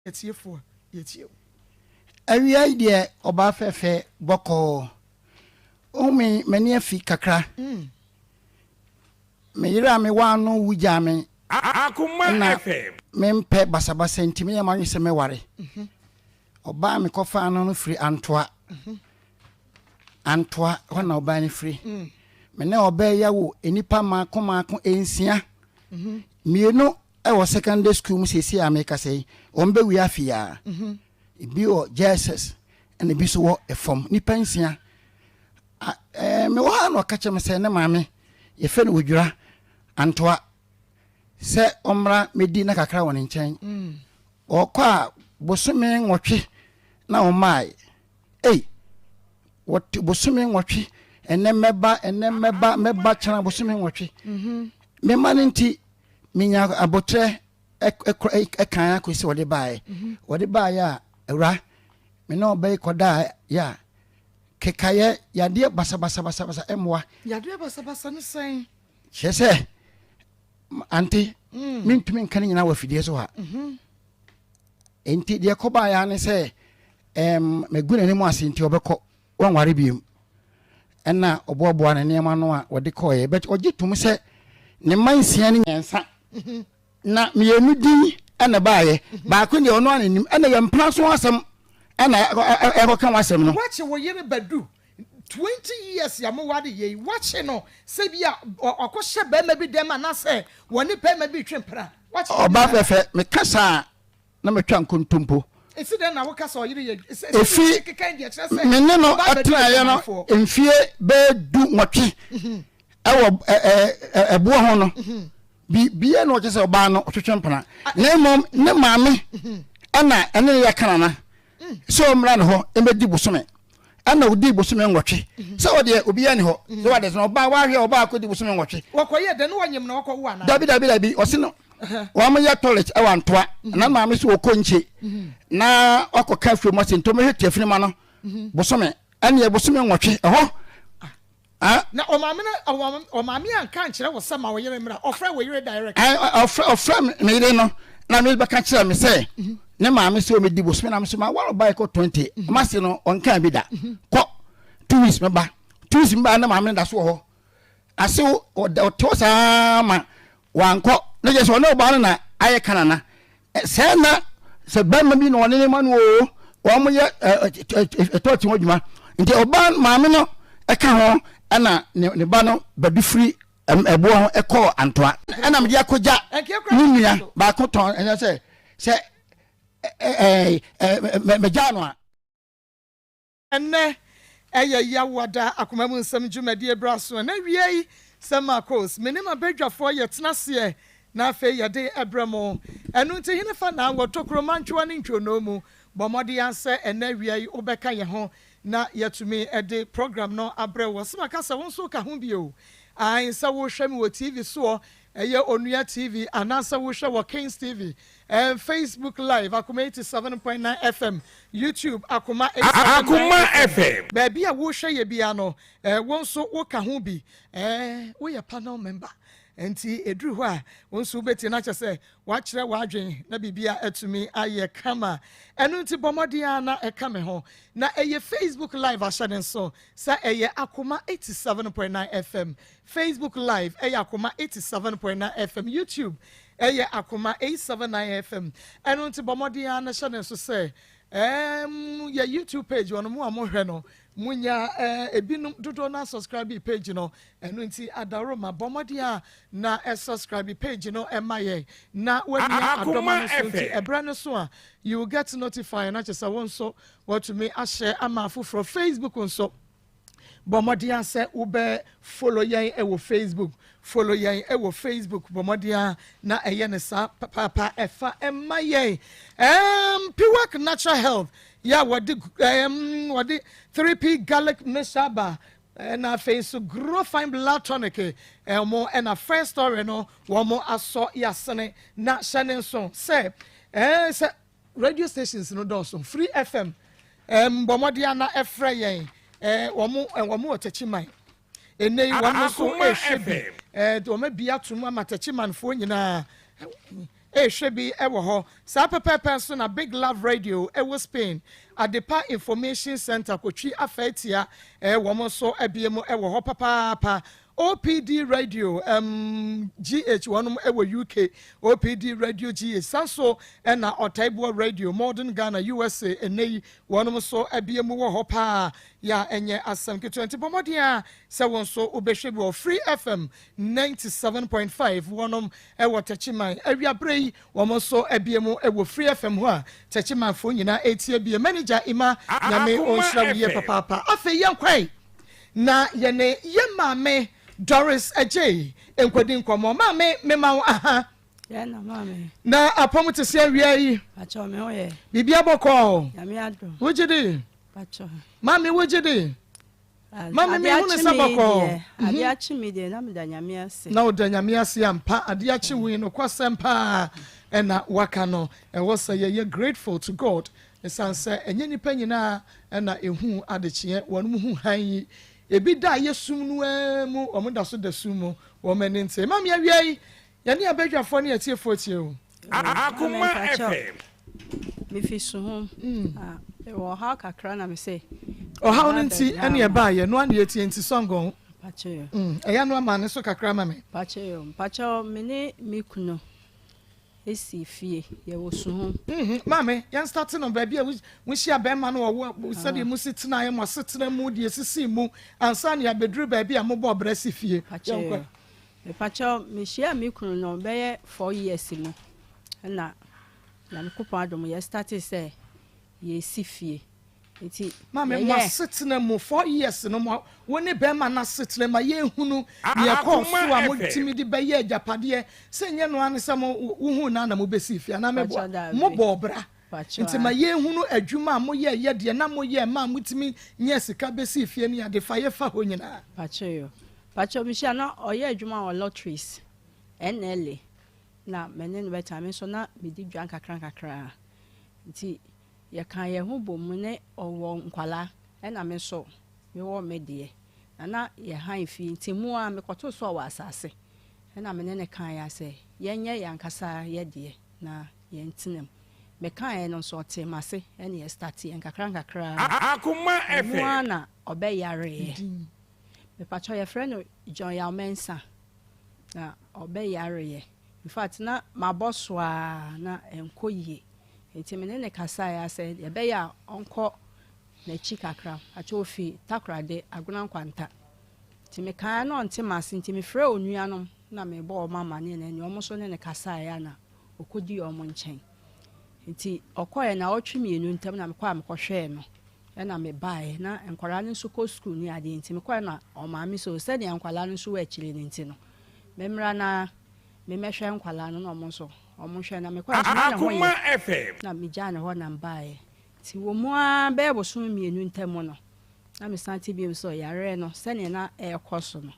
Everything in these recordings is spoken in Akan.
Atiefoɔ, yɛtie wo. Awia yi deɛ ɔbaa fɛfɛ bɔkɔɔ. Wohu me m'ani afi kakra. Me yere a mewaa no wu gyaa me Akoma na FM. mempɛ basabasa nti meyɛ m'adwene sɛ mɛware. Ɔbaa a mekɔfaa no no firi Antoa. Antoa hɔ na ɔbaa no firi. Me ne ɔbaa yi awo nnipa mmaako mmaako nsia. Mmienu wɔ secondary school mu seesei a mekasa yi, wɔn bɛwie afe yi ara. Ebi wɔ JSS ɛna ebi nso wɔ fam. Nnipa nsia. Mewɔ ha na ɔka kyerɛ me sɛ ne maame yɛfrɛ no Odwira Antoa sɛ ɔmmra mɛdi na kakra wɔ ne nkyɛn. Ɔkɔ a bosome 8 na ɔmmae. Ei, wɔte bosome 8, ɛnɛ mɛba, ɛnɛ mɛba, mɛba kyena bosome 8. Mema no nti, menya abotrɛ ɛkan akɔsi sɛ wɔde baeɛ. Wɔde baeɛ a, awura, me ne ɔbɛ yi kɔdaa yɛ a, kekayɛ, yadeɛ basabasabasabasa mmoa. Yadeɛ basabasa ne sɛn? Kyerɛ sɛ, ante, mentumi nka ne nyinaa wɔ afidie so ha. Nti deɛ kɔbaeɛ ara ne sɛ, magu n'anim ase nti ɔbɛkɔ, wanware biom. Ɛna ɔboaboa ne nneɛma no a wɔde kɔeɛ. But ɔgye tom sɛ ne mma 6 ne 3 na 2 din ɛna baeɛ. Baako deɛ ɔno ara n'anim ɛna yɛ mpena so asɛm ɛna ɛkɔka ho asɛm no. Wakye wo yere bɛdu 20 years a moware yei, wakye no sɛ bi a ɔkɔhyɛ bɛrima bi dɛm anaasɛ wɔne bɛrima bi retwe mpena. Wakye no Ɔbaa fɛfɛ, meka saa na matwa nkontompo. Esi dɛn na woka sɛ ɔyere yɛ sɛ Efi keka deɛ kyerɛ sɛ me ne no ɔbaa bɛdu tenaeɛ no adwamanfoɔ. mfie bɛyɛ 18 ɛwɔ ɛboɔ ho no, biribiara na ɔkyerɛ sɛ ɔbaa no ɔtwetwe mpena. Na mmom ne maame ɛna ɛne ne yɛ kanana sɛ ɔmmra ne hɔ mmɛdi bosome. Ɛna ɔdii bosome 8 sɛ ɔdeɛ obiara ni hɔ. Sɛ wade sɛ ɔbaa wahwɛ ɔbaa akɔdi bosome 8. Wɔkɔyɛ dɛn na wɔnyem na wɔkɔwo anaa? Dabi dabi dabi, ɔse no wɔn yɛ toilet ɛwɔ Antoa na maame so wɔkɔ nkye na wakɔka afuo mu ase nti wɔhwɛ tiafinima no bosome ɛneɛ bosome 8 ɛhɔ. Na ɔmaame no ɔmaame anka nkyerɛ wo sɛ ma wo yere mmra, ɔfrɛ wo yere direct? Ɔfrɛ me yere no na me bɛka kyerɛ me sɛ ne maame sɛ ɔmɛdi bosome na me so ma wɔn ɔba ɛkɔ 20 ɔma se no ɔnka bi da kɔ 2 weeks meba 2 weeks meba na maame no da so wɔ hɔ ase ɔte hɔ saa ma wankɔ na kyerɛ sɛ ɔne ɔbaa no na ayɛ kanana sɛ na sɛ bɛrima bi na ɔne ne ma no o wɔn yɛ ɛtɔ ti ho adwuma nti ɔbaa maame no ɛka ho ɛna ne ba no bɛdu firi ɛboɔ ho ɛkɔɔ Antoa ɛna mede akɔgya ne nua baako tɔn ɛnyɛ sɛ sɛ ɛɛ ɛɛ mɛgya no a. Ɛnnɛ ɛyɛ Yawada akoma mu nsɛm dwumadie berɛ aso. Ɛnnɛ awia yi sɛ Marcos, me ne m'abadwafoɔ yɛtena aseɛ na afei yɛde ɛbrɛ mo. Ɛno nti hene fa na wɔ tokuro mantwoa ne ntwonoo mu. Bɔ mmɔden ara sɛ ɛnnɛ awia yi wobɛka yɛn ho na yɛatumi de program no abrɛ wo. Ɔsɛ maka sɛ wo nso woka ho bio. Ae, sɛ wohwɛ me wɔ TV soɔ, ɛyɛ Onua TV, anaasɛ wohwɛ wɔ Kings TV, Facebook Live, Akoma 87.9 FM, YouTube, Akoma 87.9 Akoma FM. FM. Baabi a wohwɛ yɛ biara no, wo nso woka ho bi. Woyɛ panel member. Nti ɛduru hɔ a, wo nso wobɛtie na kyerɛ sɛ woakyerɛ w'adwen na biribia atumi ayɛ kama. Ɛno nti bɔ mmɔden ara na ɛka me ho. Na ɛyɛ Facebook Live ahyɛ ne nso sɛ ɛyɛ Akoma 87.9 FM. Facebook Live ɛyɛ Akoma 87.9 FM. YouTube ɛyɛ Akoma 879 FM. Ɛno nti bɔ mmɔden ara na hyɛ ne nso sɛ yɛ YouTube page wɔn mu a mohwɛ no munya ebinom dodoɔ na subscribe page no. Ɛno nti adaworoma bɔ mmɔden a na subscribe page no ɛma yɛn na wamia adɔma no so nti ɛbrɛ no so a you will get notified na kyerɛ sɛ wo nso wɔtumi ahyɛ ama afoforɔ. Facebook nso bɔ mmɔden a sɛ wobɛ follow yɛn ɛwɔ Facebook, follow yɛn ɛwɔ Facebook, bɔ mmɔden a na ɛyɛ ne saa papaapa ɛfa ɛma yɛn. Piwak Natural Health yɛ a wɔde 3P garlic mixture aba, ɛna afei nso Grow Fine Blood Tonic ɛmo, ɛna First Story no wɔn asɔ yasene. Na hyɛ ne nso sɛ sɛ radio stations no dɔɔso. Free FM, bɔ mmɔden ana ɛfrɛ yɛn, wɔn wɔ Tɛkyiman ɛnɛ yi wɔn nso Akoma ɛhwɛ bi FM. Wɔn abi atum ama Tɛkyimanfoɔ nyinaa. Rehwɛ bi wɔ hɔ. Saa pɛpɛɛpɛ nso na Big Love Radio wɔ Spain, Adepa Information Centre, Kotwi Afaatia, wɔn nso abue mu wɔ hɔ papaapa. OPD Radio um, GH wɔnom wɔ UK, OPD Radio GH, saa nso na Ɔtaiboɔ Radio, Modern Ghana, USA, ɛnnɛ yi wɔnom nso abue mu wɔ hɔ paa, yɛ a ɛnyɛ asɛm ketewa. Nti bɔ mmɔden a sɛ wo nso wobɛhwɛ bi wɔ Free FM 97.5 wɔnom wɔ Techiman awiaberɛ yi wɔn nso abue mu wɔ Free FM hɔ a Techimanfoɔ nyinaa ɛretie bie. Manager Emma Nyame ɔnhyira wo yie papaapa. Afei yɛnkɔe na yɛne yɛn maame Doris Adjei nkɔdi nkɔmmɔ. Maame mema wo aha. Yɛn na maame. Na apɔm te sɛ awia yi. Pakyɛ me ho yɛ. Biribi abɔkɔɔ. Nyame adom. Wogye di? Pakyɛ. Maame wogye di? Maame mehu ne sɛ bɔkɔɔ. Adeɛ akye me deɛ na meda Nyame ase. Na woda Nyame ase ampa. Adeɛ akye wo yi nokwasɛm paa ɛna waka no. Ɛwɔ sɛ yɛyɛ grateful to God ɛsiane sɛ ɛnyɛ nnipa nyinaa na ɛhu adekyeɛ. Wɔnom hu hann yi. Ebi da a ɛyɛ sum no ara mu, wɔn da so da sum mu. Wɔn ani nte. Maame awia yi Yɛne abadwafoɔ ne atiefoɔ tie o. Akoma FM. Mefi Suhum. Mewɔ ɔhaw kakra na mese. Ɔhaw no nti ɛne ɛbaayɛ no ana yɛtie nti sɔngɔn. Mpakyɛ Ɛyɛ no ama ne so kakra ma me. Mpakyɛ yo. Mpakyɛ me ne me kunu esi fie yɛwɔ Suhum. Maame yɛn start no baabi a wohyia bɛrima no ɔwɔ sɛdeɛ mo si tenaeɛ mo asetena mu deɛ esisi mu ansa na yɛabɛduru baabi a mobɔ ɔbrɛ si fie. Mpakyɛ yo. Mepakyɛw, mehyiaa me kunu no bɛyɛ 4 years mu na Nyankopɔn adom yɛ startee sɛ yɛresi fie nti Maame, mo yɛyɛɛ. asetena mu 4 years no, mo wo ne bɛrima no asetena ma yɛnhunu deɛ ɛkɔɔ so Akoma a FM. motumi de bɛyɛ agyapadeɛ sɛ nyɛ no ara ne sɛ mo wohuu no a na mobɛsii fie anaa Pakyɛw meboa daabi. mobɔɔ bra Pakyɛw nti ma a. yɛnhunu adwuma a moyɛɛyɛ deɛ na moyɛɛ ma a motumi nyɛɛ sika bɛsii fie ne ade fa yɛfa hɔ nyinaa. Pakyɛw yo. Pakyɛw mehyia na ɔyɛ adwuma wɔ lotteries, NLA, na me ne no bɛtena me nso na medi dwa nkakra nkakra nti yɛka yɛn ho bɔ mu ne ɔwɔ nkwalaa ɛna me nso mewɔ me deɛ na na yɛhan fie nti mu a mekɔtoo so ɔwɔ asase ɛna me ne ne kan ya sɛ yɛnyɛ yɛn ankasa yɛ deɛ na yɛntena mu. Mekaeɛ no nso ɔtee m'ase ɛne yɛ start yɛn nkakra nkakra. Akoma Mu a FM. na ɔbɛyareɛ. Mepakyɛw yɛfrɛ no John Yaw Mensah na ɔbɛyareɛ. In fact na mabɔ so a na ɛnkɔ yie nti me ne ne kasaeɛ sɛ yɛbɛyɛ a ɔnkɔ n'akyi kakra. Pakyɛw ofi Takoradi Agona Nkwanta nti mekaeɛ na ɔnte m'ase nti mefrɛ onuanom na mebɔ ɔmo amanneɛ na ɛne ɔmo nso ne ne kasaeɛ a na ɔkɔdii ɔmo nkyɛn nti ɔkɔɛ na 2 ɔtwe ntam na mekɔ a mekɔhwɛɛ no ɛna mebaeɛ na nkwadaa no nso kɔ sukuu ne adeɛ nti mekɔɛ na ɔmaame so sɛdeɛ nkwadaa no nso wɔ akyire no nti no memmra na memmɛhwɛ nkwadaa no na ɔmo nso ɔmo hwɛ na mekɔɛ nso na ne ho Akoma yɛ FM. Na megyaa ne hɔ na mbaeɛ nti wɔ mu ara bɛyɛ bosom 2 ntam no na mesan te bio sɛ ɔyareɛ no sɛneɛ na ɛrekɔ so no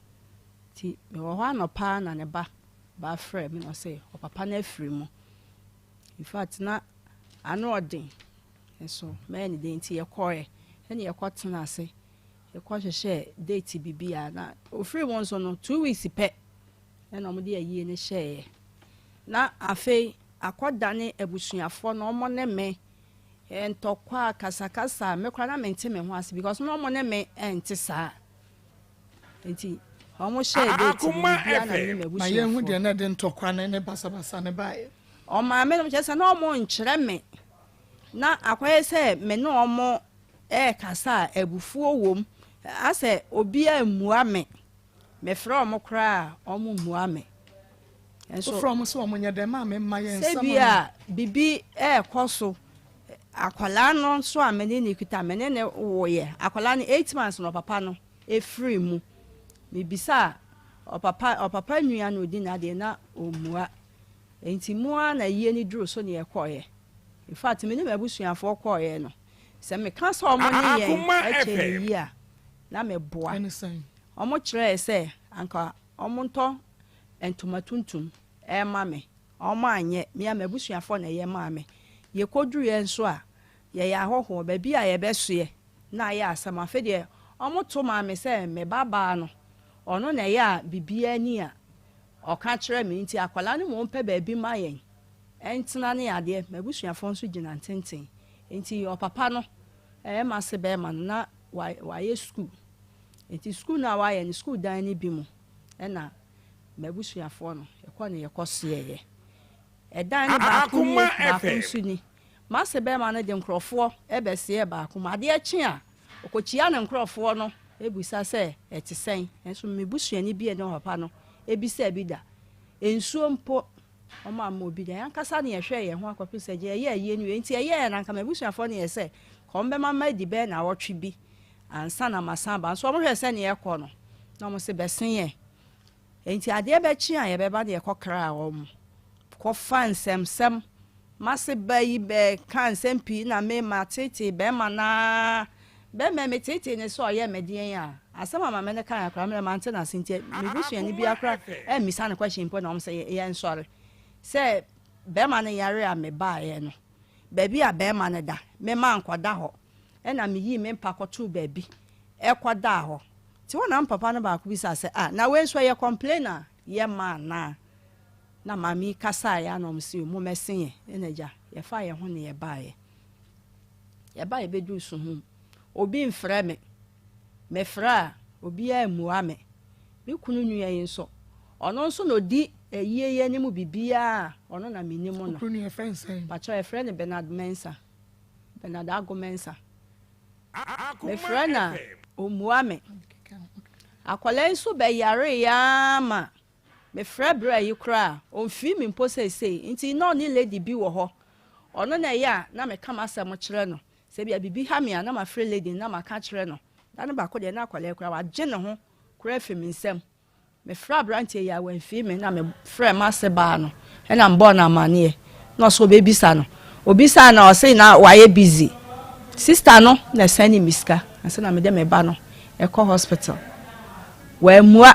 nti mewɔ hɔ anɔpa na ne ba ba frɛ me na ɔsɛ ɔpapa no afiri mu. In fact na ano ɔden nso mɛyɛ ne den nti yɛkɔɛ ɛne yɛkɔtena ase yɛkɔhyehyɛ date bibi a na ofiri mu nso no 2 weeks pɛ ɛna ɔmo de ayie no hyɛeɛ na afei akɔdane abusuafoɔ na ɔmo ne me ntɔkwa kasakasa. Me koraa na mente me ho ase because na ɔmo ne me ɛnte saa nti ɔmo hyɛɛ date no Akoma biribiara na me ne FM. Ma yɛnhu m'abusuafoɔ deɛ na ɛde ntɔkwa ne ne basabasa ne baeɛ. Ɔmaame no kyerɛ sɛ na ɔmo nkyerɛ me na akɔyɛ sɛ me ne ɔmo ɛɛkasa a abufuo wom asɛ obiara mmua me. Mefrɛ ɔmo koraa a ɔmo mmua me nso. Wofrɛ ɔmo sɛ ɔmo nyɛ dɛn? Maame mma yɛn sɛ nsɛm bi a biribi ɛɛkɔ so akwalaa no nso a me ne ne kuta me ne ne woyɛ akwalaa no 8 months na ɔpapa no efiri mu. Mebisa a ɔpapa ɔpapa nua na odi n'adeɛ na ɔmmua nti mu a na yie ne duru so ne yɛkɔɔyɛ. In fact me ne m'abusuafoɔ kɔɔyɛ no sɛ meka sɛ ɔmo ne yɛn Akoma ɛkyɛ ne FM. yie a na meboa. Ɛne sɛn? Ɔmo kyerɛɛ sɛ anka ɔmo ntɔ ntoma tuntum ɛma me. Ɔmo anyɛ mea m'abusuafoɔ na ɛyɛ maa me. Yɛkɔduruɛ nso a yɛyɛ ahɔhoɔ baabi a yɛbɛsoɛ na ayɛ asɛm. Afei deɛ ɔmo to maa me sɛ me babaa no ɔno na ɛyɛ a biribiara ni a ɔka kyerɛ me nti akwalaa no ma ɔmpɛ baabi ma yɛn. ntena ne adeɛ. M'abusuafoɔ nso gyina ntenten. Nti ɔpapa no, ɛyɛ m'ase bɛrima no, na wayɛ sukuu. Nti sukuu no a wayɛ no, sukuu dan no bi mu ɛna m'abusuafoɔ no, yɛkɔ ne yɛkɔ soɛeɛ. Ɛdan no baako nie, baako nso ni. M'ase bɛrima no de nkurɔfoɔ bɛsoɛɛ baako mu. Adeɛ kye a, ɔkɔkyia ne nkurɔfoɔ no bisa sɛ ɛte sɛn. Nanso me busuani bi a ɛne ɔpapa no bisaa bi da. Nsuo mpo, wɔamma obi da. Yɛn ankasa na yɛhwɛɛ yɛn ho akɔpem sɛ gye yɛyɛɛ ayie no wie. Nti ɛyɛɛ na anka m'abusuafoɔ no yɛ sɛ nka wɔbɛma madi bɛyɛ nnawɔtwe bi ansa na masan aba. Nso wɔhwɛɛ sɛdeɛ ɛrekɔ no, na wɔse bɛsen yɛn. Enti adeɛ bɛkye a yɛbɛba no yɛkɔkraa wɔn kɔfa nsɛmsɛm. M'ase ba yi bɛkaa nsɛm pii na me mateetee bɛrima no ara. Bɛrima yi meteetee no sɛ ɔyɛ me deɛn a, asɛm a maame no kaeɛ koraa me deɛ mante no ase nti me busuani biara koraa ammisa no question mpo na wɔn sɛ yɛnsɔre. Sɛ bɛrima no yare a mebaeɛ no, baabi a bɛrima no da, me mankɔda hɔ. Ɛna meyii me mpa kɔtoo baabi kɔdaa hɔ. Nti hɔ na me papa no baako bisaa sɛ, ah, na wei nso ɛyɛ complain a yɛma anaa? Na maame yi kasaeɛ a na wɔn se, mommɛse yɛn. Ɛna agya, yɛfaa yɛn ho ne yɛbaeɛ. Yɛbaeɛ bɛduu Suhum. Obi mfrɛ me. Mefrɛ a, obiara mmua me. Me kunu nua yi nso, ɔno nso na ɔdi ayie yi anim biribiara a, ɔno na menim no. Wo kunu nua yɛfrɛ no sɛn? Pakyɛ, yɛfrɛ no Bernard Mensah. Bernard Ago Mensah. Mefrɛ no a, ɔmmua me. Akwadaa yi nso bɛyareeɛ ara ma mefrɛ berɛ yi koraa a, ɔmfii me mpo seesei. Nti na ɔne lady bi wɔ hɔ. Ɔno na ɛyɛ a na meka m'asɛm kyerɛ no. Sɛ ebia biribi ha me a, na mafrɛ lady no na maka akyerɛ no. Da no baako deɛ na akwadaa yi koraa wagye ne ho koraa afiri me nsam. Mefrɛɛ aberanteɛ yi a wamfii me na mefrɛɛ m'ase baa no ɛna mebɔɔ no amaneɛ na ɔsɛ ɔbɛbisa no. Ɔbisaa no a ɔse na wayɛ busy. Sister no na ɛsɛne me sika ansa na mede me ba no ɛkɔ hospital. Wammua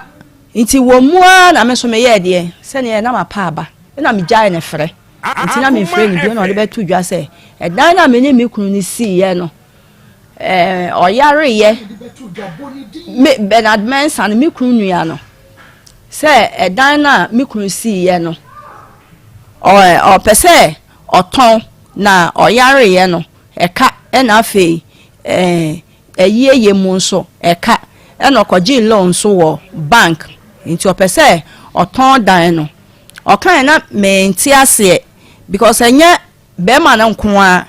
nti wɔ mu ara na me nso meyɛɛ deɛ sɛdeɛ na mapa aba ɛna megyae ne frɛ nti na memfrɛ no bio na ɔde bɛto dwa sɛ ɛdan no a me ne me kunu no siiɛ no Ɛɛ, ɔyareeɛ. Me, Bernard Mensah no, me kunu nua no, sɛ ɛdan no a me kunu siiɛ no, ɔ, ɔpɛ sɛ ɔtɔn na ɔyareeɛ no, ɛka, ɛna afei ɛɛ, ayieyɛ mu nso, ɛka, ɛna ɔkɔgyee loan nso wɔ bank, nti ɔpɛ sɛ ɔtɔn dan no. Ɔkaeɛ na mente aseɛ because ɛnyɛ Barima no nko ara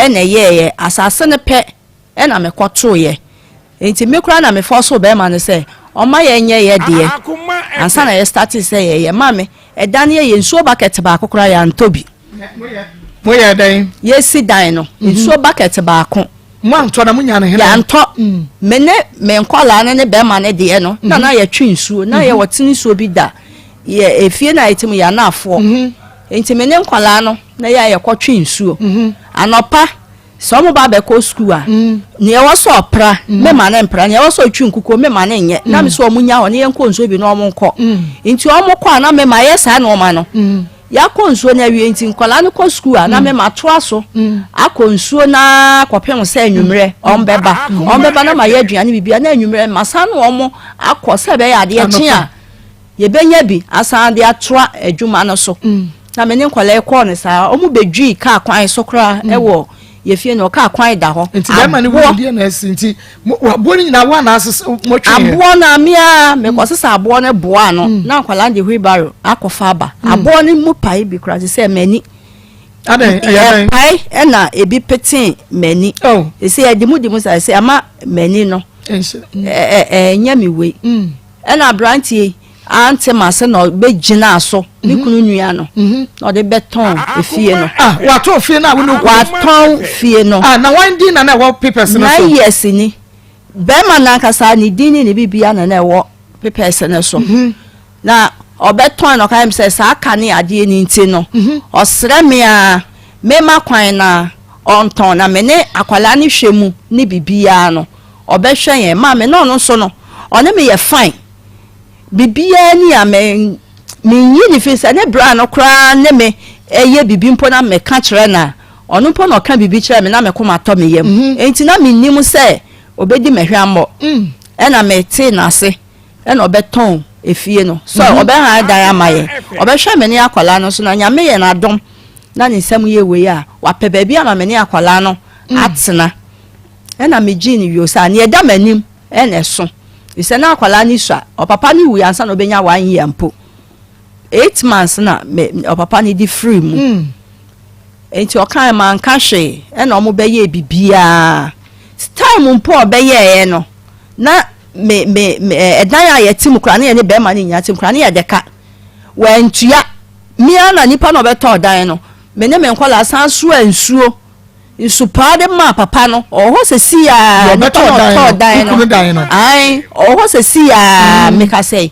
na ɛyɛeɛ, asase no pɛ na mekɔtoeɛ. Enti me koraa na mefɔɔsoo barima no sɛ ɔmma yɛnyɛ yɛ deɛ ansa na yɛstartee sɛ yɛyɛ. Maame, ɛda no yɛyɛ nsuo bucket baako koraa yɛantɔ bi. Moyɛɛ dɛn? Yɛsi dan no, nsuo bucket baako. Moantɔ na monya no hena? Yɛantɔ. Me ne me nkwadaa no ne bɛrima no deɛ no, na na yɛtwe nsuo. Na yɛwɔ tene nsuo bi da yɛ efie na yɛte mu yɛ anaafoɔ. Nti me ne nkwadaa no na yɛ a yɛkɔtwe nsuo. Anɔpa sɛ wɔn ba bɛkɔ sukuu a, nea ɛwɔ sɛ ɔpra, me ma no mpra, nea ɛwɔ sɛ ɔtwi nkukuo, me ma no nyɛ. Na me sɛ wɔn nya hɔ na yɛnkɔ nsuo bi na wɔn nkɔ. Nti wɔn kɔ a na me ma yɛ saa nneɛma no. Yɛakɔ nsuo no awie nti nkwadaa no kɔ sukuu a na me matoa so akɔ nsuo no ara kɔpem sɛ anwummerɛ wɔn bɛba. Wɔn bɛba na mayɛ aduane biribiara na anwummerɛ masan ne wɔn akɔ sɛ ɛbɛyɛ adeɛ kye a yɛbɛnya bi asan de atoa adwuma no so. Na me ne nkwadaa yi kɔɔ no saa wɔn bɛdwii kaa kwan so koraa wɔ yɛ fie no kaa kwan da hɔ. Nti bɛrima no wu deɛ na asi nti aboɔ no nyinaa wo anaa motwe yɛ. Aboɔ no me ara mekɔ sesa aboɔ no boa ano mm. na nkwadaa de wheelbarrow akɔfa aba. Mm. Aboɔ no mu pae bi koraa te sɛ m'ani. Ɛpae ɛna ebi petee m'ani. Oh. Ɛsɛ yɛde mu de mu sa ɛsɛ ama m'ani no ɛnyɛ me wei. Ɛna aberanteɛ yi ante m'ase na ɔbɛgyinaa so, me mhm. kunu nua no, mhm. na ɔde bɛtɔn efie no. Ah, watɔn fie no a wone okunu. Watɔn fie no. Ah, na wɔn din na na ɛwɔ papers no so. 9 years ni. Bɛrima nankasa ne din ne ne bibia na na ɛwɔ papers no so. Mhm. Na ɔbɛtɔn na ɔka yɛm sɛ saa ka ne adeɛ ne nti no, ɔsrɛ me a mema kwan na ɔntɔn na me ne akwadaa no hwɛ mu ne bibiara no. Ɔbɛhwɛ yɛn. Maame na ɔno nso no, ɔne me yɛ fine. Biribiara ni a me menyi ne fi sɛ ne bra no koraa ne me ɛyɛ biribi mpo na meka kyerɛ no a, ɔno mpo na ɔka biribi kyerɛ me na me koma tɔ me yam. Mhm. Enti na mennim sɛ ɔbɛdi me hwammɔ. Mm. Ɛna metee n'ase ɛna ɔbɛtɔn efie no. So mhm. ɔbɛhan dan ama yɛn. Ɔbɛhwɛ me ne akwadaa no so na Nyame yɛ n'adom. na ne nsam yɛ wei a, wapɛ baabi ama me ne akwadaa no atena. Ɛna megyee no yio saa. Nea ɛda m'anim na ɛso. Efisɛ na akwadaa no sua. Ɔpapa no wui ansa na ɔbɛnya one year mpo. 8 months na me ɔpapa no de firi mu. Nti ɔkae manka hwee ɛna ɔmo bɛyɛɛ biribiara. Time mpo a ɔbɛyɛeɛ no, na me me me ɛdan a yɛte mu koraa ne yɛne bɛrima no nyinaa te mu koraa ne yɛde ka. Wantua. Me ara na nipa na ɔbɛtɔɔ dan no, me ne me nkwadaa san soa nsuo nsupaa de maa papa no. Ɔwɔ hɔ sɛsi a nipa na ɔtɔɔ dan no. Ae, ɔwɔ hɔ sɛsi a meka sɛ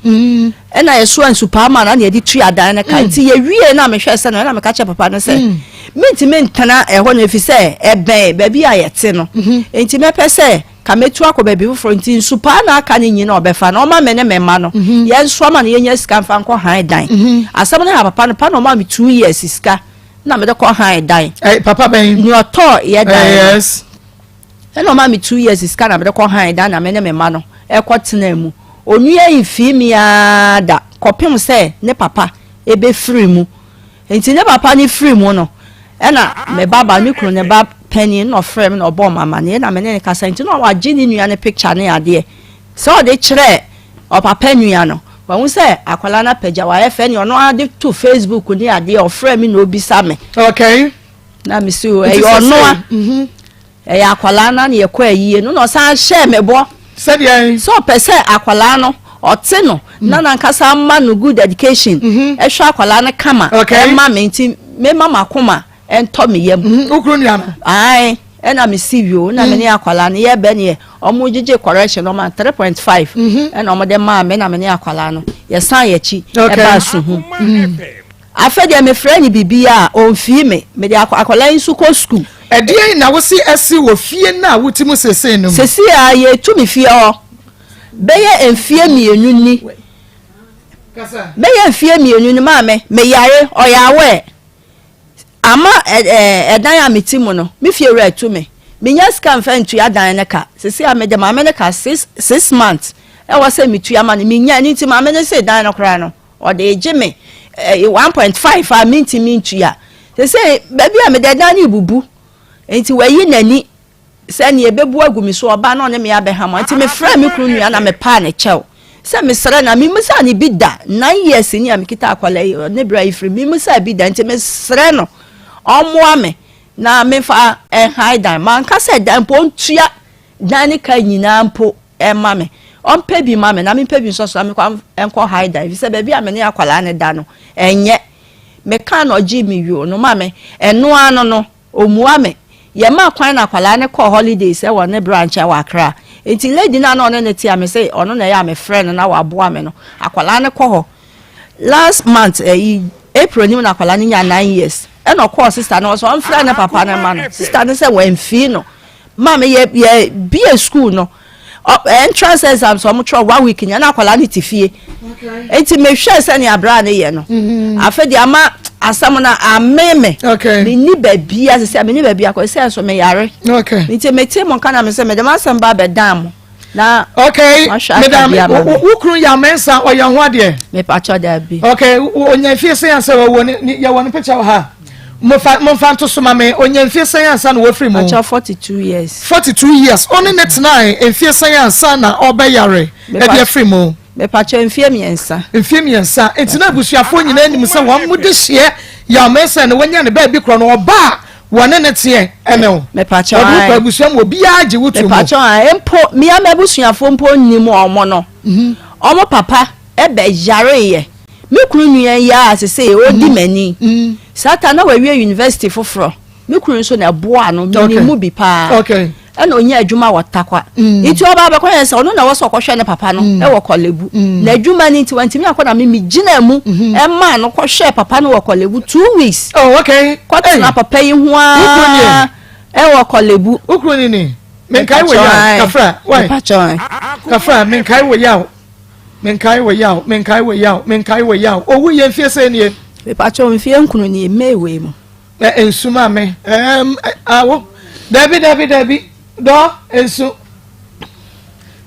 ɛna yɛsoa nsupaa ma no na yɛde tua dan no ka. Nti yɛwie na mehwɛ sɛ no ɛna meka kyerɛ papa no sɛ mentumi ntena ɛhɔ no ɛfiri sɛ ɛbɛn baabi a yɛte no. Nti mɛpɛ sɛ ka mɛtu akɔ baabi foforɔ. Nti nsupaa na aka no nyina ɔbɛfa no ɔma me ne me mma no yɛnsoa ma no yɛnya sika mfa nkɔ han dan. Asɛm no ha papa no pa na ɔma me 2 years sika na mede kɔ han dan. Papa bɛn? Nea ɔtɔɔ yɛ dan no. Ɛna ɔma me 2 years sika na mede kɔ han dan na me ne me mma no ɛkɔ tena mu. Onua yi mfii mi ara da kɔpem sɛ ne papa ɛbɛfiri mu. Nti ne papa ne firi mu no, ɛna me ba ba, me kunu ne ba panin, na ɔfrɛ me na ɔbɔɔ me amaneɛ na me ne ne kasa. Nti na wagye ne nua no picture ne adeɛ sɛ ɔde kyerɛ ɔpapa nua no. Wahu sɛ akwadaa no apagya, wayɛ fɛ, ne ɔno ara de to Facebook ne adeɛ. Ɔfrɛ me na obisa me. Na me si o, ɛyɛ ɔno a ɛyɛ akwadaa no na yɛkɔ ayie no na ɔsan hyɛɛ me bɔ. Sɛdeɛ? Sɛ ɔpɛ sɛ akwadaa no ɔte no na nankasa ama no good education, ɛhwɛ akwadaa no kama ɛma me, nti mema makoma ɛntɔ me yam. Wokuru nua no? Ae, ɛna me si wio na me ne akwadaa no yɛbɛ neɛ ɔmo gyegye correction, ɔma 3.5 ɛna ɔmo de maa me na me ne akwadaa no yɛsan yɛkyi ɛbaa Suhum. Afɛ deɛ mefrɛ ne biribi a ɔmfii me. Mede akwadaa yi nso kɔ sukuu. Ɛdeɛn na wosi asi wɔ fie no a wote mu seesei no mu? Seesei a yɛtu me fie hɔ bɛyɛ mfeɛ 2 ni. Bɛyɛ mfeɛ 2 ni, maame, meyare, ɔyɛ awɛ. Ama ɛdan a mete mu no, me fie wura atu me. Menya sika mfa ntua dan no ka. Seesei a mede maame no ka 6 months ɛwɔ sɛ metua ma no. Menya ɛno nti maame no se dan no koraa no, ɔde gye me 1.5 a mentumi ntua. Seesei baabi a meda, dan no bubu. Nti wayi n'ani sɛ nea ɛbɛbu agu me so, ɔba na ɔne me abɛha mu. Nti mefrɛ me kunu nua na mepaa ne kyɛw sɛ mesrɛ na memusa ne bi da. 9 years ni a mekita akwadaa yi ne berɛ a yɛfiri memusa bi da, nti mesrɛ no ɔmmoa me na memfa ɛhan dan. Manka sɛ dan mpo ɔntua dan ne ka nyinaa mpo ɛma me, ɔmpɛ bi ma me na mempɛ bi nso so na mekɔ nkɔ han dan, ɛfiri sɛ baabi a me ne akwadaa ne da no ɛnyɛ. Meka na ɔgye me yio no ma me ɛno ano no ɔmmua me. Yɛma kwan na akwadaa no kɔɔ holidays ɛwɔ ne branch ɛwɔ Accra. Nti lady no a na ɔne ne te a me sɛ ɔno na ɛyɛ a mefrɛ no na waboa me no, akwadaa no kɔ hɔ last month ɛyi April nim na akwadaa no nya 9 years. Ɛna ɔkɔɔ sister no ɔsɛ ɔmfrɛ ne papa no ma no. Sister no sɛ wɔamfii no. Maame, yɛ bie school no entrance exams ɔmo twerɛ one week nya na akwadaa no te fie. Nti mehwɛ sɛ nea abira ne yɛ no, afei deɛ ama asɛm no ame me. Menni baabi a sɛ menni baabi akɔ sɛ nso meyare. Nti mete mo nka na me sɛ mede m'asɛm ba abɛdan mo na mahwɛ aka bi ama me. Wo kunu yɛ amɛnsa ɔyɛ ho adeɛ? Mepakyɛ, daabi. Okay, onya mfie sɛn ansa wɔwɔ ne yɛwɔ no picture wɔ ha? Momfa nto so ma me, onya mfie sɛn ansa na wɔfiri mu? Pakyɛ, 42 years. 42 years. Ɔne ne tenae mfie sɛn ansa na ɔbɛyare ɛde afiri mu? Mepakyɛ, mfie 3. Mfie 3. Nti na abusuafoɔ nyinaa nim sɛ wɔn mo de hyeɛ yɛ amɛnsa na wɔnya ne baabi korɔ no, ɔba a wɔne ne teɛ ɛne wo? Mepakyɛ. Wɔde wo kɔ abusua mu, obiara gye wo to mu? Mepakyɛ, ae. Mpo mmea m'abusuafoɔ mpo nnim ɔmo no. Ɔmo papa ɛbɛ yareeɛ. Me kunu nua yi a sese ɔdi m'ani saa ta na wawie university foforɔ. Me kunu nso na ɛboa no, menim mu bi paa. Ɛna ɔnya adwuma wɔ Takwa, nti ɔba abɛkɔ yɛ sɛ ɔno na ɛwɔ sɛ ɔkɔhwɛ ne papa no ɛwɔ Korle Bu. Na adwuma no nti wantumi akɔ, na me megyina mu ɛmaa no kɔhwɛ papa no wɔ Korle Bu 2 weeks. Oh, okay. Kɔtena papa yi ho ara ɛwɔ Korle Bu. Wo kunu ni menkae wɔ yaw kafra wai kafra, menkae wɔ yaw, menkae wɔ yaw, menkae wɔ yaw, menkae wɔ yaw. Owu yɛ mfie sɛ nie? Mepakyɛ, mfie 9 nie, May wei mu. Ɛ nsu ma me ɛɛm awo. Dabi, dabi, dabi, dɔ nsu,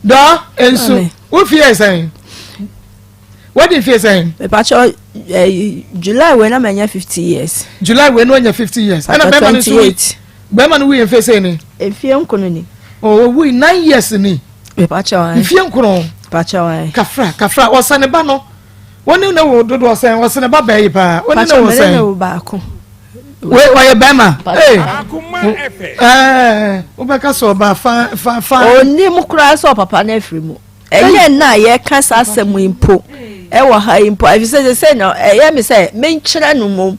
dɔ nsu. Wo fie sɛn? Wadi mfie sɛn? Mepakyɛ eh, July wei na manya 50 years. July wei na wanya 50 years. Ɛna bɛrima no nso wui. Bɛrima no wui mfie sɛn ni? Mfie nkono ni. Oh, owui 9 years ni. Mepakyɛ Mfie nkono. Mepakyɛ Kafra, kafra, ɔsɛ ne ba no. Wɔne ne wo dodoɔ sɛn? Ɔsɛ ne ba bɛɛ yi paa. Wɔne ne wo sɛn? Ne wo baako. Wei ɔyɛ bɛrima. Ee. Ɛɛ wobɛka sɛ ɔbaa fa fa fa. Onim koraa sɛ ɔpapa no afiri mu. Ɛnyɛ nnɛ a yɛreka saa asɛm yi mpo wɔ ha yi mpo, efisɛ seesei no ɛyɛ me sɛ menkyerɛ no mmom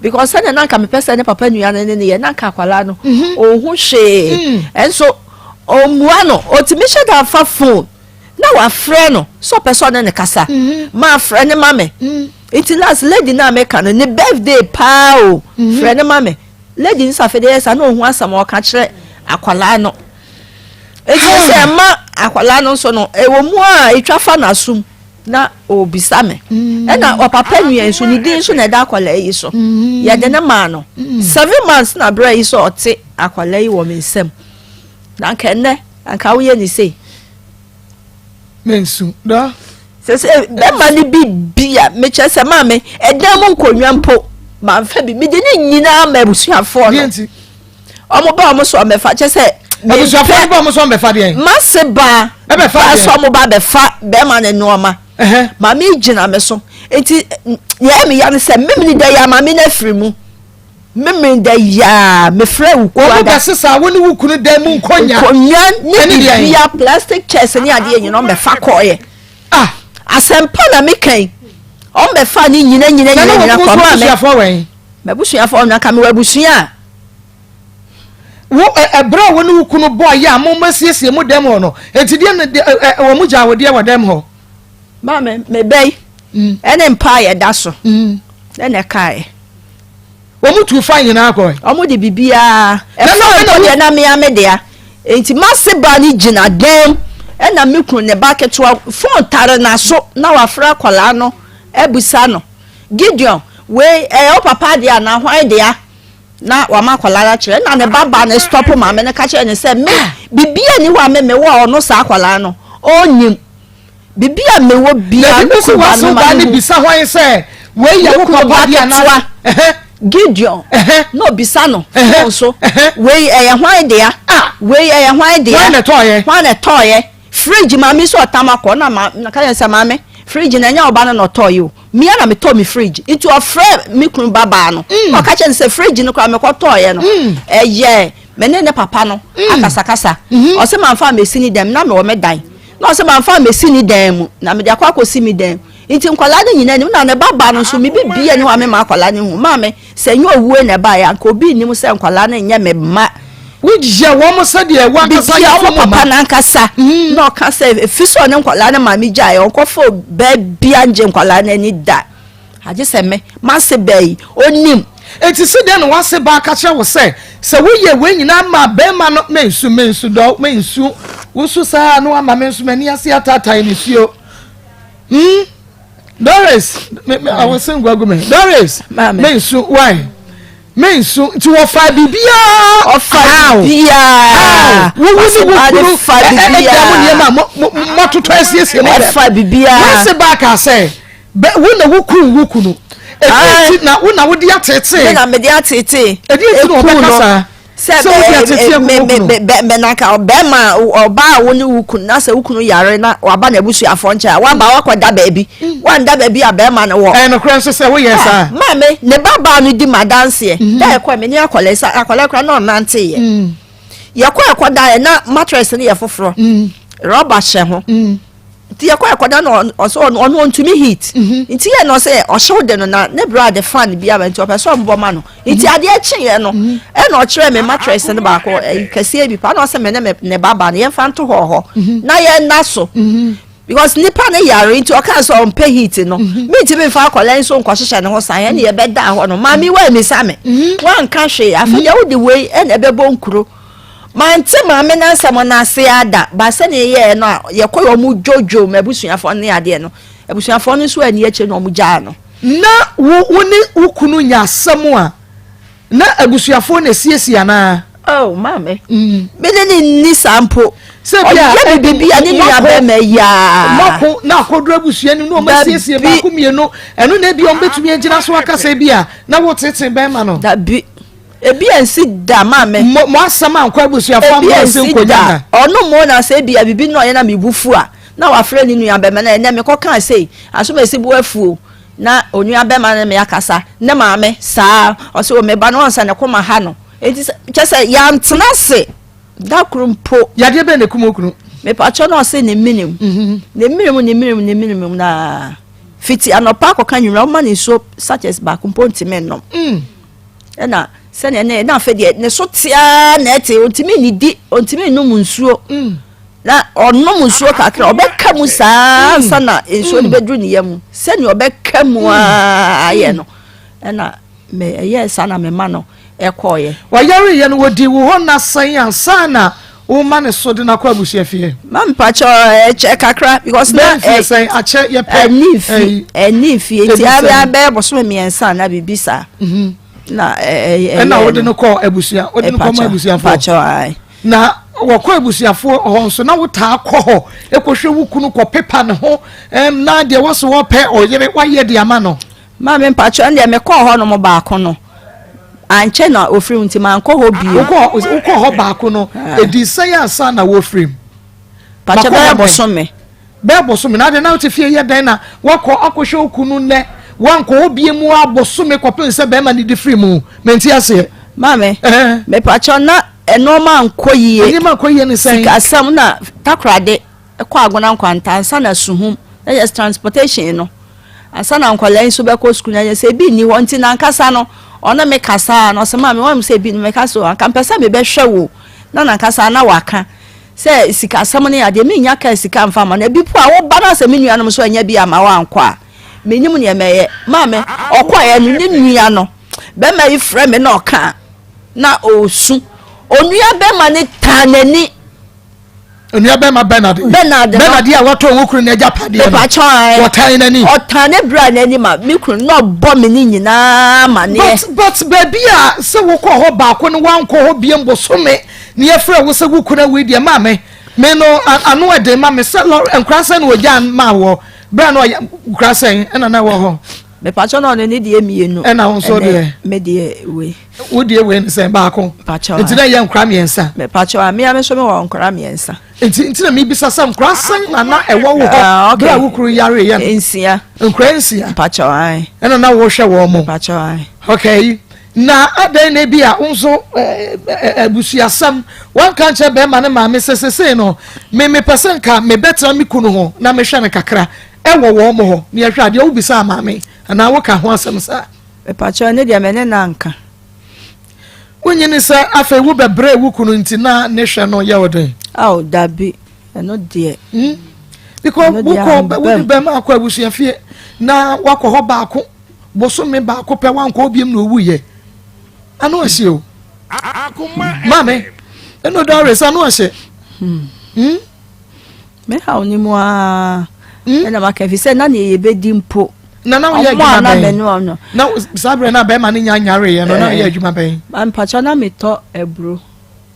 because sɛnea na anka mepɛ sɛ ne papa nua no ne no yɛ na anka akwadaa no mhm. ɔnhu hwee mm. ɛnso ɔmmua no ɔtumi hyɛ da fa phone na wafrɛ no sɛ ɔpɛ sɛ ɔne ne kasa mhm. ma afrɛ ne ma me mm. nti last lady no a meka no ne birthday paa o mhm. frɛ ne ma me Lady no safe deɛ yɛ saa na ɔhu asɛm a ɔka kyerɛ akwadaa no. Eti sɛ ɛma akwadaa no nso no ɛwɔ mu a etwa fa n'asom na ɔrebisa me. Mm. Ɛna ɔpapa nua nso ne din nso na ɛda akwadaa yi so. Mm. Yɛde ne maa no. Mm. 7 months na berɛ yi sɛ ɔte akwadaa yi wɔ me nsam. Na nka ɛnnɛ anka woyɛ ne sei. Mensu da. Sɛ sɛ bɛma no bi bi a mekyerɛ sɛ maame ɛdan mu nkonnwa mpo mamfa bi mede ne nyinaa ma abusuafoɔ no ɔmo ba ɔmo so ɔmɛfa kyɛ sɛ abusuafoɔ no ba ɔmo so ɔmɛfa deɛ mase ba ba so ɔmo ba bɛfa bɛrima no nneɛma maame gyina me so nti yɛn mi ya no sɛ memene da yɛ maame no afiri mu. Memeneda yi ara, mefrɛɛ wo kuo Wɔn ada. bɛsesa wo ne wo kunu dan mu nkonya. Nkonwa ne Ɛne deɛn? bibia, plastic chairs ne adeɛ nyina wɔn bɛfa kɔɔeɛ. Ah! Asɛmpa na meka yi. Wɔn bɛfa ne nyina nyina Na nyina ne nyina wo kɔ nso maa me. abusuafoɔ wɛn? M'abusuafoɔ na nka mewɔ abusua a. Wo ɛ ɛberɛ a wo ne wo kunu bɔɔ yɛ a mo masiesie mo dɛm hɔ no, enti deɛ na deɛ ɛ ɛ wɔn gyaa wo deɛ wɔ dɛm hɔ? Maame, me bɛ yi, ɛne mpaeɛ da so, ɛna ɛkaeɛ. Wɔn tuu fan nyinaa kɔe. Wɔn de biribiara. Ɛfan mpo deɛ na mea me dea. Enti m'ase ba no gyina dan mu ɛna me kunu ne ba ketewa phone tare n'aso na wafrɛ akwadaa no abisa no, Gideon, wei ɛyɛ wo papa dea anaa hwan dea? Na wama akwadaa no akyerɛ. Ɛna ne ba ba no stop maame no ka kyerɛ no sɛ me biribiara nni hɔ a me mewɔ a ɔno saa akwadaa no ɔnnim. Biribi a mewɔ biara, me kunu ba no ma mehu. Bisa hwan sɛ, Wei yɛ Me wo kunu papa ba deɛ anaa? ketewa, Ɛhɛ. Gideon, Ɛhɛ. na ɔbisa no Ɛhɛ. phone so, Ɛhɛ. Wei ɛyɛ hwan dea? Ah! Wei ɛyɛ hwan dea? Hwan na ɛtɔeɛ? Hwan na ɛtɔeɛ? Fridge maame sɛ ɔtam akɔ, na ma na ka kyerɛ no sɛ, Maame, fridge no ɛnyɛ wo ba no na ɔtɔeɛ o, me ara na metɔɔ me fridge. Nti ɔfrɛɛ me kunu babaa no, na ɔka kyerɛɛ no sɛ, Fridge no koraa mekɔtɔeɛ no, ɛyɛ me ne ne papa no akasakasa. Ɔse mamfa ammɛsi ne dan mu, na mewɔ me dan. Na ɔse mamfa ammɛsi ne dan mu, na mede akɔ akɔsi me dan mu. Nti nkwadaa no nyinaa nim, na ne ba baa no nso, me biribiara nni hɔ a mema akwadaa no hu. Maame, sɛ ɛnyɛ owuo na ɛbaeɛ a, anka obi nnim sɛ nkwadaa no nyɛ me mma. Woyɛ wɔn sɛdeɛ w'ankasa Biribiara, yɛ wɔn wɔn papa mma. no ankasa. Na ɔka sɛ, ɛfiri sɛ ɔne nkwadaa no maame gyaeɛ, ɔnkɔfa ɔbaa biara ngye nkwadaa no ani da. Agye sɛ me, m'ase baa yi, ɔnim. Enti se dɛn na w'ase baa ka kyerɛ wo sɛ, sɛ woyɛ wei nyinaa ma barima no, mensu, mensu dɔ, mensu, wosu saa na woama me nso m'ani ase ataatae nisuo. Hmm? Doris, me, me, awɔ se ngua gu me. Doris, mensu, why? Mensu, nti wɔfaa biribiara. Ɔfa biribiara. Wowu ne wo kunu ɛda mo nneɛma a moatotɔ asiesie mo dɛm. Ɔfa biribiara. W'ase baa kaa sɛ, Bɛ, wo na wokum wo kunu. Ɛdeɛn nti na wo na wode ateetee? Me na mede ateetee. Ɛdeɛn nti na wɔbɛka saa? Sɛ Sɛ wode ateetee akum wo kunu. me, bɛ, bɛ, na nka ɔbɛrima, ɔbaa a wo ne wo kunu, na sɛ wo kunu yare na waba n'abusuafoɔ nkyɛn a, woaba woakɔda baabi. Woanda baabi a bɛrima no wɔ. Ɛyɛ nokorɛ nso sɛ woyɛɛ saa? Maame, ne ba baa no di m'adanseɛ. Da a yɛkɔɛ, me ne akwadaa yi, sɛ akwadaa yi koraa na ɔnnanteeɛ. Yɛkɔɛ kɔdaeɛ na mattress no yɛ foforɔ. Rɔba hyɛ ho. Nti yɛkɔ ɛkɔda na ɔsɛ ɔno ɔno ɔntumi heat mhm. nti yɛ na ɔsɛ ɔhyew de no na ne bra de fan bi aba nti ɔpɛ sɛ ɔmbɔ ma no nti mhm. adeɛ kyeeɛ no mhm. ɛna ɔkyerɛ me mattress no baako ɛyi kɛseɛ bi pa na ɔsɛ me ne me ne ba ba no yɛmfa nto hɔ hɔ na yɛnna so because nipa ne yare nti ɔka sɛ ɔmpɛ heat no mentumi nfa akɔla nso nkɔhyehyɛ ne ho san ɛne yɛbɛda hɔ no maame wa misa me wanka hwee afei deɛ wode wei ɛna ɛbɛbɔ nkuro. Mante maame no asɛm no ase ara da, but sɛdeɛ yɛyɛɛ no a yɛkɔeɛ wɔn dwodwoo m'abusuafoɔ no ne adeɛ no, abusuafoɔ no nso anni akyire na wɔn gyaa no. Na wo wo ne wo kunu nya asɛm a, na abusuafoɔ na ɛsiesie anaa? Oh, maame, me ne no nni saa mpo. Sɛ bi a Ɔyɛ me biribi a ne nua bɛrima yi aa. Mako na akɔduru abusua no mu na wɔn asiesie baako mmienu ɛno na ebi wɔn bɛtumi agyina so akasa ebi a na wɔtete bɛrima no. Dabi ebi ansi da maame. Mo mo asɛm ankɔ abusuafo Ebi ama ɔsi ansi nkonya da da. ɔno mo na sɛ ebi a biribi na ɔyɛ na me bu fu a na wafrɛ ne nua bɛrima na ɛnɛ mekɔ kaa sei asomasi bo afuo na onua bɛrima ne me akasa ne maame saa ɔsɛ o me ba no ɔnsa ne koma ha no eti kyɛ sɛ yɛantena ase. Da koro mpo. Yadeɛ bɛn na ɛkum wo kunu? Mepakyɛw na ɔse ne menem. Ne menem ne menem ne menem na fiti anɔpa akɔka nwummerɛ ɔma ne nsuo sachets baako mpo ntumi nnom. Ɛna sɛnea ne na afei deɛ ne so teaa na ɛte ɔntumi nnidi ɔntumi nnom nsuo. Na ɔnom nsuo kakra ɔbɛka mu saa ansa na nsuo no bɛduru ne yam sɛnea ɔbɛka mu aa ayɛ no ɛna Me ɛyɛɛ saa na me ma no kɔeɛ. Ɔyareeɛ no, wɔdii wo hɔ nna sɛn ansa na worema ne so de no akɔ abusuafie? Ma mpakyɛ ɛkyɛ kakra because na Bɛyɛ mfie sɛn? Akyɛ yɛpɛ ɛni mfie ɛni mfie nti abɛyɛ bosome mmiɛnsa na biribi saa. Mhm. Na ɛyɛ ɛna wode no kɔ abusua wode no kɔ ma abusuafoɔ. Mpakyɛ ayi. Na wɔkɔ abusuafoɔ hɔ nso na wotaa kɔ hɔ ekɔhwɛ wo kunu kɔ pepa ne ho na deɛ wɔso wɔpɛ ɔyere wayɛ de ama no. Maame mpakyɛw ɛndeɛ me kɔɔ hɔ nom baako no ankyɛ na ofiri mu nti mankɔ hɔ bio. Wokɔ wokɔ hɔ baako no edi sɛn ansa na wofiri mu? Mpakyɛw bɛyɛ bosome. Bɛyɛ bosome na adeɛ na wote fie yɛ dɛn na wakɔ akɔhwɛ okunu nnɛ wankɔ hɔ bie mu a bosome kɔpem sɛ bɛrima no di firi mu mente aseɛ. Maame mepakyɛw na nnoɔma nkɔ yie. Nneɛma nkɔ yie ne sɛn? Sikasɛm na takorade. kɔ Agona Nkwanta ansa na Suhum, na yɛ transportation no, ansa na nkwadaa yi nso bɛkɔ sukuu, na yɛ sɛ ebi nni hɔ, nti n'ankasa no, ɔne me kasa na ɔsɛ maame wɔn sɛ ebi meka so anka mpɛ sɛ mebɛhwɛ wo, na n'ankasa na waka sɛ sikasɛm ne adeɛ mennya kaa sika mfa ma no, ebi po a woba na sɛ me nuanom nso anya bi ama wankɔ a, menim neɛ mɛyɛ. Maame, ɔkɔeɛ no, ne nua no, bɛrima yi frɛ me na ɔka na ɔresu, onua bɛrima no taa n'ani. Onua bɛrima Bernard. Bernard no. Bernard a watɔn wo kunu n'agyapadeɛ no. Mepakyɛw ae. Wɔtan n'ani. Ɔtan ne bra n'ani ma me kunu na ɔbɔ me ne nyinaa amaneɛ. But but baabi a sɛ wokɔ hɔ baako no wankɔ hɔ biem bosome ne yɛfrɛ wo sɛ wo kunu awu deɛ maa me me no ano ɛden ma me sɛ lɔre nkora sɛn na ɔgyaa maa wɔ berɛ a na ɔyɛ nkora sɛn ɛna na ɛwɔ hɔ. Mepakyɛw na ɔno ne deɛ mmienu. Ɛna wo nso deɛ. Me deɛ wei. Wo deɛ wei ne sɛn baako. Mpakyɛw. Nti na ɛyɛ nkora mmiɛnsa. Mepakyɛw a mmea me nso me wɔ nkora mmiɛnsa. Nti nti na mebisa sɛ nkora sɛn na na ɛwɔ wo hɔ ah, bere a wo kunu yare yɛ no. Nsia. Nkora nsia. Mpakyɛw ae. Ɛna na wohwɛ wɔn mo. Mpakyɛw ae. Okay. Na adɛn na ebi a wo nso abusuasɛm wanka nkyerɛ bɛrima ne maame sɛ sesei no me mepɛ sɛ nka mebɛtena me kunu ho na mehwɛ no kakra ɛwɔ wɔn mo hɔ na yɛhwɛ adeɛ wobisaa maame anaa woka ho asɛm saa. Mepakyɛw, ɛno deɛ me ne no anka. Wonnye nni sɛ afei wobɛbrɛɛ wo kunu nti na ne hwɛ no yɛ wo den? Ao, dabi, ɛno deɛ. Hmm? Because wokɔ wode bɛrima akɔ abusuafie na wakɔ hɔ baako bosome baako pɛ wankɔ hɔ biom na owuiɛ. Ano ahye o. Maame, ɛno Doris ano ahye. Hmm? hmm? Me haw no mu ara hmm? na maka fi sɛ na nea yɛbɛdi mpo. Na na woyɛ adwuma bɛn? Na saa berɛ na bɛrima no nya nyareeɛ no na woyɛ eh, adwuma bɛn? Mpakyɛ na metɔ aburo.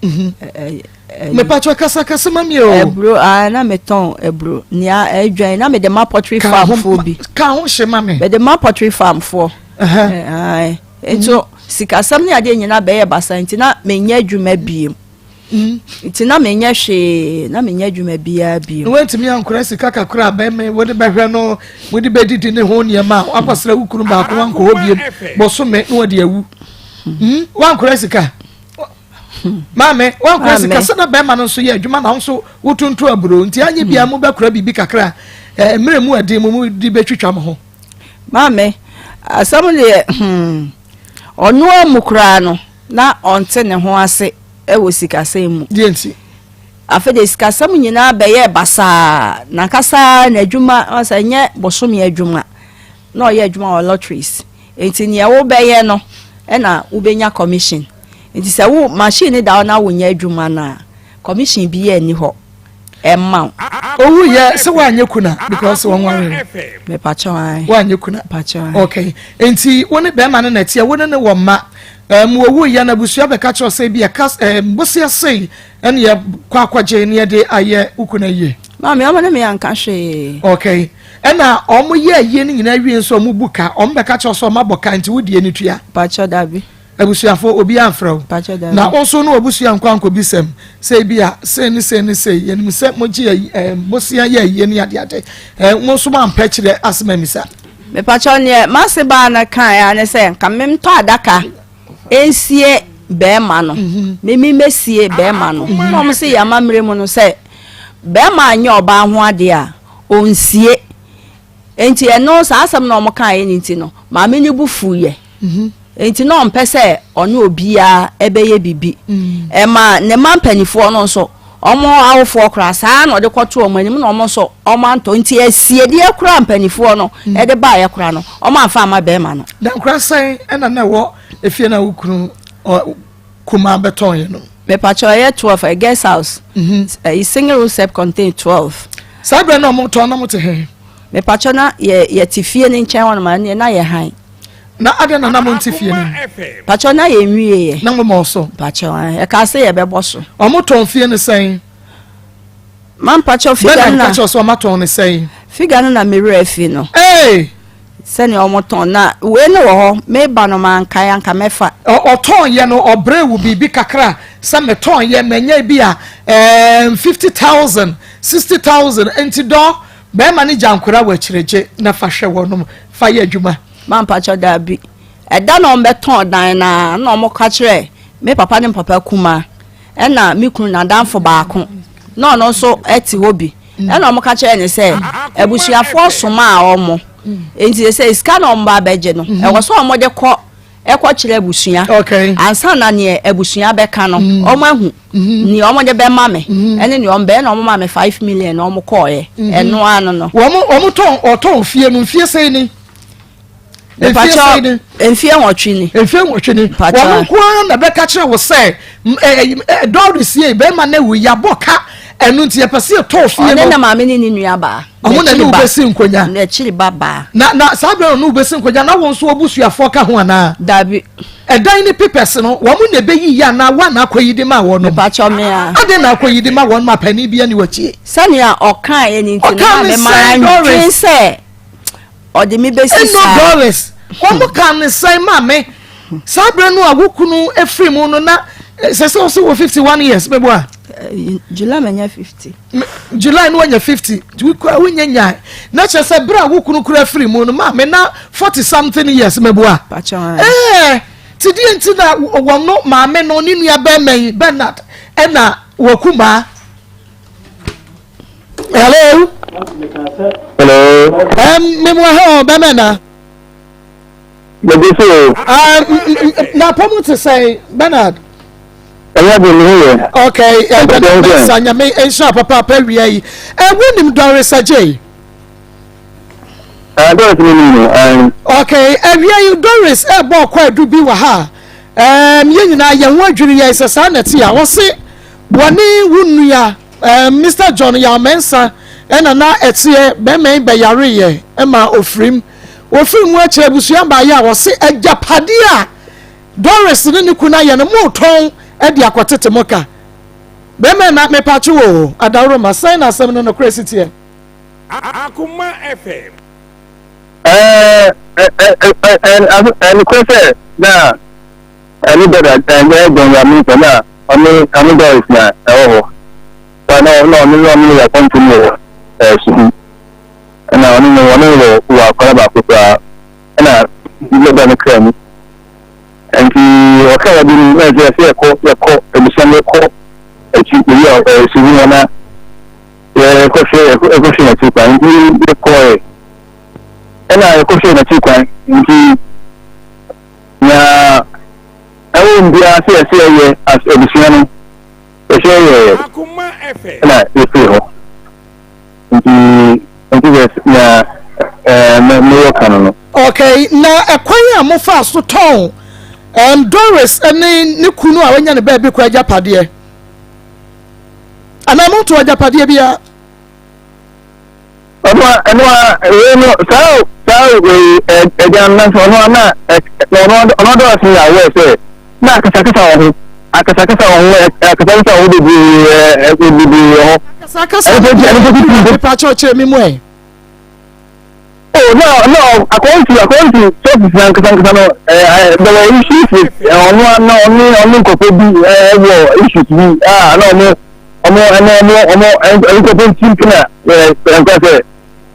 Mhm. Eh, eh, Mepakyɛ kasa kasa ma mi o. Aburo ah na metɔn aburo nea adwan na mede ma poultry farm foɔ bi. Ka ho hye ma me. Mede ma poultry farm foɔ. Nti mhm. sikasɛm ne adeɛ nyinaa bɛyɛ basa nti na menyɛ adwuma biem. Nti na menyɛ hwee, na menyɛ adwuma biara bio. Na woantumi ankora sika kakra a bɛme wode bɛhwɛ no, mode bɛdidi ne ho nneɛma a woakɔsra wo kunu baako wankɔ hɔ biem bosome na wɔde awu. Hmm? Woankora sika? Maame, woankora sika sɛ na bɛrima no nso yɛ adwuma na wo nso wotonto aburo nti anyɛ biara mobɛkora biribi kakra a mmerɛ mu ɛden mu mode bɛtwitwa mo ho. Maame, asɛm deɛ hmm, ɔno amu koraa no na ɔnte ne ho ase wɔ sikasɛm mu. Deɛ nti? Afei deɛ sikasɛm nyinaa bɛyɛɛ basaa. N'ankasa n'adwuma, ɔsɛ ɛnyɛ bosome adwuma, na ɔyɛ adwuma wɔ lotteries. Nti nea wobɛyɛ no ɛna wobɛnya commission. Nti sɛ wo machine no da hɔ na wonyɛ adwuma no a, commission biara nni hɔ ɛmma wo. Owu yɛ sɛ woanyɛ kuna because wɔn ware no. Mepakyɛw ae. Woanyɛ kuna. Mepakyɛw ae. Okay. Nti wo ne bɛrima no na ɛteɛ, wo ne ne wɔ mma. Um, owu yɛ na abusua bɛka kyerɛ sɛ bi ɛka um, bosea sei ɛne yɛ kɔ akɔgye ne yɛde ayɛ wo kuna yie. Maame, ɔmo ne me anka hwee. Okay. Ɛna ɔmo yɛ ayie no nyinaa wie nso ɔmo bu ka, ɔmo bɛka kyerɛ sɛ ɔmo abɔ ka nti wo deɛ no tua. Pakyɛw dabi. Abusuafo, obiara amfrɛ wo. Na wo nso ne w'abusua nkɔ ankɔbisam sɛ ebia sei ne sei ne sei, yɛnim sɛ mogye ayi ɛɛ bosea yɛ ayie ne adeade. Ɛɛ mo nso moampɛ kyerɛ asɛm ammisa. Mepakyɛw neɛ m'ase baa no kaeɛ ara ne sɛ nka mentɔ adaka nsie bɛɛma no, me me mɛsie bɛɛma no. Na wɔn se yɛn amammerɛ mu no sɛ bɛɛma anyɛ ɔbaa ho adeɛ a ɔnsie. Enti ɛno saa asɛm no a wɔkaeɛ no nti no maame no bo fuiɛ. Enti na ɔmpɛ sɛ ɔne obiara bɛyɛ biribi. Ɛma ne mma mpanimfoɔ no nso, wɔn awofoɔ koraa, saa ara na ɔde kɔtoo wɔn anim na wɔn nso wɔantɔ. Nti asiedeɛ koraa a mpanimfoɔ no de baeɛ koraa no, wɔamfa amma barima no. Na nkora sɛn na na ɛwɔ efie no a wo kunu kumaa bɛtɔn yɛ no? Mepakyɛw ɛyɛ 12, ɛyɛ guest house. Ɛyi single room self contained 12. Saa berɛ na wɔtɔn na mote he? Mepakyɛw na yɛ yɛte fie no nkyɛn hɔ nom ɛnneɛ na yɛ hann. Na adɛn na na monte fie no mu? Pakyɛw na yɛn nwie yɛ. Na mo mɔ so. Pakyɛw ɛn ɛka sɛ yɛ bɛbɔ so. Ɔmo tɔn fie no sɛn? Ma mpakyɛw figure no na. Bernard ka kyerɛ sɛ ɔmo atɔn no sɛn? Figure no na me werɛ afi no. Ee! Sɛnea ɔmo tɔn na wei no wɔ hɔ meba no mankae anka mɛfa. Ɔtɔn yɛ no ɔbrɛ wo biribi kakra sɛ metɔn yɛ manya bi a ɛɛm 50,000 60,000 nti dɔ bɛrima no gya nkora wɔ akyire gye na fa hwɛ wɔnom fa yɛ adwuma. Ma mpakyɛw daabi. Ɛda na wɔbɛtɔn dan no ara na wɔka kyerɛɛ me papa ne me papa kumaa ɛna me kunu n'adamfo baako na ɔno nso te hɔ bi ɛna wɔka kyerɛɛ no sɛ abusuafoɔ somaa wɔn nti sɛ sika na wɔn ba abɛgye no ɛwɔ sɛ wɔde kɔ ɛkɔ kyerɛ abusua ansa na neɛ abusua bɛka no wɔn ahu nea wɔn de bɛma me ɛne nea wɔn bɛyɛ na wɔn ma me 5 million na wɔn kɔɔɛ ɛno ano no. Wɔn tɔn ɔtɔn fie no mfie sɛn ni? Mfie sɛn ni? Mfie 8 ni. Mfie 8 ni. Wɔn nko ara na bɛka kyerɛ wo sɛ Doris yie bɛrima na ewu yabɔ ka ɛno nti yɛpɛ sɛ yɛtɔn fie no. Ɔne ne maame ne ne nua baa. Ɔmo na ne wo bɛsi nkonya. N'akyiri ba baa. Na saa bɛrɛ no wo bɛsi nkonya na wɔn nso abusuafoɔ ka ho anaa? Dabi. Ɛdan ne papers no wɔn na ɛbɛyi yɛ anaa wɔn na akɔyi de ma wɔn? Mepakyɛw me a. Adɛn na akɔyi de ma wɔn ma panin bi ani w'akyi? Sɛnea ɔkaeɛ no nti no na me maa ndwen sɛ ɔde me bɛsi saa. Ɛno Doris, wɔn ka ne sɛn ma me saa berɛ no a wo kunu firi mu no na sɛ sɛ ɔsɛ wɔ 51 years meboa? July manya 50. July no wanya 50 nti wokura wonya nyae na kyerɛ sɛ berɛ a wo kunu kura firi mu no maame na 40 something years meboa? Ɛɛ ti deɛ nti na wɔn no maame no ne nua bɛrima yi Bernard ɛna wɔkumaa. Hello. Hello. Memu ha o bɛmɛ na. Gbogbo so. Na pɔmu te sɛn Bernard. Ɛyɛ de ne ho yɛ. Okay, Bernard Mensah nyame nhyira papaapa wia yi. Ɛ wonim Doris Adjei? Doris ne nim no. Okay, awia yi Doris ɛbɔ ɔkɔ adu bi wɔ ha. Yɛn nyinaa yɛn ho adwiri yɛn sɛ saa na ɛte a wɔse wɔne wo nua Mr. John Yaw Mensah ɛna na ɛteɛ bɛrima yi bɛyareeɛ ɛma ofirim. Ofiri mu akyerɛ abusua baayɛ a wɔse agyapadeɛ a Doris ne ne kunu ayɛ no motɔn de akɔtete mo ka. Bɛrima na mepakye wo adaworoma sɛn na asɛm no nokorɛ si teɛ? Akoma FM. Ɛɛ nokorɛ sɛ na ɛne dada ɛnyɛ John Yaw Mensah na ɔne ɔne Doris na ɛwɔ hɔ. Saa na ɔne ɔne ɔne yɛ akwantu mu wɔ ɛɛ sukuu. Ɛna ɔne no ɔne wɔ wɔ akwadaa baako koraa ɛna bɛba no kra mu. Nti ɔka yɛ bi no na ɛsɛ sɛ yɛkɔ yɛkɔ abusua no yɛkɔ akyi ebi a ɛɛ sukuu hɔ na yɛkɔhwɛ yɛkɔhwɛ n'akyi kwan nti yɛkɔɛ ɛna yɛkɔhwɛ n'akyi kwan nti nea ɛwɔ mu biara sɛ yɛsɛ yɛyɛ as abusua no yɛsɛ yɛyɛ ɛna yɛfiri hɔ nti nti sɛ nea ɛɛ mewɔ ka no no. Okay, na ɛkwan a mofaa so tɔn um, Doris ne ne kunu a wanya ne baabi kɔ agyapadeɛ anaa monto agyapadeɛ biara? Ɔno a ɛno a wei no saa saa wei ɛgya no nanso ɔno a na ɔno ɔno adɔɔso yɛ aware sɛ na akasakasa wɔ ho akasakasa wɔ ho akasakasa wɔ ho bebree ɛ bebree wɔ hɔ. Akasakasa wɔ ho nipa kyerɛkyerɛ mi mu ɛ. Oh no no according to according to sources na nkasa nkasa no ɛɛ there were issues with ɔno a na ɔne ɔne nkurɔfoɔ bi ɛwɔ issues bi a na ɔmo ɔmo ɛne ɔmo ɔmo nkurɔfoɔ nti nti na ɛɛ nkɔ sɛ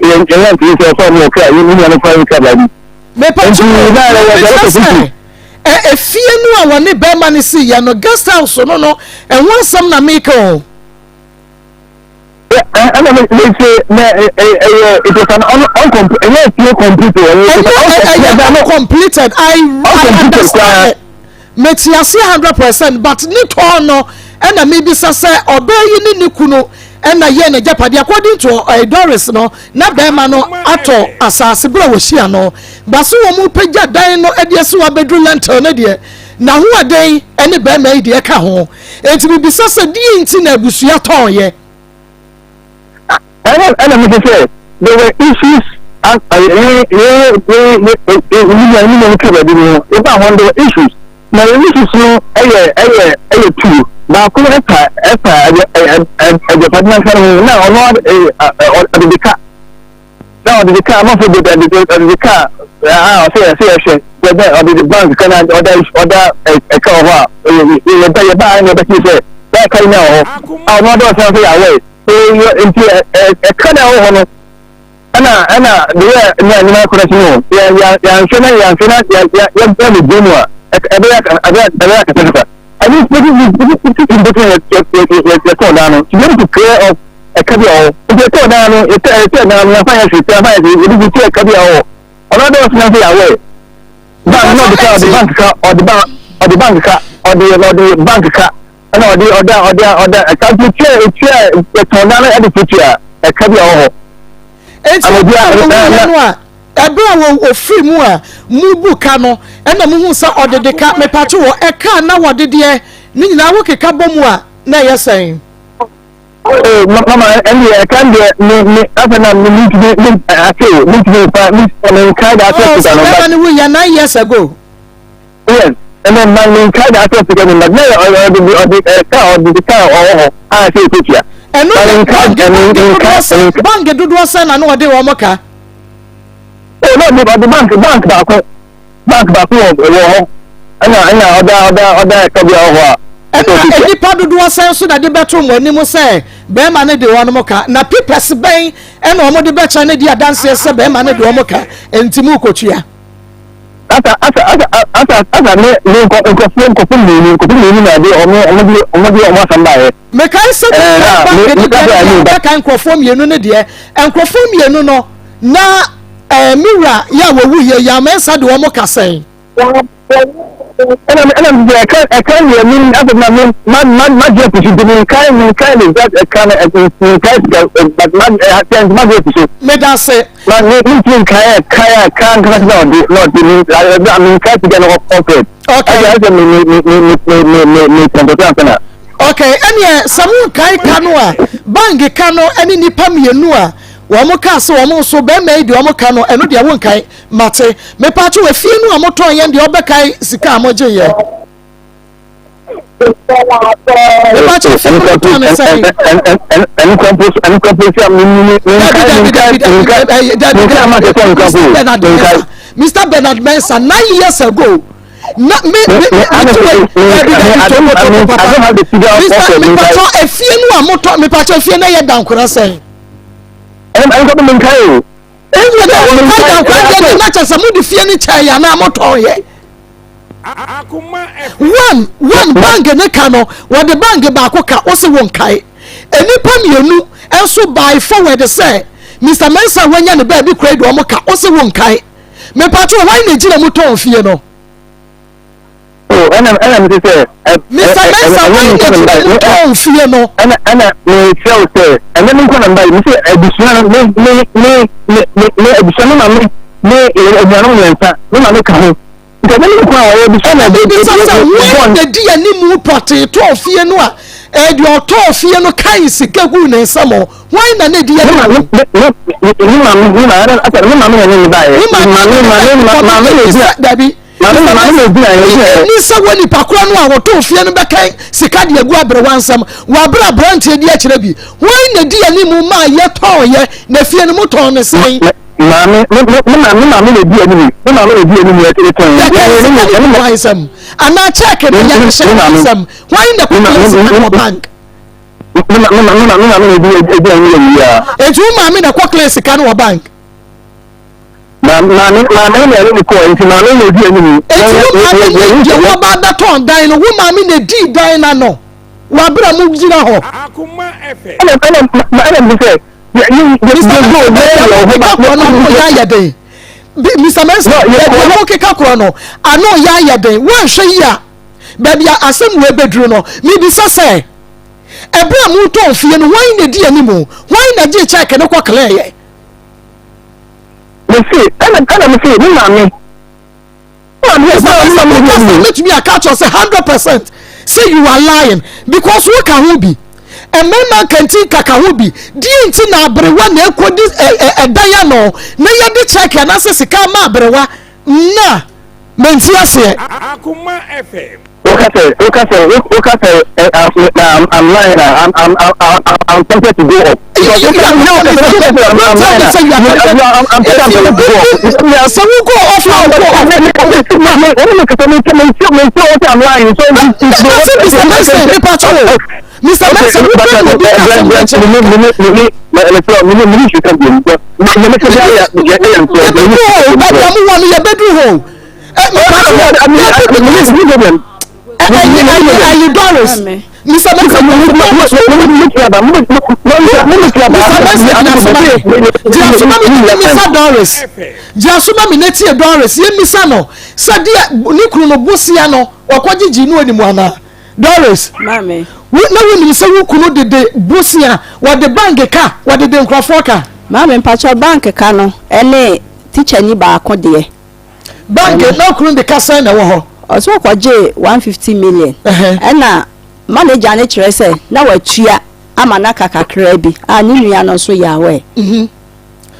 yɛn yɛn yɛn ntumi sɛ ɔsɛ ɔmo ɔkra yɛn nua no kora nkra baabi. Mepɛ Nti na ɛwɔ kyerɛ sɛ sɛ ɛ efie no a wɔne bɛrima no si yɛ no guest house no no ɛho asɛm na meka o. Ɛna me me se na ɛyɛ it was an un uncomplete ɛyɛ efie complete o ɛyɛ ɛyɛ uncompleted I I understand it mete ase 100% but ne tɔn no ɛna mebisa sɛ ɔbaa yi ne ne kunu ɛna yɛ n'agyapadeɛ according to uh, Doris no na bɛrima no atɔ asase berɛ a wɔhyia no ba so wɔn pagya dan no de asi hɔ abɛduru lentil no deɛ n'ahoɔden ne bɛrima yi deɛ ka ho. Enti mibisa sɛ, deɛn nti na abusua tɔn yɛ? Ɛna ɛna mete sɛ there were issues yɛ yɛ yɛ yɛ yɛ ne ne ka baabi no yɛba hɔ there were issues na yɛn issues no ɛyɛ ɛyɛ ɛyɛ two baako ɛfa ɛfa ɛgyapade nansa no ho na ɔno ɔde de ka na ɔde de kaa amanfoɔ bebree ɔde de ɔde de kaa a ɔsɛ yɛsɛ yɛhwɛ yɛbɛ ɔde de bank ka na ɔda ɔda ɛka wɔ hɔ a yɛba yɛba a ɛna ɛbɛte sɛ bɛɛ ka nyina wɔ hɔ a ɔno ɔdɔ ɔsan sɛ yɛawɔ yɛ nti ɛka na ɛwɔ hɔ no ɛna ɛna de yɛ ne anyina akɔrɔ si no yɛ yɛ yɛanhwɛ na yɛanhwɛ na yɛ yɛ yɛ ne gye mu a ɛbɛyɛ ɛbɛyɛ ɛbɛyɛ akasakasa ɛne titi mpɛtɛ yɛ yɛ yɛ yɛ tɔɔ dan no to be able to clear off ɛka bi a ɔwɔ nti ɛtɔɔ dan no yɛtɔ ɛtɔɔ dan no yɛafa yɛ hwee yɛafa yɛ hwee yɛde bi ti ɛka bi a ɔwɔ ɔno adɔ ɔsena sɛ yɛawɔ bank na ɔde ka ɔde bank ka ɔde bank ɔde bank ka ɔde ɔde bank ka ɛna ɔde ɔda ɔde ɔda ɛka nti etua etua ɛtɔn dan no ɛde tuatua ɛka bi a ɔwɔ hɔ. Eti obi a wɔwɔ no a ɛberɛ a wɔfiri mu a mubu ka no ɛna muhu sɛ ɔde de ka mepatwo wɔ ɛka na wɔde deɛ ne nyinaa wokeka bɔ mu a na ɛyɛ sɛn. Oh, mama, ɛnni ɛka deɛ me me afɛ na me me ntumi me ase o me ntumi nfa me me nkae da ase sika no. Oh, sɛ bɛma no wu yɛ 9 years ago. Yes, ɛnna mma me nkae da ase sika no but na yɛ ɔde bi ɔde ɛka ɔde bi ka ɔwɔ hɔ a sɛ ekotua. Ɛno de bank bank dodoɔ sɛ bank dodoɔ sɛ na na ɔde wɔn ka. Oh, na ɔde ɔde bank bank baako. Bank baako wɔ wɔ hɔ ɛna ɛna ɔda ɔda ɔda ɛka bi wɔ hɔ a. Ɛna nnipa dodoɔ sɛn nso na de bɛto mo anim sɛ bɛrima no de wɔn ka, na pipɛs bɛn ɛna wɔn de bɛkyɛ no di adanseɛ sɛ bɛrima no de wɔn ka, nti mo rekɔtua? Asa asa asa asa asa ne ne nkɔ nkɔfoɔ nkɔfo mmienu nkɔfo mmienu na ɛde wɔn wɔn de wɔn de wɔn asɛm baeɛ. Mekae sɛ mekae bank no deɛ no deɛ wɔbɛka nkurɔfoɔ mmienu no deɛ nkurɔfoɔ mmienu no na Ɛɛ me wura yɛ a wɔwu yɛ Yaw Mensah de wɔn ka sɛn? Ɛna ɛna mi sɛ ɛka ɛka deɛ mi afɛ na mi ma ma ma gye afi so nti mi nkae mi nkae ne exact ɛka no mi nkae sika but ma ɛ ɛ ma gye afi so. Meda ase. Ma mi mi ntumi nkae ɛka ɛka nkasa na ɔde na ɔde mi ɛ mi nkae sika no ɔfɛ. Okay. Ɛsɛ ɛsɛ mi mi mi mi mi mi mi mi kɔmpɔtɔ ansa na. Okay, ɛneɛ sɛ mo nkae ka no a bank ka no ɛne nipa mmienu a Wɔn kaa sɛ wɔn nso bɛɛma yi deɛ wɔn ka no ɛno deɛ wo nkae mate mepaakyɛw efie no a mo tɔn yɛn deɛ ɔbɛkae sika a mo gye yɛ mepaakyɛw efie no mo tɔn ne sɛn. Dabi dabi dabi dabi dabi Mr Bernard Mensah Mr Bernard Mensah 9 years ago na me me me me to dabi dabi tobo tobo papa Mr mepaakyɛw efie no a mo tɔn mepaakyɛw efie no yɛ dankora sɛn. Ɛnkɔ bi menkae o. Ɛnyɛ dɛ wonkae da nkwa deɛ deɛ na kyɛ sɛ mode fie no kyɛɛ yɛ anaa motɔn yɛ. One one bank ne ka no wɔde bank baako ka wo se wonkae. Nnipa mmienu nso by forward sɛ Mr Mensah wanya ne baabi koraa de wɔn ka wo se wonkae. Mepatwo hwan na egyina mu tɔn fie no? Oh, ɛna ɛna mi sɛ ɛ Mr. Mensah ɛnyɛ wɔn mi na nkɔ na gyina mu mba tɔn fie no. ɛna ɛna mi kyerɛ wo sɛ ɛnyɛ mi nkɔ na mba yi mi sɛ abusua no me me me me me me abusua no ma me me anuanom mmiɛnsa me ma me ka ho nti ɛnyɛ mi nkɔ a ɔyɛ abusua na Ɛna ɛde mebisa ɛde sɛ ɛde wɔn bɔn na di anim pɔtee tɔɔ fie no a ɛɛ deɛ ɔtɔɔ fie no kae sika guu ne nsam o. Hwan na na edi Ne anim? maame ne ne maame ne maame asɛ ne maame na ne ne baeɛ. Wo Maame maame maame maame na egyina Dabi. maame maame na egyina yɛ gyina yɛ. Ni sɛ wɔ nipa korɔ no a wɔtɔn fie no bɛkan sika de agu aberewa nsam wɔ abere aberanteɛ di akyerɛ bi. Hwan na di anim maa yɛtɔn yɛ na fie no mo tɔn ne sɛn? Maame ne ne maame maame na edi anim ne maame na edi anim yɛ tɔn yɛ. Yɛkan sika de gu hwan nsam anaa kyɛɛke no yɛde hyɛ hwan nsam? Hwan na kɔkɔyɛ sika no wɔ bank? Me ma me ma me maame na edi edi anim yɛ yia. Eti wo maame na kɔ clear sika no wɔ bank? Maame maame na ɛne ne kɔɔ nti maame na edi anim. Eti wo maame ne deɛ wɔba abɛtɔn dan no wo maame na edi dan na no wɔ abira mu gyina hɔ. Ɛna ɛna ɛna mi sɛ yɛ yɛ yɛ Mr. yɛ Mensah yɛ baabi a yɛ mokeka korɔ no ano yɛ ayɛ den. Mr. Mensah baabi a mokeka korɔ no ano yɛ ayɛ den. Woanhwɛ yi a baabi a asɛm wei bɛduru no mebisa sɛ ɛberɛ a motɔn fie no hwan na ɛdi anim? Hwan na gyee kyɛɛke no kɔ klɛɛyɛ? Mese ɛna ɛna mese me maame. Mr. Mensah mokasa mɛtumi aka akyerɛ sɛ 100% sɛ you are lying because woka ho bi. Mmarima nkanti kaka ho bi. Deɛ nti na aberewa na ɛkɔdi ɛdan ano na yɛde kyɛɛke anaasɛ sika ama aberewa na mente aseɛ. Akoma FM. Woka sɛ woka sɛ woka sɛ I'm I'm lying I'm I'm I'm I'm tempted to go up. Because you can no no don't tell me say you are tempted. I'm tempted to go up. Sɛ wo go off na wo go off. I'm lying. So Mr. Mensah nipa kyɛw o. Mr. Mensah wo bɛ na obi ka asɛm wɔ kyɛw. Yɛbɛdu hɔ o baabi a mo wɔ no yɛbɛdu hɔ o. Ayi Doris. Mr. Mensah Mr. Mensah gyina so ma me gyina so ma me na tie Doris gyina so ma me na tie Doris yɛ misa no sɛ deɛ ne kunu no bosia no ɔkɔgye gye no anim anaa Doris Maame. wo na wonim sɛ wo kunu dede bosia wɔde bank ka wɔde de nkurɔfoɔ ka. Maame mpakyɛ bank ka no ɛne teacher ni baako deɛ. Bank na kunu de ka sɛn na ɛwɔ hɔ. Ɔsɛ ɔkɔgye 150 million. Ɛna manager ne kyerɛ sɛ na watua ama n'aka kakra bi a ne nua no nso yɛ aware.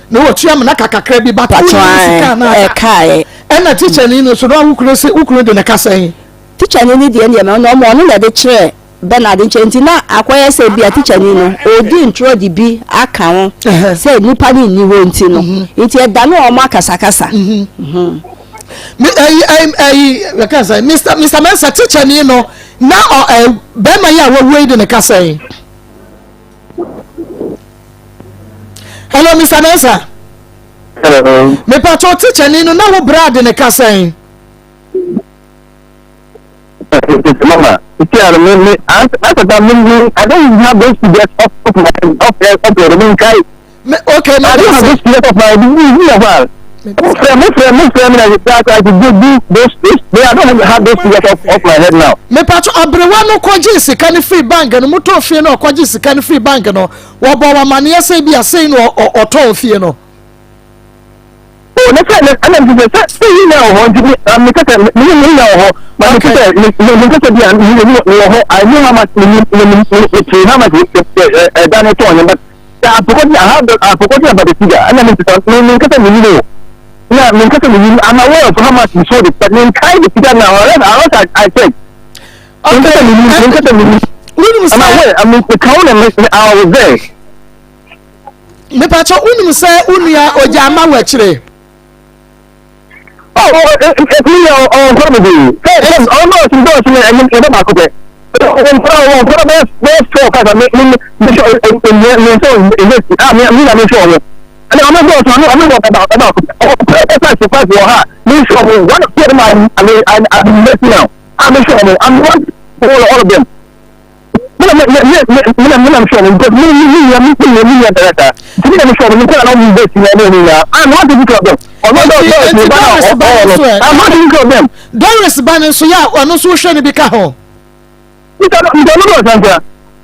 Na watua ama n'aka kakra bi but wonni sika na aka. Ɛkaeɛ. Ɛna teacher ni no so na wo kunu sɛ wo kunu de ne ka sɛn. Teacher ni ne deɛ deɛ ɔno ɔno na ɛde kyerɛ Bernard nkyɛn nti na akɔyɛ sɛ bia teacher ni no ɔredi ntorɔ de bi aka ho sɛ nipa no nni hɔ nti no nti ɛda no wɔn akasakasa. Ɛyi ɛyi ɛyi yɛka sɛ Mr Mr Mensah teacher ni no na ɔ ɛ bɛrima yi a wawu yi de ne kasa yi. Hello Mr Mensah. Hello. Mepatɔ teacher ni no na wo bra de ne kasa yi. Mama, you see, I mean, after that, me, I don't even have those figures off, off my, off, off, off, me, kai. Okay, I don't have those figures off my, me, me, well. Mo fẹ́ mi na I do do those those I don't have those figures off, off my head now. Mepatɔ aberewa no kɔgye sika no firi bank no motɔ fie no ɔkɔgye sika no firi bank no wɔbɔ wɔn amaneɛ sɛ bi asɛn no ɔtɔn fie no. O ne sɛ ne ɛna mi sɛ sɛ sɛ yi na wɔ hɔ nti mi mi kɛsɛ mi mi mi na wɔ hɔ ma mi kɛsɛ mi mi mi kɛsɛ bi a mi mi mi wɔ hɔ I know how much mi mi mi mi mi ti how much ɛ ɛ ɛda ne tɔn ne but I forgot I have the I forgot about the figure ɛna mi sɛ mi mi kɛsɛ mi mi o na mi kɛsɛ mi mi I'm aware of how much we sold it but mi nkae the figure now unless unless I I check. Mi kɛsɛ mi mi mi kɛsɛ mi mi I'm aware I mean the count and I was there. Mepakyɛ wonim sɛ wo nua ogya ama wɔ akyire. Me na me me me me na me na mehwɛ ɔmo because me me me nua me me me nua dada nti me na mehwɛ ɔmo me nkɔla na ɔmo bɛ si na ɛna ɔmo nyinaa I'm not taking care of them ɔno dɔ dɔ ne ba na ɔwɔ no I'm not taking care of them. Doris ba no nso yɛ a ɔno nso wohwɛ no bi ka ho. Bisa no bisa no dɔ ɔsansa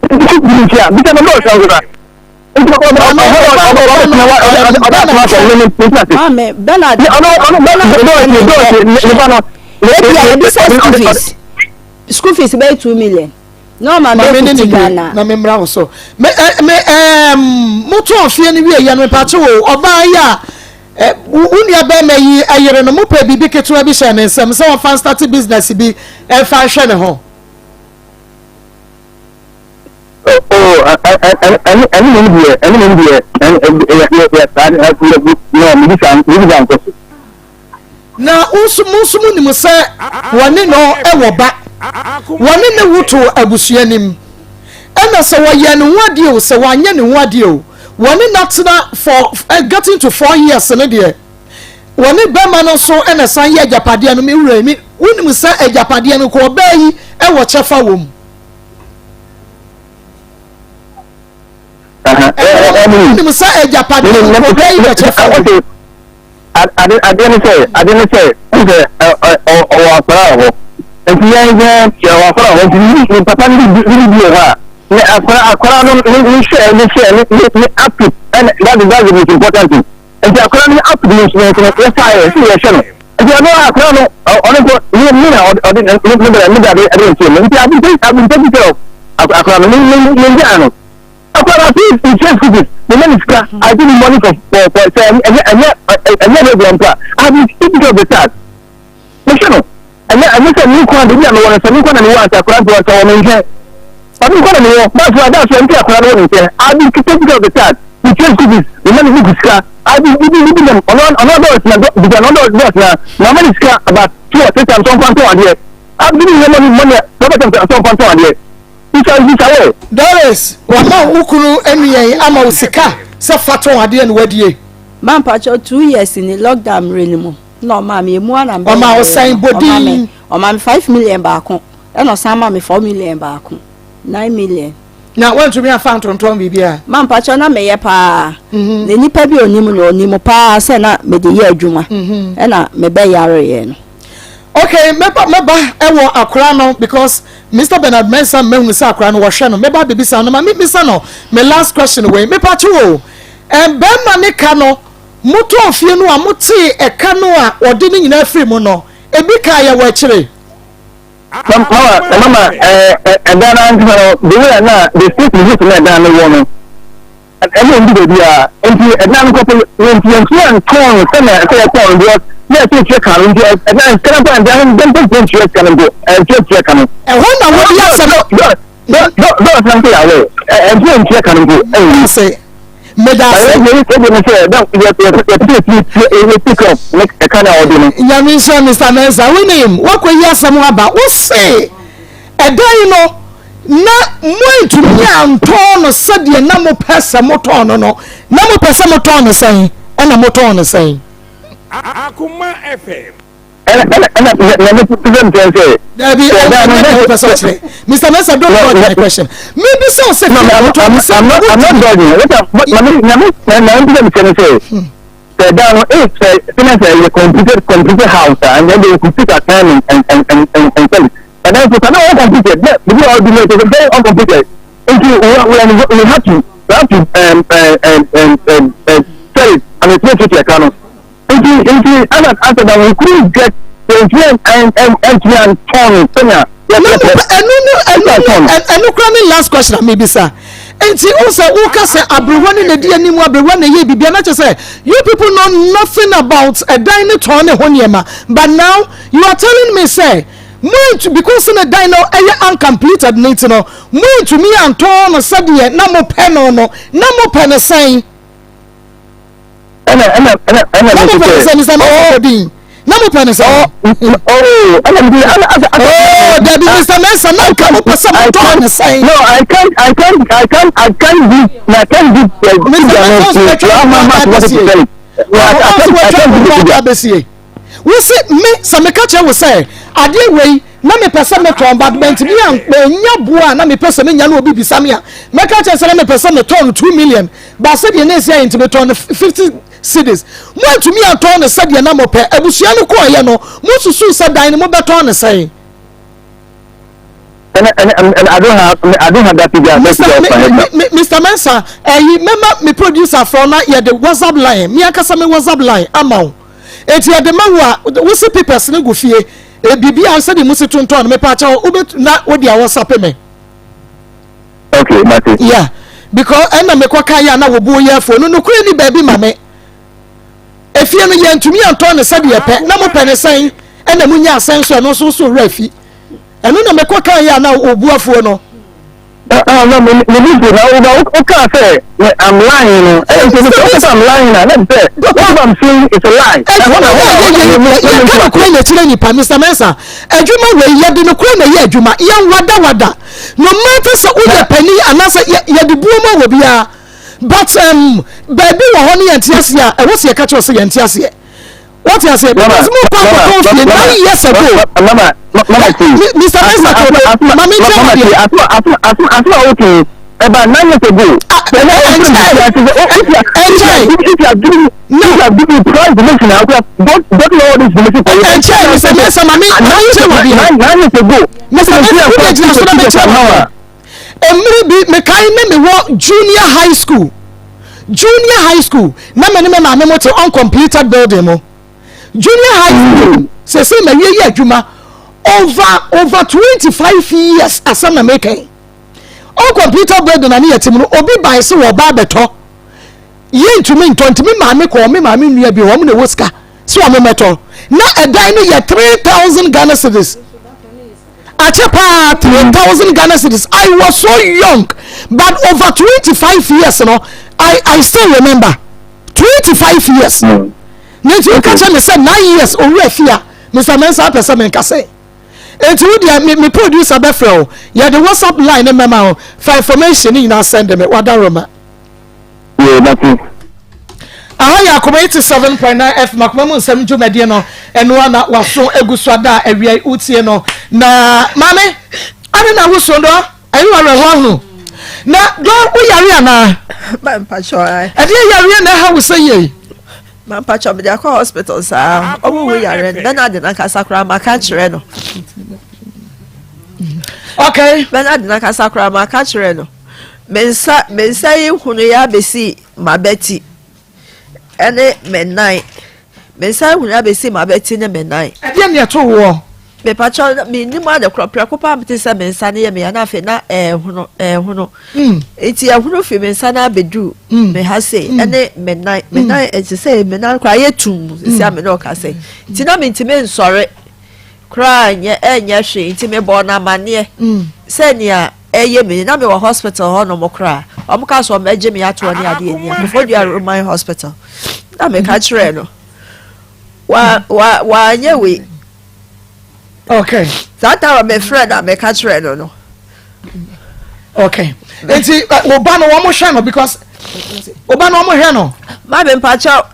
nti bisa no dɔ ɔsansa nti ɔbɛ ɔbɛ ɔbɛ ɔbɛ ɔbɛ atoma sɔ ne ne ne ti ase. Maame Bernard. Ɔno ɔno Bernard dɔ ne ba no. Ebi a ebi sɛ school fees school fees bɛyɛ 2 million. Na ɔma Ma me ne me ne fiti nwie Ghana. na me mmra wo so. Me ɛ me ɛɛm motɔn fie no wie yɛ no mepakye wo ɔbaa yi a ɛ wo wo nua bɛrima yi ɛyere no mopɛ biribi ketewa bi hyɛ ne nsam sɛ ɔmfa nstate business bi ɛmfa nhwɛ ne ho. Oh, ɛne ɛne ne deɛ ɛne ne deɛ ɛne yɛ yɛ yɛ saa no mebisa mebisa nkɔ so. Na wo nso, mo nso monim sɛ wɔne no wɔ ba. Wɔne no wo too abusua no mu. Ɛna sɛ wɔyɛɛ ne ho adeɛ o, sɛ wɔanyɛ ne ho adeɛ o, wɔne no atena for getting to 4 years no deɛ, wɔne bɛrima no nso na ɛsan yɛ agyapadeɛ no. Me wura yi, me, wonim sɛ agyapadeɛ no kɔ ɔbaa yi wɔ kyɛfa wɔ mu. Wonim sɛ agyapadeɛ no kɔ ɔbaa yi wɔ kyɛfa wɔ mu. Ade adeɛ ne sɛ ade ne sɛ n sɛ ɛ ɛ ɔwɔ akwadaa wɔ hɔ nti yɛn yɛn yɛwɔ akwadaa wɔ hɔ nti ne ne papa ne bi ne bi wɔ hɔ a ne akwadaa akwadaa no ne ne hwɛ ne hwɛ ne ne ne app ɛna that is that's the most important thing nti akwadaa no ne app ne nso nso no yɛfa yɛ sɛ yɛhwɛ no nti ɔno akwadaa no ɔno nso ne ne na ɔde ɔde ne ne bɛrɛ ne dade ɛde nkyɛn mu nti abi abi taking care of akwadaa no ne ne ne ngyaa no. Akwadaa no he he chase cookies me ma ne sika I give him money for for for sɛ ɛnyɛ ɛnyɛ ɛnyɛ regular mpo a I be taking care of the child mehwɛ no ɛnyɛ ɛnyɛ sɛ me nko a baabi a mewɔ no sɛ me nko na mewɔ ansa akwadaa nti wɔsɛ wɔ me nkyɛn but me nko na mewɔ that's why that's why nti akwadaa no wɔ me nkyɛn I be taking care of the child he chase cookies me ma ne book sika I be giving giving them ɔno ɔno dɔɔs na bisa no ɔno dɔɔs na na ɔma ne sika about two or three times ɔmfa ntɔn adeɛ I be giving him money money several times ɔmfa ntɔn adeɛ. Bisa bisa wɛ. Doris, wama wo kunu nua yi ama wo sika sɛ fa tɔn adeɛ na wadie? Ma mpakyɛw 2 years ni, lockdown mmerɛ no mu na ɔmaa me emu ana mbɛ. Ɔmaa wo sɛn? Bɔ din. Ɔmaa me 5 million baako, ɛna ɔsan maa me 4 million baako, 9 million. Na woantumi amfa antontɔn biribiara? Ma mpakyɛw, na meyɛ paa na nipa bi onim no onim paa sɛ na mede yɛ adwuma, ɛna mebɛyareɛ no. Okay, mɛba mɛba ɛwɔ akora no because Mr Bernard Mensah mmɛhunu sɛ akora no wɔhwɛ no. Mɛba abɛbisa no ma mebisa no me last question wei. Mepa kye o, bɛrima ne ka no motɔɔ fie no a motee ɛka no a ɔde ne nyinaa firi mu no, ebi kaa yɛ wɔ akyire? Mama, mama, ɛdan no ankasa no, the way a na the state visit na ɛdan no wɔ no, ɛne ndi baabi a nti ɛdan no kɔpɛ nti yɛntumi antɔn no sɛnea ɛsɛ yɛtɔn no because na ɛsɛ etua ka no nti ɛdan sika no mpo ɛdan no dɛm mpo ntua sika no mpo ɛntua tua ka no. Ɛhɔ na wodi asɛm. Dɔɔso na nso yɛ awɛ ɛntua ntua ka no mpo ɛwɔ. Ase meda ase. Ɛyɛ yɛ yɛ ne sɛ dɛ yɛ yɛ yɛ pɛ sɛ yɛ yɛ take off ne ɛka na ɔde no. Nyame nhyira Mr Mensah. Wonim wakɔ yi asɛm aba wo se ɛdan no na moantumi antɔn no sɛdeɛ na mopɛ sɛ motɔn no, na mopɛ sɛ motɔn no sɛn, ɛna motɔn no sɛn? Akoma FM. Ɛna ɛna ɛna na ne pɛ sɛ nkyɛn sɛ. Dabi, ɛna na na wopɛ sɛ ɔkyerɛ. Mr Mensah, don't dodge my question. Mebi sɛ ɔsɛ fi motɔn no sɛ. I'm not I'm not dodging. What I'm na me na me na na mpɛ sɛ mekyerɛ ne sɛ sɛ dan no if sɛ sɛ sɛ yɛ completed house and then they could take our time and sell it. But then for some uncompleted, yeah, the way all do it is very uncompleted. Nti we we have to we have to sell it and it's not to ɛka no. Nti ɛna after that we couldn't get nti ɛn ɛn ɛntumi antɔn no sɛnea yɛpɛ. Ɛno no ɛno no ɛno kora ne last question a mebisa. Nti o sɛ woka sɛ aberewa ne na di anim, aberewa na ɛyɛ biribi, na kyerɛ sɛ you people know nothing about ɛdan ne tɔn ne ho nneɛma, but now you are telling me sɛ moantu because ne dan no ɛyɛ uncompleted ne nti no moantumi antɔn no sɛdeɛ na mopɛ no, na mopɛ no sɛn? Ɛna ɛna ɛna ɛna na mopɛ no sɛ Mr. Mensah din na mopɛ no sɛ? Oh, ɛna mi ɛna asa asa. Oh, dabi, Mr. Mensah, na nka mopɛ sɛ motɔn no sɛn? No, I can't I can't I can't I can't give I can't give. Mr. Mensah, nso bɛtwa wo ho abɛsie ɔnso bɛtwa wo ho abɛsie. Wosi me sɛ meka kyerɛ wo sɛ adeɛ wei na mepɛ sɛ metɔn, but mantumi a manya boa a na mepɛ sɛ menya no, obi bisa me a, mɛka kyerɛ sɛ na mepɛ sɛ metɔn no 2 million ba sɛdeɛ na ɛsi ayɛ nti metɔn no 50 cedis. Moantumi antɔn no sɛdeɛ na mopɛ. Abusua no kɔɔyɛ no, mosusuu sɛ dan no mobɛtɔn no sɛn? And I don't have that figure. Mr. Me, me, Mr. Mensah, ɛyi mɛma me producer frɔ na yɛde WhatsApp line, me ankasa me WhatsApp line ama wo. Eti yɛde ma wo a, wosi papers no gu fie. E biribi a sɛdeɛ musi tontɔn no, mepa akyɛw, wobɛ na wode a WhatsApp me. Okay, mate. Yeah, because ɛna mekɔ ka yɛ a na wɔbuo yɛ afuo no nokorɛ ni baabi ma me. Efie no yɛntumi antɔn no sɛdeɛ yɛpɛ na mopɛ ne sɛn ɛna munya asɛn so ɛno nso so werɛ afi. Ɛno na mekɔ ka yɛ a na wɔbu afuo no. Ah, no, me me me na wo ba wo ka sɛ I'm lying no. Eh, nti sɛ wo sɛ I'm lying na na sɛ what I'm saying is a lie. Adwuma wei a yɛyɛ yi, yɛka nokorɛ na ɛkyerɛ nipa, Mister Mensah. Adwuma wei, yɛde nokorɛ na ɛyɛ adwuma. Yɛnwadawada. No matter sɛ woyɛ panin anaasɛ yɛde buo ma wɔ biara. But um, baabi wɔ hɔ ne yɛnte aseɛ a, ɛwɔ sɛ yɛka kyerɛ sɛ yɛnte aseɛ. Wote aseɛ? Because mo kɔ akɔtɔn fie 9 years ago. Mama, mama, Mr. Mensah, mama, nkyɛn wɔ deɛ. Asoma a wote about 9 years ago. Ɛnkyɛn, Mr. Mensah, mame nkyɛn wɔ deɛ. 9 years ago. Mr. Mensah, wo deɛ gyina so na menkyerɛ wɔ. Mmere bi mekae na mewɔ junior high school. Junior high school na me ne me maame mo te uncompleted building mu. Junior high school sese ma wie yɛ adwuma over 25 years asɛm na meka yi. Uncompleted building na ne yɛ te mu no obi bae se wɔ ba abɛtɔ. Yɛntumi ntɔ nti me maame kɔɔ me maame nua bi wɔn na ɛwɔ sika sɛ wɔn mɛtɔ. Na ɛdan no yɛ 3000 Ghana cedis. Akyɛ paa 3000 Ghana cedis. I was so young but over 25 years no I still remember 25 years. Ne nti woka kyerɛ me sɛ 9 years owura fi a Mr. Mensah apɛ sɛ menka sɛ. Nti wo deɛ me producer bɛfrɛ wo yɛde WhatsApp line ne mɛma wo fa information ne nyinaa send me wada Roma. Yoo mate. Aha yɛ Akoma 87.9 FM Akoma mu nsɛm dwumadie no ɛno a na waso egu so ada a awia yi wotie no na maame ade na woso dɔ ɛyɛ awerɛhoɔ ahunu na dɔ woyare anaa ɛdeɛ yareɛ na ɛha wo sɛ yie Mampakyɛ mede akɔ hospital saa ɔmo wu yare no Bernard nankasa koraa maka kyerɛ no. Okay. Bernard nankasa koraa maka kyerɛ no. Me nsa me nsa yi hunu yɛ abɛsi m'abati ɛne me nan. Me nsa yi hunu yɛ abɛsi m'abati ne me nan. Ɛdeɛ ne ɛto woɔ? Mepakyɛw mennim ade korɔ prɛko paa mete sɛ me nsa no yɛ me ya na afei na ɛɛhono ɛɛhono. Nti ɛhono fi me nsa no abɛduru me ha sei ɛne me nan me nan ɛte sɛ me nan koraa ayɛ tumm sisi a me ne wo kasa yi. Nti na mentumi nsɔre koraa nyɛ ɛnyɛ hwee nti mebɔɔ no amaneɛ sɛ nea ɛyɛ me na mewɔ hospital hɔ nom koraa wɔn ka sɛ wɔn agye me atoɔ ne adeɛ ni Koforidua Roman hospital na meka kyerɛɛ no wa wa wanyɛ wei okay saa time a mefrɛ no a meka kyerɛɛ no no okay nti wo ba no wɔn hwɛ no because wo ba no wɔn hwɛ no. Maame mpakyɛw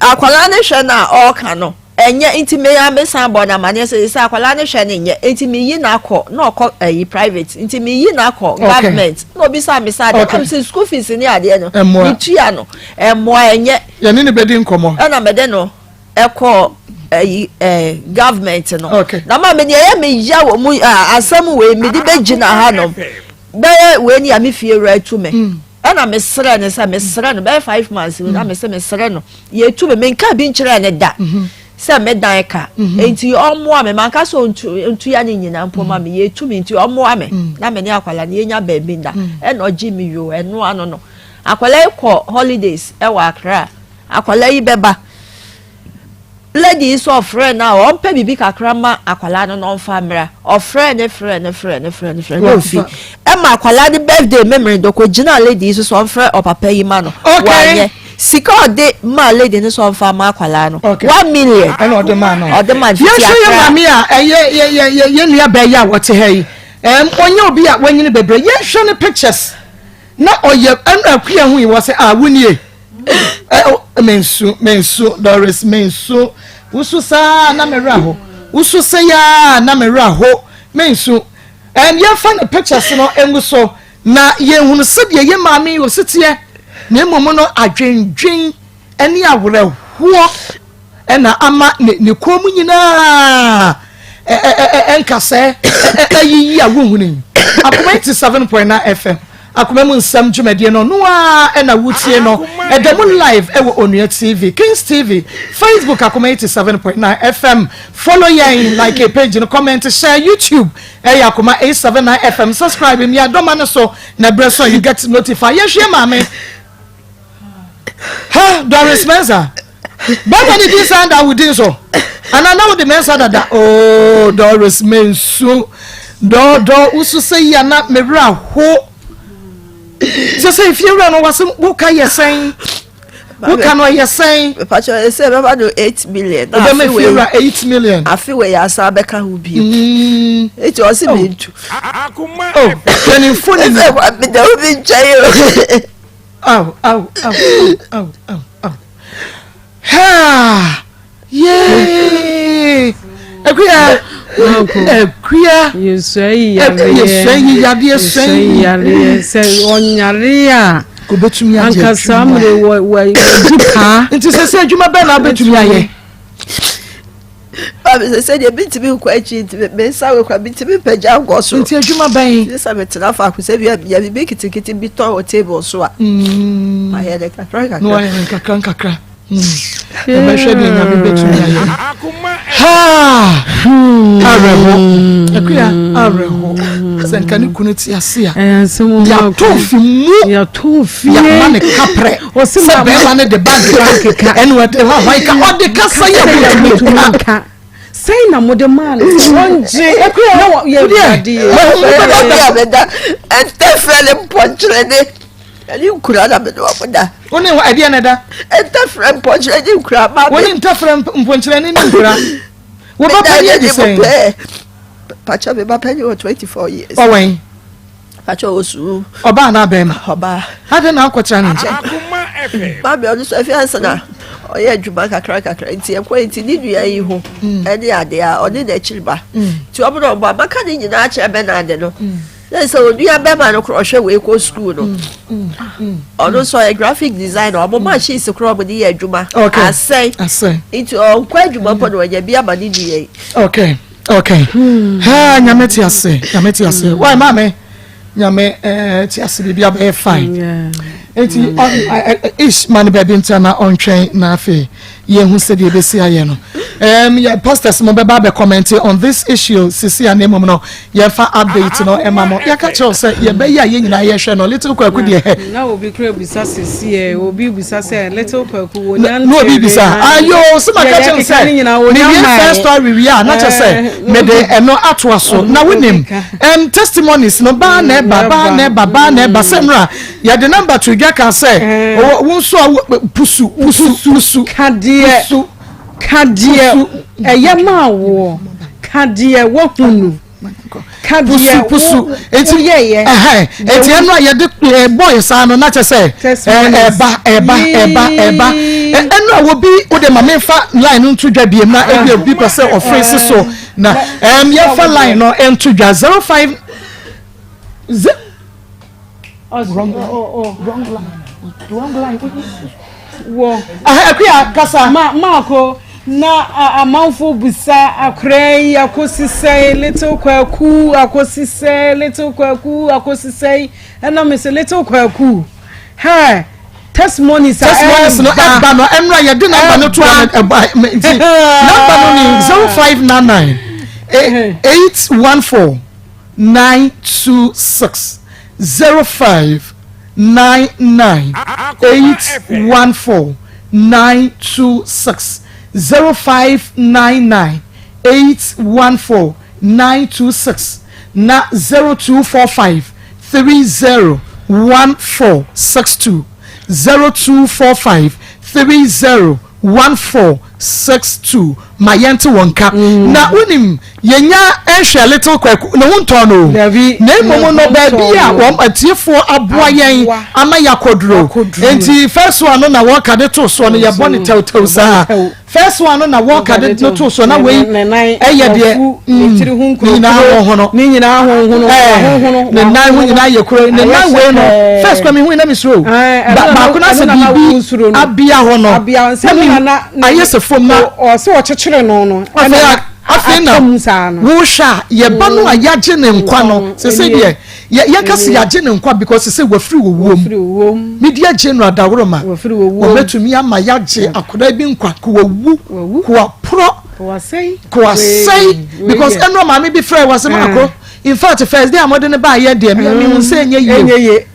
akwadaa no hwɛ no a ɔreka no. Ɛnyɛ nti me ara me san bɔ no amaneɛ sɛ sɛ akwadaa no hwɛ no nyɛ nti me yi no akɔ na ɔkɔ ɛyi private nti me yi no akɔ government na obisa me sɛ adeɛ na me sɛ school fees ne adeɛ no me tua no ɛmoa ɛnyɛ. Yɛne no bɛdi nkɔmɔ. Ɛna mede no ɛkɔ ɛyi ɛɛ government no na ma me nea ɛyɛ me ya wɔ mu asɛm wei me de bɛ gyina ha nom bɛyɛ wei ni a me fie wura tu me. Ɛna me srɛ no sɛ me srɛ no bɛyɛ 5 months na me sɛ me srɛ no yɛtu me menka bi nkyerɛ ne da sɛ me dan ka nti ɔmmoa me manka sɛ ɔntua ne nyina mpo ma me yɛtu me nti ɔmmoa me na me ne akwala no yɛnya baabi nda ɛna ɔgye me yoo ɛno ano no akwala yi kɔ holidays ɛwɔ Accra akwala yi bɛba lady yi sɛ ɔfrɛ no a ɔmpɛ biribi kakra ma akwalaa no na ɔmfa mmra ɔfrɛ ne frɛ ne frɛ ne frɛ ne frɛ na ofi ɛma akwalaa no birthday memere dɔ kɔ gyina lady yi so sɛ ɔmfrɛ ɔpapa yi ma no wanyɛ sika ɔde ma lady no sɛ ɔmfa ma akwalaa no 1 million ɛna ɔde ma no ɔde ma no fiti yɛhwɛ yɛ akra maame a ɛyɛ yɛ yɛ yɛ yɛ nua bɛɛ yi a wɔte ha yi ɔnyɛ obi a wanyini bebree. Yɛhwɛ ne pictures na ɔyɛ ɛna akua ho yi wɔ sɛ a wunie mensu mensu Doris mensu wusu saa na mewura ho wusu sɛ yaa na mewura ho mensu. Yɛmfa ne pictures no ngu so na yɛhunu sɛdeɛ yɛ maame yi osi teɛ na mmom no adwendwen ne awerɛhoɔ ɛna ama ne kɔn mu nyinaa ɛnkasɛ ɛyiyi a wohunu yi. Akoma 87.9 FM. Akoma mu nsɛm dwumadie no no ara ɛna wotie no. Ɛda mu live ɛwɔ Onua TV, Kings TV, Facebook Akoma 87.9 FM. Follow yɛn, like a page no, comment, share, YouTube ɛyɛ Akoma 879 FM. Subscribe mmea dɔma no so na ɛbrɛ so a you get notified. Yɛhwɛ maame. Ha, Doris Mensah. Bɛma ne din san da wo din so. Ana na wode Mensah dada. Oh, Doris Mensu. Dɔɔdɔ wosu sɛ yi ana me werɛ ho. Sɛ sɛ efie wura no wase woka yɛ sɛn. Woka no ɛyɛ sɛn. Mepakyɛ ɛsɛ bɛma no 8 million. Ɔbɛma efie wura 8 million. Afe wei asa bɛka ho bio. Eti ɔse mentu. Oh, mpanimfo ni. Ɛsɛ meda wo bi nkyɛn o. Aw, aw, aw, aw, aw, aw. Ha! Yee! Akuya! Akuya! Yesua yi yareɛ. Yesua yi yareɛ. Yesua yi yareɛ. Sɛ ɔnyare a. Obetumi agye adwuma. Ankasa mmerɛ wɔ wɔ gye paa. Nti sɛ sɛ adwuma bɛn na abɛtumi ayɛ? Maame sɛ sɛdeɛ mentumi nkɔ akyi nti me nsa wei kora mentumi mpagya nkɔ soro. Nti adwuma bɛn? Nti sɛ metena faako sɛ bia bia biribi nketenkete bi tɔ wɔ table so a. Mm. Mayɛ ne kakra nkakra. Na wayɛ ne nkakra nkakra. Ɛbɛhwɛ deɛ Nyame bɛtumi ayɛ. Ha! Awerɛho. Akuya awerɛho. Sɛ nka ne kunu te ase a. Yɛatɔ fi mu. Yɛatɔ fi. Yɛama ne kaprɛ. Sɛ bɛrima no de bag keka ɛna ɔde hɔ hwan ka ɔde kasa yɛ wotumi nka. Sɛn na mode maa no sɛ wɔngye na yɛ awurade yɛ. Bɛda ɛntɛfrɛ ne mpɔnkyerɛ ne ɛne nkura na mede wɔn da. Wo ne ɛdeɛ na ɛda? Ntɛfrɛ mpɔnkyerɛ ne nkura maa mi. Wo ne ntɛfrɛ mpɔnkyerɛ ne nkura. Wo ba panyin adi sɛn? Pakyɛ me ba panyin wɔ 24 years. Ɔwɛn. Pakyɛ ɔwɔ sukuu. Ɔbaa anaa bɛrima? Ɔbaa. Adɛn na akɔtena ne nkyɛn? Maame ɔno nso afei ansa na ɔyɛ adwuma kakra kakra nti ɛkɔ nti ne nua yi ho mm. ɛne adeɛ a ɔne n'akyiri ba mm. nti ɔmo na ɔmo amaka ne nyinaa kyerɛ bɛ na ade no mm. na sɛ onua bɛrima no korɔ ɔhwɛ wei kɔ sukuu no ɔno nso ɔyɛ graphic designer ɔmo machines korɔ ɔmo de yɛ adwuma asɛe nti ɔnkɔ adwuma mpo na ɔnya bi ama ne nua yi. Okay. Okay. Hmm. Ha nyame te ase. Nyame te ase. Hmm. Why maame? Nyame eh te ase biribi abɛyɛ fine. Enti mm. ish ma no baabi ntia na ɔntwɛn na afei yɛhu sɛdeɛ ɛbɛsi ayɛ no. Um, yeah, pastors mo bɛba abɛ comment on this issue sisi a na mmom no yɛfa update no ɛma mo. Yɛka kyerɛw sɛ yɛbɛyɛ a yɛn nyinaa yɛhwɛ no little kwaku deɛ hɛ. Na obi kura bisa sisi ɛ obi bisa sɛ little kwaku wo nya na obi bisa ayo sɛ maka kyerɛ sɛ mewie first story wie a na kyerɛ sɛ mede ɛno atoa so na wonim um, testimonies no baa na ɛba baa na ɛba baa na ɛba sɛ nnora yɛde number to dwa ka sɛ wo nso a pusu pusu pusu kadeɛ kadeɛ ɛyɛ maa woɔ kadeɛ wahunu ka deɛ pusu eti woyɛyɛ eti ɛnu a yɛde bɔɔl saa no n'akyɛ sɛ ɛba ɛba ɛba ɛba ɛnu a obi o de ma mi nfa line no nto dwa biem na ebi obi pɛ sɛ ɔfiri si so na ɛm yɛfa line no nto dwa 05 wrong line wrong line wrong line wɔ. Akuya kasa. Ma maako na amanfo bisa akora yi akosi sɛn little kwaku akosi sɛn little kwaku akosi sɛn ɛna me sɛ little kwaku hɛ testimonies a testimonies no ɛba no ɛnura yɛde namba no to ɛba nti namba no ni 0599 814 926 0599 814 926 0599 814 926 na 0245 30 1462 0245 30 1462 ma yɛnte wɔn nka mm. Na wonim yɛnya nhwɛ little kwaku ne ho ntɔn no na mmom no baabi a wɔn atiefoɔ aboa yɛn ama yɛakɔduro nti first one no na wɔka de to soɔ no yɛbɔ ne tɛwtɛw saa first one no na wɔka de no to soɔ na wei ɛyɛ deɛ ne nyinaa ho ne nyinaa ho hono ne nan ho nyinaa yɛ kuro ne nan wei no first kura mi hu na mi suro baako na sɛ biribi abia hɔ no na mi ayɛ sɛ fam na ɔsɛ ɔkyekyere no no afei. Afei na wohwɛ a yɛba no a yɛagye ne nkwa no sese deɛ yɛka sɛ yɛagye ne nkwa because sese wafiri owuo mu. Media General Daworoma wɔbɛtumi ama yɛagye akwadaa bi nkwa ko wawu ko waporɔ ko wasɛe because ɛnura maame bi frɛ wɔ sɛ maako in fact first day a wɔde ne baa yɛ deɛ mehu sɛ ɛnyɛ yie.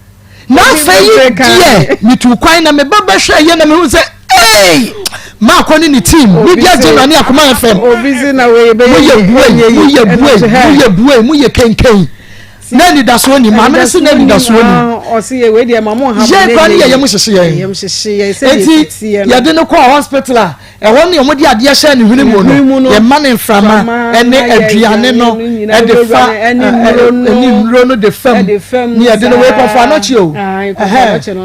Na afei deɛ metuu kwan na me ba bɛhwɛ yɛ na mehu sɛ ee maakɔ ne ne team media general ne akoma fm moyɛ buei moyɛ buei moyɛ buei moyɛ kenken na anidasoɔ ni maame no se na anidasoɔ ni yɛn kora ne yɛyɛ mo hyehye yɛn eti yɛde no kɔɔ hospital a Ɛhɔ ne wɔde adeɛ hyɛ ne hwene mu no, yɛma no mframa ne aduane no de fa ne nnuro no de fam ne yɛde no wei kɔfo anɔkye o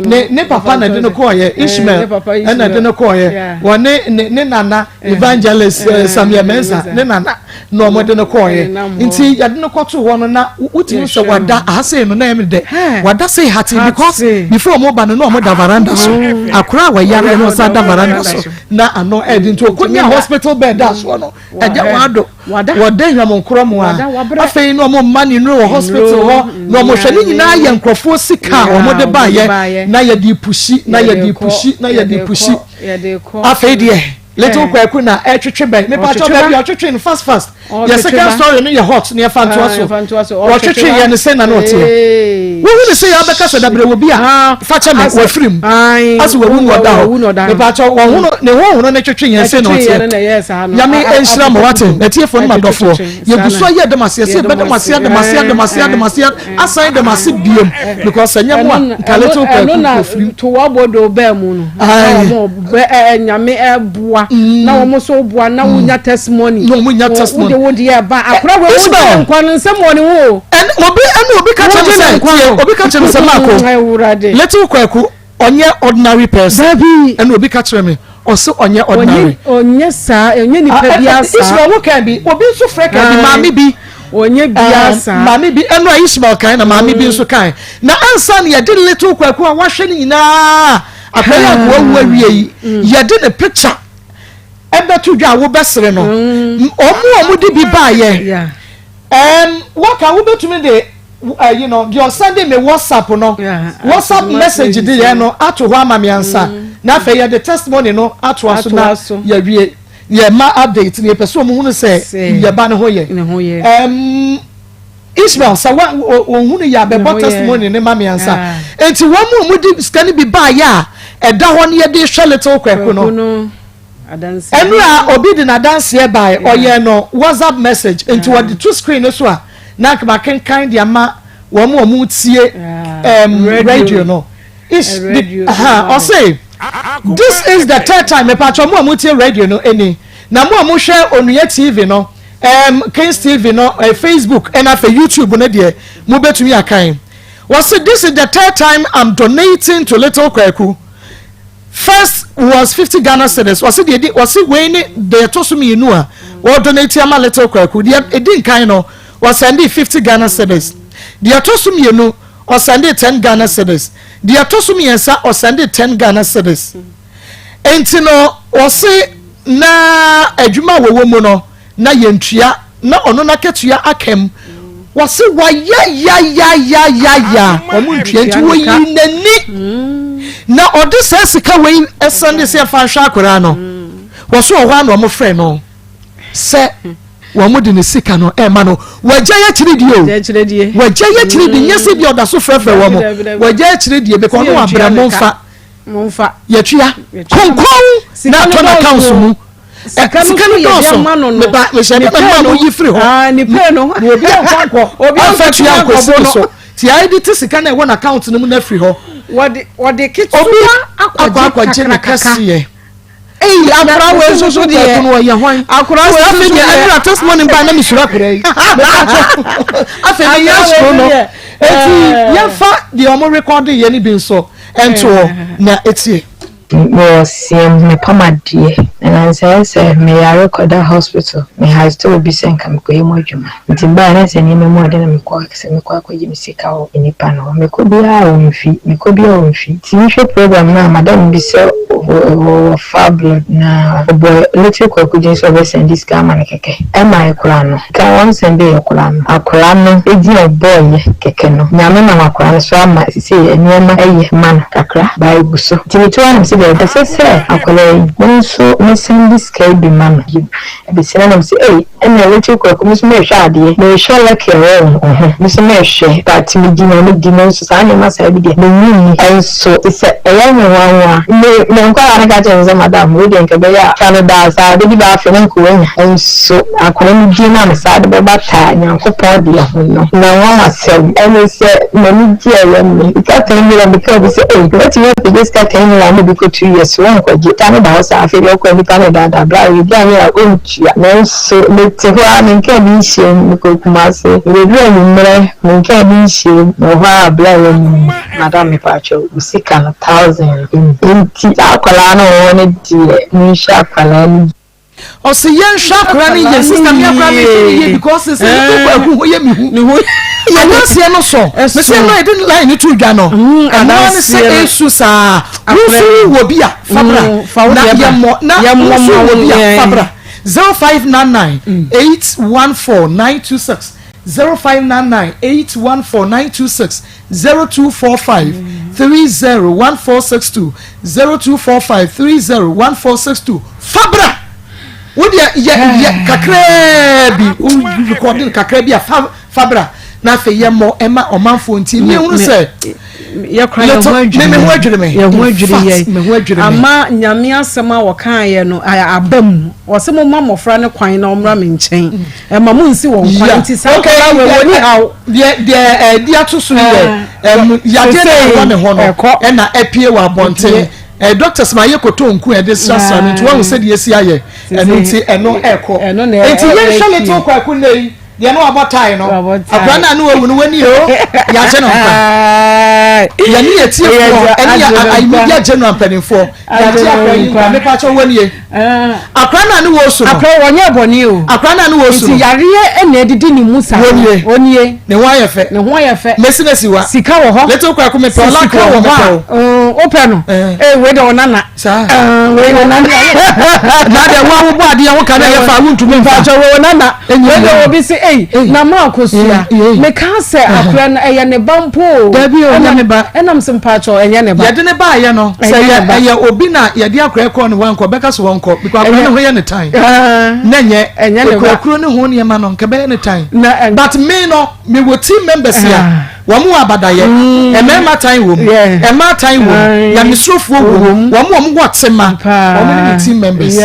ne ne papa na de no kɔɔyɛ Ishmael ɛna de no kɔɔyɛ wɔne ne ne nana evangelist Samuel Mensah ne nana na wɔn de no kɔɔyɛ nti yɛde no kɔto hɔ no na wotumi sɛ wada ahasei no na ɛmi dɛ wada sei hate because before wɔn ba no na wɔn da veranda so mm. akora a wɔyare no ɔsan da veranda so na ano ɛdi nti okonya hospital bed da soɔ no ɛgya wɔn ado wɔda hwam nkorɔ mu a afei na wɔn mma ne nnuro wɔ hospital hɔ na wɔn hwɛ ne nyinaa yɛ nkorɔfoɔ sika a wɔn de baayɛ na yɛde pusi na yɛde pusi na yɛde pusi afei deɛ. Little Kwaku na ɛtwetwe bɛn. Mepa kyɛw baabi a ɔtwetwe no fast fast. Yɛ second story no yɛ hot na yɛfa ntoa so. Ɔtwetwe yɛ no sɛ na na ɔteɛ. Wohu ne sɛ yɛ abɛka sɛ dabrɛ wɔ bi a fa kyɛ me wafiri mu. Ase wawu na ɔda hɔ. Mepa kyɛw wɔn ho ne ho hono ne twetwe yɛn sɛ na ɔteɛ. Nyame nhyira mo wate. Atiefoɔ ne madɔfoɔ. Yɛgu so ayɛ dɛm aseɛ sɛ yɛbɛda mo aseɛ dɛm aseɛ dɛm aseɛ dɛm aseɛ asan dɛm ase biom because ɛnyɛ mo a nka little Kwaku ofiri. To wabɔ do bɛɛ mu no. Bɛ Nyame boa na wɔn nso boa na wonya testimony. Na wɔn nya testimony. Wode wo deɛ ba akora wɔ wo gye nkwa no nsɛm wɔ ne ho o. Ɛn obi ɛna obi ka kyerɛ me sɛ tie obi ka kyerɛ me sɛ Maako little Kwaku ɔnyɛ ordinary person. Dabi. Ɛna obi ka kyerɛ me ɔsɛ ɔnyɛ ordinary. Ɔnyɛ saa ɔnyɛ nipa bi asa. Ismael wo kan bi obi nso frɛ kan bi maame bi. Ɔnyɛ biara saa. Maame bi ɛno a Ismael kan na maame bi nso kan na ansa na yɛde little Kwaku a wahwɛ ne nyinaa. Akwadaa a wawu awie yi, mm. yɛde ne picture ɛbɛto dwa a wobɛsere no. Mm. Wɔn a wɔde bi baayɛ. Ɛm waka wobɛtumi de ɛyi no deɛ ɔsɛnde me WhatsApp no WhatsApp message de yɛn no ato hɔ ama me ansa. Mm. Na afei yɛde testimony no ato aso na yɛwie yɛ ma update na yɛpɛ sɛ wɔn hunu sɛ yɛba ne ho yɛ. Ɛm. Ishmael sɛ wa wɔhunu yɛ abɛbɔ testimony ne ma me ansa nti wɔn mu a wɔde sika no bi baayɛ a ɛda hɔ no yɛde hwɛ little kwaku no ɛnu a obi de n'adanseɛ baeɛ ɔyɛ no whatsapp message nti wɔde to screen no so a na nkama kenkan de ama wɔn a wɔn tie ɛɛm radio no ish ɔse this is the third time mepatwa mo a mo tie radio no ɛni na mo a mo hwɛ onua tv no. Erm Kings TV no eh, Facebook ɛna afei YouTube no deɛ mobɛtumi akan. Wɔse this is the third time I'm donating to Little Kwaku. First was 50 Ghana cedis. Wɔse deɛ ɛdi wɔse wei ne deɛ ɛtɔ so mmienu a wɔdonate ama Little Kwaku. Deɛ ɛdi nkan no wɔsɛnde 50 Ghana cedis. Deɛ ɛtɔ so mmienu ɔsɛnde 10 Ghana cedis. Deɛ ɛtɔ so mmiɛnsa ɔsɛnde 10 Ghana cedis. Enti no wɔse na adwuma a wɔwɔ mu no na yɛntua na ɔno n'akatua aka mu. Wɔse wayɛ yayayayaya wɔn ntua nti wɔyii n'ani na ɔde saa sika wei ɛsɛnde sɛ ɛfa nhwɛ akwadaa no. Wɔso wɔ hɔ a na wɔn frɛ no sɛ wɔn de ne sika no ɛma no. Wɔagya yɛ akyiri die o. Wɔagya yɛ akyiri die nyɛ sɛ bi ɔda so frɛfrɛ wɔn. Wɔagya akyiri die because ɔno abrɛ mo nfa. Momfa. Yɛtua. Konkɔn na atɔ n'accounts mu. Sika no dɔɔso. Meba mehyɛ dɛ mɛma mo yi firi hɔ. Ne pay no. Na obi anfa nkɔ. Obi anfa tua nkɔsi no so. Ti ayɛ de te sika na ɛwɔ n'account no mu na afiri hɔ. Wɔde wɔde ketewa akɔ akɔgye ne kɛseɛ. Eyi akora wei nso so deɛ. Ɛkono ɔyɛ hwan? Akora wei nso so deɛ. Ɛnura testimony ba na mesuro akora yi. Afei ne yɛ suro no. Eti yɛmfa deɛ wɔn rekɔde yɛ no bi nso nto hɔ na etie. Mewɔ seɛm mepam adeɛ na nansa ayɛ sɛ meyare kɔda hospital me haste obi sɛ nka mekɔyɛ mu adwuma nti mebaeɛ na sɛ nneɛma mu ɔden na mekɔ sɛ mekɔ akɔgye me sika wɔ nipa no hɔ mekɔ biara ɔmfi mekɔ biara ɔmfi nti mehwɛ program no a madam bi sɛ ɔwɔ fabulous na ɔbɔ little kwaku din sɛ ɔbɛsɛnde sika ama no kɛkɛ ɛmae koraa no Ka wɔn nsɛm bi yɛ koraa no akwadaa no din a ɔbɔɔyɛ kɛkɛ no Nyame nam akwadaa no so ama sesei nneɛma yɛ ma no kakra baa egu so nti meto ara na mese daabi ɛsɛ sɛ akwadaa yi me nso me san de sika yi bi ma no bio ɛbɛsi na na mese ei ɛnna little Kwaku me nso mehwɛ adeɛ mehwɛ lucky a ɛwɔ wo ho me nso mehwɛ but medi Nyame di me nso saa nneɛma saa bi deɛ menye nni nso te sɛ ɛyɛ me nwanwa me me nkwadaa no ka kyerɛ me sɛ madam wei deɛ nka ɛbɛyɛ a twa no daa saa bɛdi bɛ afe na nka wanya nso akwadaa no din a me saa de bɛbata Nyankopɔn deɛ ho no na nwanwasɛm ɛne sɛ m'ani gye ɛyɛ me sika 10 million meka obi sɛ ei wobɛtumi apagya sika 10 million ama obi kɔ 2 years so wonkɔgye sika no da hɔ saa afei deɛ wokɔ nipa no daadaa bra wei bi anyɛ a ɔntua nanso mete hɔ ara menkaa bi nhyiam mekɔ Kumase mebɛduru anwummerɛ menkaa bi nhyiam mewɔ hɔ a bra wɔ anim Madam mepakyɛw wo sika no thousand no ni nti saa akwadaa no wɔ hɔ no deɛ monhwɛ akwadaa no yie. Ɔse yɛnhwɛ akwadaa no yie sister me akwadaa mehwɛ no yie because sɛ ne to kwaku ho yɛ me hu adanseɛ no sɔ mese no yɛde line no to dwa no ɛnoa ne sɛ ɛsu saa wo nso wowɔ bi a fabra na yɛmmɔ na wo nso wɔ bi a fabra 0599 814 926 0599 814 926 0245 30 1462 0245 30 1462 Fa bra! Wo deɛ yɛ yɛ kakraa bi wo rekɔde no kakraa bi a fa fa bra na afei yɛ mmɔ ɛma ɔmanfoɔ nti mi hunu sɛ yɛkora yɛn ho adwiri me ho adwiri me yɛn ho adwiri yɛn me ho adwiri me ama nyame asɛm a wɔkaa yɛ no aba mu wɔsɛ mo ma mmɔfra no kwan na ɔmmra me nkyɛn ɛma mo nsi wɔn kwan nti saa nkɔla wɔ wɔ ni haw deɛ deɛ ɛdi ato so yɛ ɛmu yadeɛ na ɛwɔ ne hɔ no ɛna ɛpie wɔ abɔnten ɛɛ doctors ma ayɛ koto nku ɛde srasra no nti wɔn sɛ deɛ esi ayɛ ɛno nti ɛno ɛkɔ nti yɛn hwɛ little kwaku nne yi deɛ no abɔ tae no akora no a ne wawu no wani o yɛagye no nkwa yɛne yɛ tiefoɔ ɛne yɛ media general mpanimfoɔ yɛagye akora yi nkwa mepa kyɛ wani Akora no a ne wɔ su no. Akora wɔnyɛ bɔne o. Akora no a ne wɔ su no. Nti yareɛ na adidi ne mu saa. Wɔnie. Wɔnie. Ne ho ayɛ fɛ. Ne ho ayɛ fɛ. Mesi na siwa. Sika wɔ hɔ. Little kwaku mepɛ ɔla sika wɔ hɔ a. Wopɛ no. Ee wei de ɔnana. Saa. Wei de ɔnana. Na deɛ wo a wobɔ adeɛ ho ka na ɛyɛ fa wontumi mfa. Mpakyɛ wɔ ɔnana. Wei de obi se ei na ma akosua. Meka sɛ akora no ɛyɛ ne ba mpo o. Dabi o ɛnyɛ ne ba. Ɛnam sɛ mpakyɛ ɛnyɛ ne ba. Yɛde ne baayɛ no sɛ yɛ ɛyɛ obi na yɛde akora kɔɔ ne hɔ ankɔ bɛka so wɔnkɔ because akora ne ho yɛ ne tan. Na ɛnyɛ ekurakuro ne ho nneɛma no nka bɛyɛ ne tan. But me no me wɔ team members a wɔn wɔ abadayɛ mmarima tan wɔ mu mmaa tan wɔ mu nyamesurofoɔ wɔ mu wɔn wɔn wɔ tema wɔn ne me team members.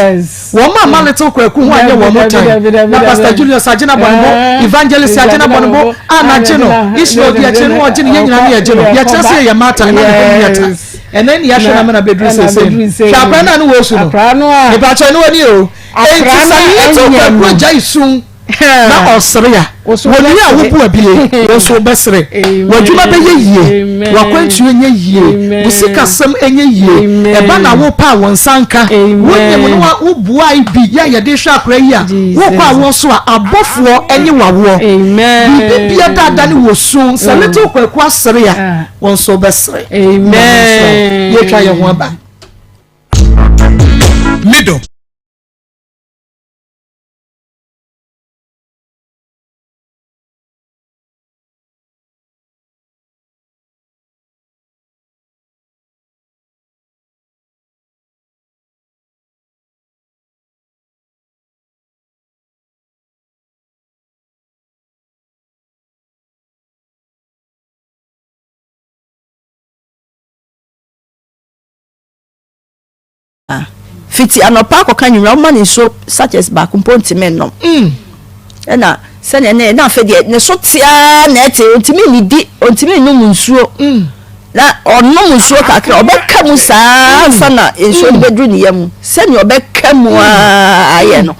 Wɔn a ma little kwaku ho anyɛ wɔn tan na Pastor Julius agye no abɔ ne bo, Evangelist agye no abɔ ne bo, a na gye no, Ishmael di akyire no ɔgye no, yɛn nyinaa ne yɛgye no, yɛkyerɛ sɛ yɛyɛ mmaatan na ne ho yɛ tan. Ɛnɛ ne yɛahwɛ no amena bɛduru seesei no. Hwɛ akora no a ne wɔ su no. Mepakyɛ ne wani o. Enti sɛ little kwaku agyae su na ɔsere a, wɔn a wobu abie, wɔn nso wobɛsere. W'adwuma bɛyɛ yie, w'akwantuo nyɛ yie, wo sikasɛm nyɛ yie. Ɛba na wopɛ a wɔn nsa nka. Wonyim no a wobuae bi yɛ a yɛde hwɛ akora yi a, wokɔ awoɔ so a, abɔfoɔ nye w'awoɔ. Biribi bia dada ne wɔ su. Sɛ little Kwaku asere a, wɔn nso wobɛsere. Yɛtwa yɛn ho aba. Middle. Fiti anɔpa akɔka anwummerɛ woma no nsuo sachets baako mpo ntumi nnom. Mm. Ɛna sɛnea ne na afei deɛ ne so teaa na ɛte ɔntumi nnidi ɔntumi nnom nsuo. Mm. Na ɔnom nsuo kakra ɔbɛka mu saa ansa na nsuo no mm. bɛduru ne yam sɛnea ɔbɛka mu aa ayɛ no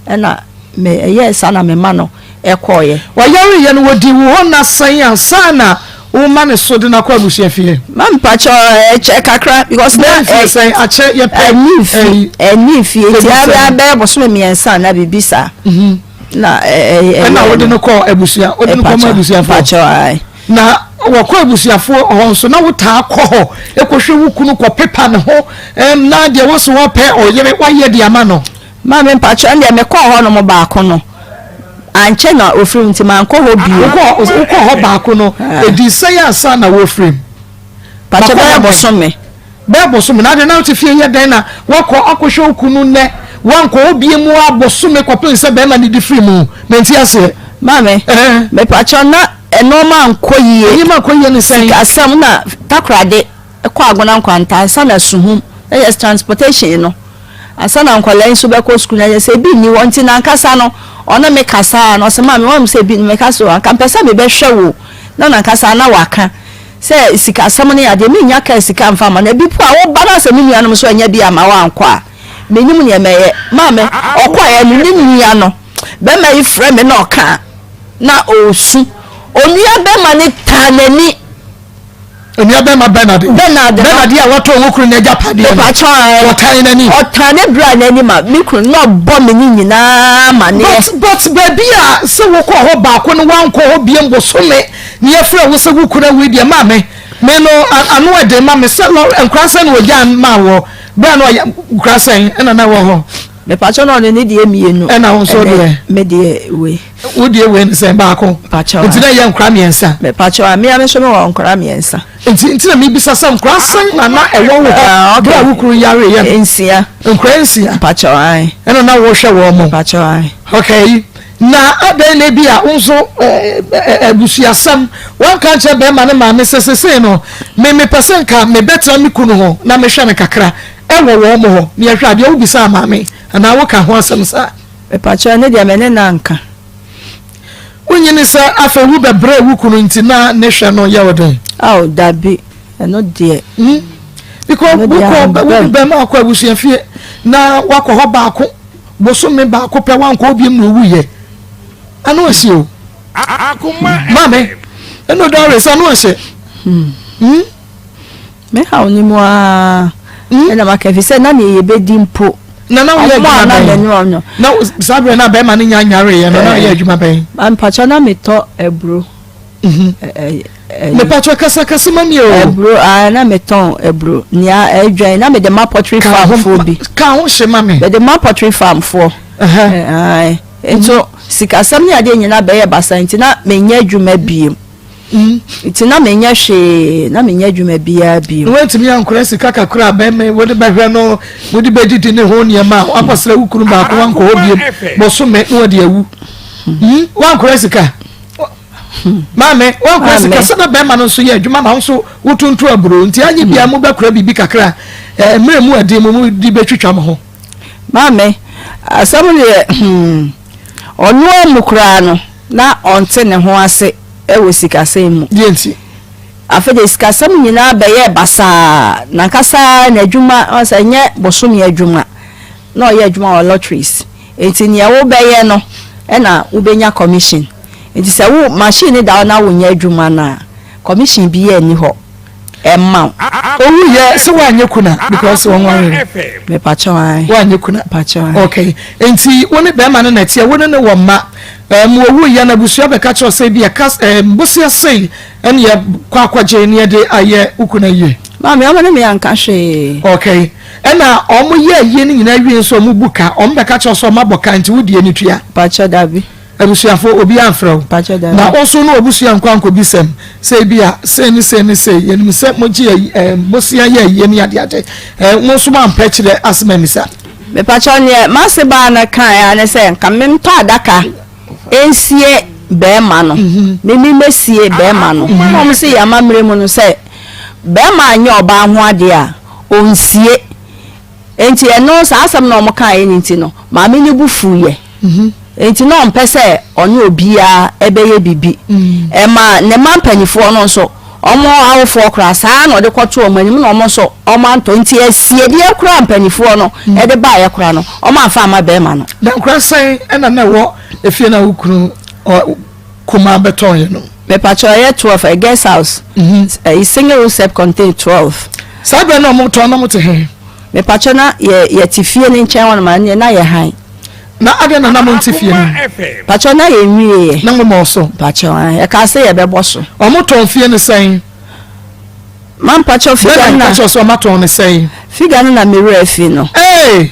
ɛna me ɛyɛɛ saa na mema no ɛkɔɔeɛ. Ɔyareeɛ no wɔdii wo hɔ nna sɛn ansa na. woma ne so de no akɔ abusua fie? Ma mpakyɛ ɛkyɛ kakra because na ɛ sɛn akyɛ yɛ pɛ ɛni nfi ɛni nfi eti abɛyɛ bosome mmiɛnsa na biribi saa. Mhm. Na ɛ ɛ ɛna wode no kɔ abusua wode no kɔ ma abusuafoɔ. Mpakyɛ ayi. Na wɔkɔ abusuafoɔ hɔ nso na wotaa kɔ hɔ kɔhwɛ wo kunu kɔpepa ne ho na deɛ wo so wɔpɛ ɔyere woayɛ de ama no. Maame mpakyɛ ɛndeɛ mekɔɔ hɔ nom baako no ankyɛ na ɔfiri mu nti mankɔ hɔ bio. Wokɔɔ hɔ baako no ɛdii sɛn ansa na wɔfiri mu? Mpakyɛ bɛyɛ bosome. Bɛyɛ bosome na adɛn na wote fie yɛ dɛn na woakɔ akɔhwɛ wo kunu nnɛ woankɔ hɔ bie mu ara bosome kɔpem sɛ bɛrima no de firi mu mente aseɛ. Maame mepakyɛ na nnoɔma ankɔ yie. Nneɛma ankɔ yie ne sɛn? Sikasɛm na takorade kɔ Agona Nkwanta ansa na Suhum na yɛ transportation no ansa na nkwadaa yi nso bɛkɔ sukuu na yɛ sɛ ebi nni hɔ nti nankasa no ɔne me kasaa na ɔsɛ maame wɔn sɛ ebi meka so anka mpɛ sɛ mebɛhwɛ wo na nankasa na waka sɛ sikasɛm ne adeɛ mennya kaa sika mfa ma no ebi po a woba na sɛ me nuanom nso anya bi ama wankɔ a menim neɛ mɛyɛ maame ɔkɔɛ no ne nua no bɛma yi frɛ me na ɔka na ɔresu. Onua bɛma no taa n'ani. Onua bɛma Bernard. Bernard. Bernard a wɔtɔn wo kunu n'agyapadeɛ no. Mepakyɛ ɛ. Ɔtan n'ani. Ɔtan ne bra n'ani ma me kunu na ɔbɔ me ne nyinaa amaneɛ. But but baabi a sɛ wokɔ hɔ baako no wankɔ hɔ biem bosome ne yɛfrɛ wo sɛ wo kunu awu deɛ ma me me no ano ɛden ma me sɛ nkora sɛn na wɔgyaa maa wɔ berɛ a na ɔyɛ nkora sɛn ɛna na ɛwɔ hɔ. Mepakyɛ na ɔno ne deɛ mienu. Ɛna wo nso deɛ. Me deɛ wei. Wo deɛ wei ne sɛn baako. Mepakyɛ Nti na ɛyɛ nkora mmiɛnsa. Mepakyɛ a mea me nso me wɔ nkora mmiɛnsa. Nti nti na mebisa sɛ nkora sɛn na na ɛwɔ wo hɔ ah, okay. Berɛ a wo kunu yare yɛ no. Nsia. Nkora nsia. Mepakyɛ ae. Ɛna na wohwɛ wɔn mo. Mepakyɛ ae. Okay. Na adɛn na ebi a wo nso abusuasɛm wanka nkyerɛ bɛrima ne maame sɛ sesei no me mepɛ sɛ nka mebɛtena me kunu ho na mehwɛ no kakra Ɛwɔ wɔn hɔ. Nea hwɛ adeɛ wobisaa maame anaa woka ho asɛm saa. Mepakyɛw ɛno deɛ me ne no anka. Wonyini sɛ afei wo bɛbrɛ wo kunu nti na ne hwɛ no yɛ wo den? Ao dabi ɛno deɛ. Hmm because wokɔ wo bɛma akɔ abusua fie na wakɔ hɔ baako bosome baako pɛ wankɔ hɔ biom na owu yɛ ano ɛhyɛ o. Maame ɛno Doris ano ɛhyɛ. Hmm. Me haw no mu ara na maka efisɛ na nea yɛbɛdi mpo. Na na woyɛ adwuma bɛn? Na saa berɛ na bɛrima no nya nyareeɛ no na woyɛ adwuma bɛn? Mpakyɛ na metɔ aburo. Mhm. Mepatwɛ kasa kasa ma mi o. Aburo aa na metɔn aburo nea adwan na mede ma pottery farm foɔ bi. Ka ho hye ma me. Mede ma pottery farm foɔ. Nso sikasɛm ne adeɛ nyinaa bɛyɛ basa nti na menyɛ adwuma biem. Nti na menyɛ hwee, na menyɛ adwuma biara bio. Na woantumi ankora sika kakra a bɛma wode bɛhwɛ no, wode bɛdidi ne ho nneɛma a woakɔsrɛ wo kunu baako wankɔ hɔ biom bosome na wɔde awu. Hmm? Woankora sika? Maame, woankora sika sɛ na bɛrima no nso yɛ adwuma na wo nso wotonto aburo nti anyɛ biara mobɛkora biribi kakra eh, mmerɛ mu ɛden mu mode bɛtwitwa mo ho. Maame, asɛm deɛ hmm, ɔno amu koraa no na ɔnte ne ho ase wɔ sikasɛm mu. Deɛ nti? Afei deɛ sikasɛm nyinaa bɛyɛɛ basaa. N'ankasa n'adwuma, ɔn sɛ ɛnyɛ bosome adwuma, na ɔyɛ adwuma wɔ lotteries. Nti neɛ wobɛyɛ no ɛna wobɛnya commission. Nti sɛ wo machine no da hɔ na wonyɛ adwuma no a, commission biara nni hɔ. Ɛmma wo. Owu yɛ sɛ woanyɛ kuna because wɔn ware no. Mepakyɛw ae. Woanyɛ kuna. Mepakyɛw ae. Okay. Nti wo ne bɛrima no na ɛteɛ, wo ne no wɔ mma. Ɛɛ mo owu yɛ no abusua bɛka kyerɛ sɛ bi ɛka ɛɛ bosea sei ɛne yɛ kɔ akɔgye ne yɛde ayɛ wo kuna yie. Maame ɔmo ne me anka hwee. Okay. Ɛna ɔmo yɛ ayie no nyinaa wie nso ɔmo bu ka, ɔmo bɛka kyerɛ sɛ ɔmo abɔ ka nti wo deɛ no tua. Mepakyɛw dabi. Abusuafo, obiara amfrɛ wo. Na wo nso ne w'abusua nkɔ ankɔbisam sɛ ebia sei ne sei ne sei, yɛnim sɛ mogye ayi ɛɛ bosea yɛ ayie ne adeade, ɛɛ mo nso moampɛ kyerɛ asɛm ammisa. Mepakyɛw neɛ m'ase baa no kaeɛ ara ne sɛ nka mentɔ adaka nsie bɛɛma no, me me mɛsie bɛɛma no. Ɛna wɔn se yɛn amammerɛ mu no sɛ bɛɛma anyɛ ɔbaa ho adeɛ a ɔnsie. Enti ɛno saa asɛm no a wɔkaeɛ no nti no maame no bo fuiɛ. Enti na ɔmpɛ sɛ ɔne obiara bɛyɛ biribi. Ɛma ne mma mpanimfoɔ no nso, wɔn awofoɔ koraa, saa ara na ɔde kɔtoo wɔn anim na wɔn nso wɔantɔ. Enti asiedeɛ koraa a mpanimfoɔ no de baeɛ koraa no, wɔamfa amma barima no. Na nkora sɛn na na ɛwɔ efie no a wo kunu kumaa bɛtɔeɛ no? Mepakyɛw ɛyɛ 12 ɛ guest house. Ɛyi single room self contained 12. Saa berɛ na ɔmo tɔn na ɔmo te he? Mepakyɛw na yɛ yɛte fie no nkyɛn hɔ nom ɛneɛ na yɛ han. Na adɛn na na mo nte fie no mu? Pakyɛw na yɛ nwie yɛ. Na mo mɔɔ so? Pakyɛw ae yɛkaa sɛ yɛbɛbɔ so. Ɔmo tɔn fie no sɛn? Ma mpakyɛw figure no na. Bɛn na ɔka kyerɛ sɛ ɔmo atɔn no sɛn? Figure no na me werɛ afi no. Ee!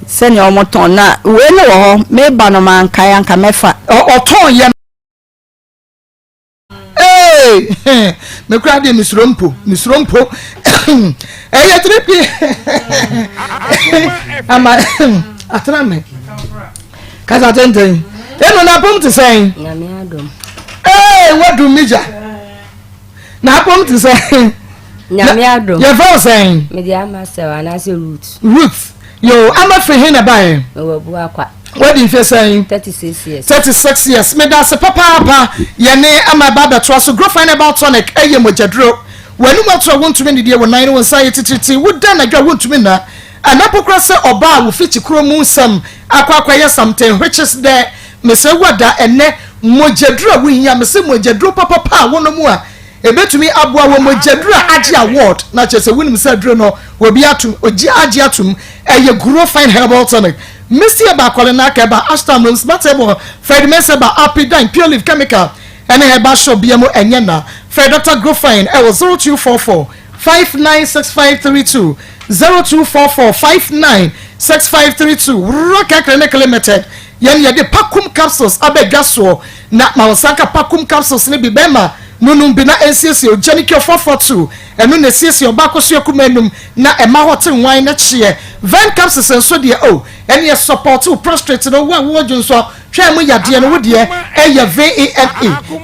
Sɛnea ɔmo tɔn na wei no wɔ hɔ meba no mankae anka mɛfa. Ɔtɔn yɛ. Ee! Me koraa deɛ mesuro mpo mesuro mpo ɛyɛ tiri pi ama atena me kasa tenten ɛnu na apom te sɛn. Ee wadu mi gya. Na apom te sɛ. Nyame adom. Yɛfrɛ wo sɛn? Mede ama sɛw anaasɛ Ruth. Ruth. Yo, ama firi he na baeɛ? Mewɔ Abuakwa. Wadi mfe sɛn? 36 years. 36 years. Meda ase papaapa. Yɛne ama ɛba abɛtoa so. Growfine Herbal Tonic ɛyɛ mogyaduro. W'anum ato a wontumi nnidie, wo nan ne wo nsa ayɛ titiritii, woda anadwo a wontumi nna. Anaa mpo koraa sɛ ɔbaa a wo fikyi kuro mu nsɛm akɔ akɔyɛ something which is the mesrɛ wo ada ɛnnɛ mogyaduro a wohia mese mogyaduro papapa a wonom a ɛbɛtumi aboa wɔ mogyaduro a agye award na kyerɛ sɛ wonim sɛ aduro no obi atom ogye agye atom ɛyɛ Guro Fine Herbal Tonic Misty Herbal Kɔlenaka Herbal Ashtam Rooms Matable Fred Mensah Herbal Apidan Pure Leaf Chemical ɛne herbal shop bia mu ɛnyɛ na frɛ Dr. Grofine ɛwɔ 0244 596532 0244 596532 Roca Clinic Limited Yɛn yɛde Pakum capsules aba dwa soɔ na ma wo nsa nka Pakum capsules no bi bɛrima no nom bi na ɛnsiesie ogya ne cure 442 ɛno na ɛsiesie ɔbaa kosua kumaa num na ɛma hɔ te nwan na kyeɛ Vern capsules nso deɛ oh ɛneɛ support wo prostrate no wo a wowɔ dwonsɔ twaa mu yadeɛ no wo deɛ ɛyɛ VENE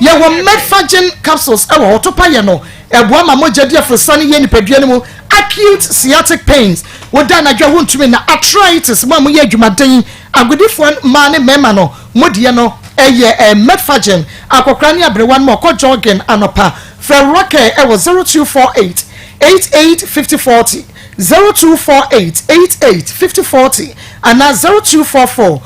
Yɛwɔ Medfagin capsules ɛwɔ hɔ topa yɛ no Ɛboa ma mogya di aforosiane yɛ nipadua no mu Acute sciatic pains, Woda anadwo a wontumi nna Arthritis, Mo a moyɛ adwumaden, agodifoɔ mmaa ne mmarima no, mo deɛ no yɛ Metforgen, Akɔkora ne aberewa no ma ɔkɔ jogging anɔpa Frɛ Rocker wɔ 0248 88 50 40, 0248 88 50 40 anaa 0244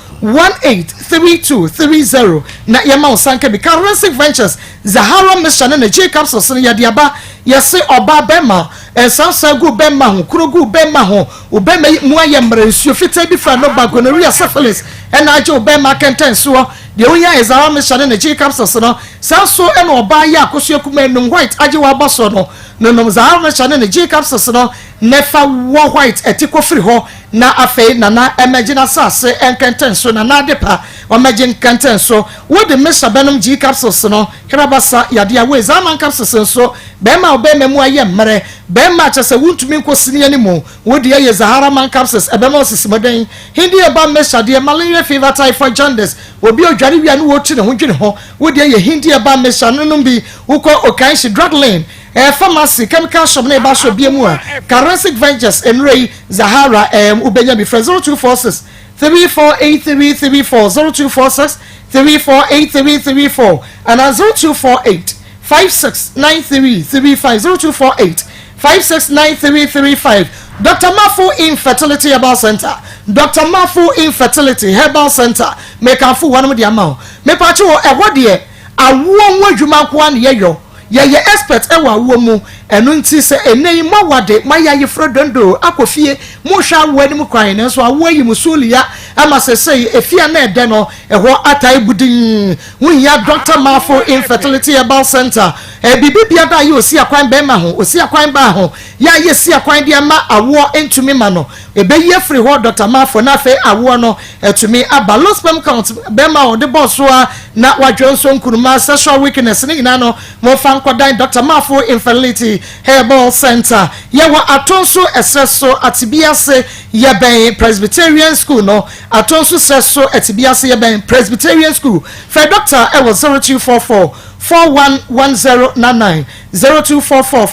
18 32 30 na yɛma wo sanka bi Karensic Ventures Zahara mixture ne ne G capsules no yɛde aba, yɛse ɔbaa bɛma, nsansa gu bɛma ho, kuro gu bɛma ho, wo bɛma yi mu ayɛ mmerɛ, nsuo fitaa bi fra no ba, gonorrhea, syphilis ɛna agye wo bɛma akɛntɛn soɔ, deɛ wohia yɛ Zahara mixture ne ne G capsules no, saa nso ɛna ɔbaa yɛ akosua kumaa num white agye w'aba soɔ no, nonom Zahara mixture ne ne G capsules no na fa wɔ white ɛti kɔ firi hɔ, na afei nana ɛmɛgye n'asaase nkɛntɛn so, nana adepa ɔmɛgye nkɛntɛn so. Wode mixture bɛnom G capsules no, krabasa, yadeɛ away, Zalman capsules nso, bɛɛma a ɔbɛɛma mu ayɛ mmerɛ, bɛɛma a kyɛsɛ wontumi nkɔ sini anim, wo deɛ yɛ Zahara man capsules, ɛbɛma wo sisimuden, Hindi herbal mixture deɛ, malaria, fever, typhoid, jaundice, obi a ɔdware wie a ne wɔretu ne ho dwene ho, wo deɛ yɛ Hindi herbal mixture no nom bi, wokɔ Okainshi drug lane, ɛɛ pharmacy, chemical shop ne herbal shop bia mu a, Karensic Ventures, nnuro yi, Zahara, ɛɛm, wobɛnya bi, frɛ 0246 348334 0246 348334 anaa 0248 569335 0248 569335 Dr. Mafo Infertility Herbal Center Dr. Mafo Infertility Herbal Center mekamfo wɔnom de ama wo mepakye wɔ ɛhɔ deɛ awoɔ ho adwuma nko ara na yɛyɔ Yɛyɛ expert wɔ awoɔ mu, ɛno nti sɛ ɛnnɛ yi moawade, moayɛ ayeforɔ dondoo akɔ fie, mohwɛ awoɔ anim kwan, nanso awoɔ ayi mo suolia ama sesei efie a na ɛdɛ no, ɛhɔ atae budinn. Wohia Doctor Marfo Infertility Herbal Centre. Biribi biara a yɛ osi akwan bɛrima ho, osi akwan baa ho, yɛ a yɛsi akwan de ama awoɔ ntumi ma no, ɛbɛyi afiri hɔ Doctor Marfo, na afei awoɔ no atumi aba. Low sperm count, bɛrima a ɔde bɔɔ so ara na wadwo nso nkuruma, sexual weakness ne nyinaa no, momfa nkɔdan Doctor Marfo Infertility Herbal Centre. Yɛwɔ Atonso ɛserɛ so, Atebiase, yɛbɛn Presbyterian School no. Atonso serɛ so, Atibiase, yɛbɛn Presbyterian School. Frɛ Doctor wɔ 0244 411099, 0244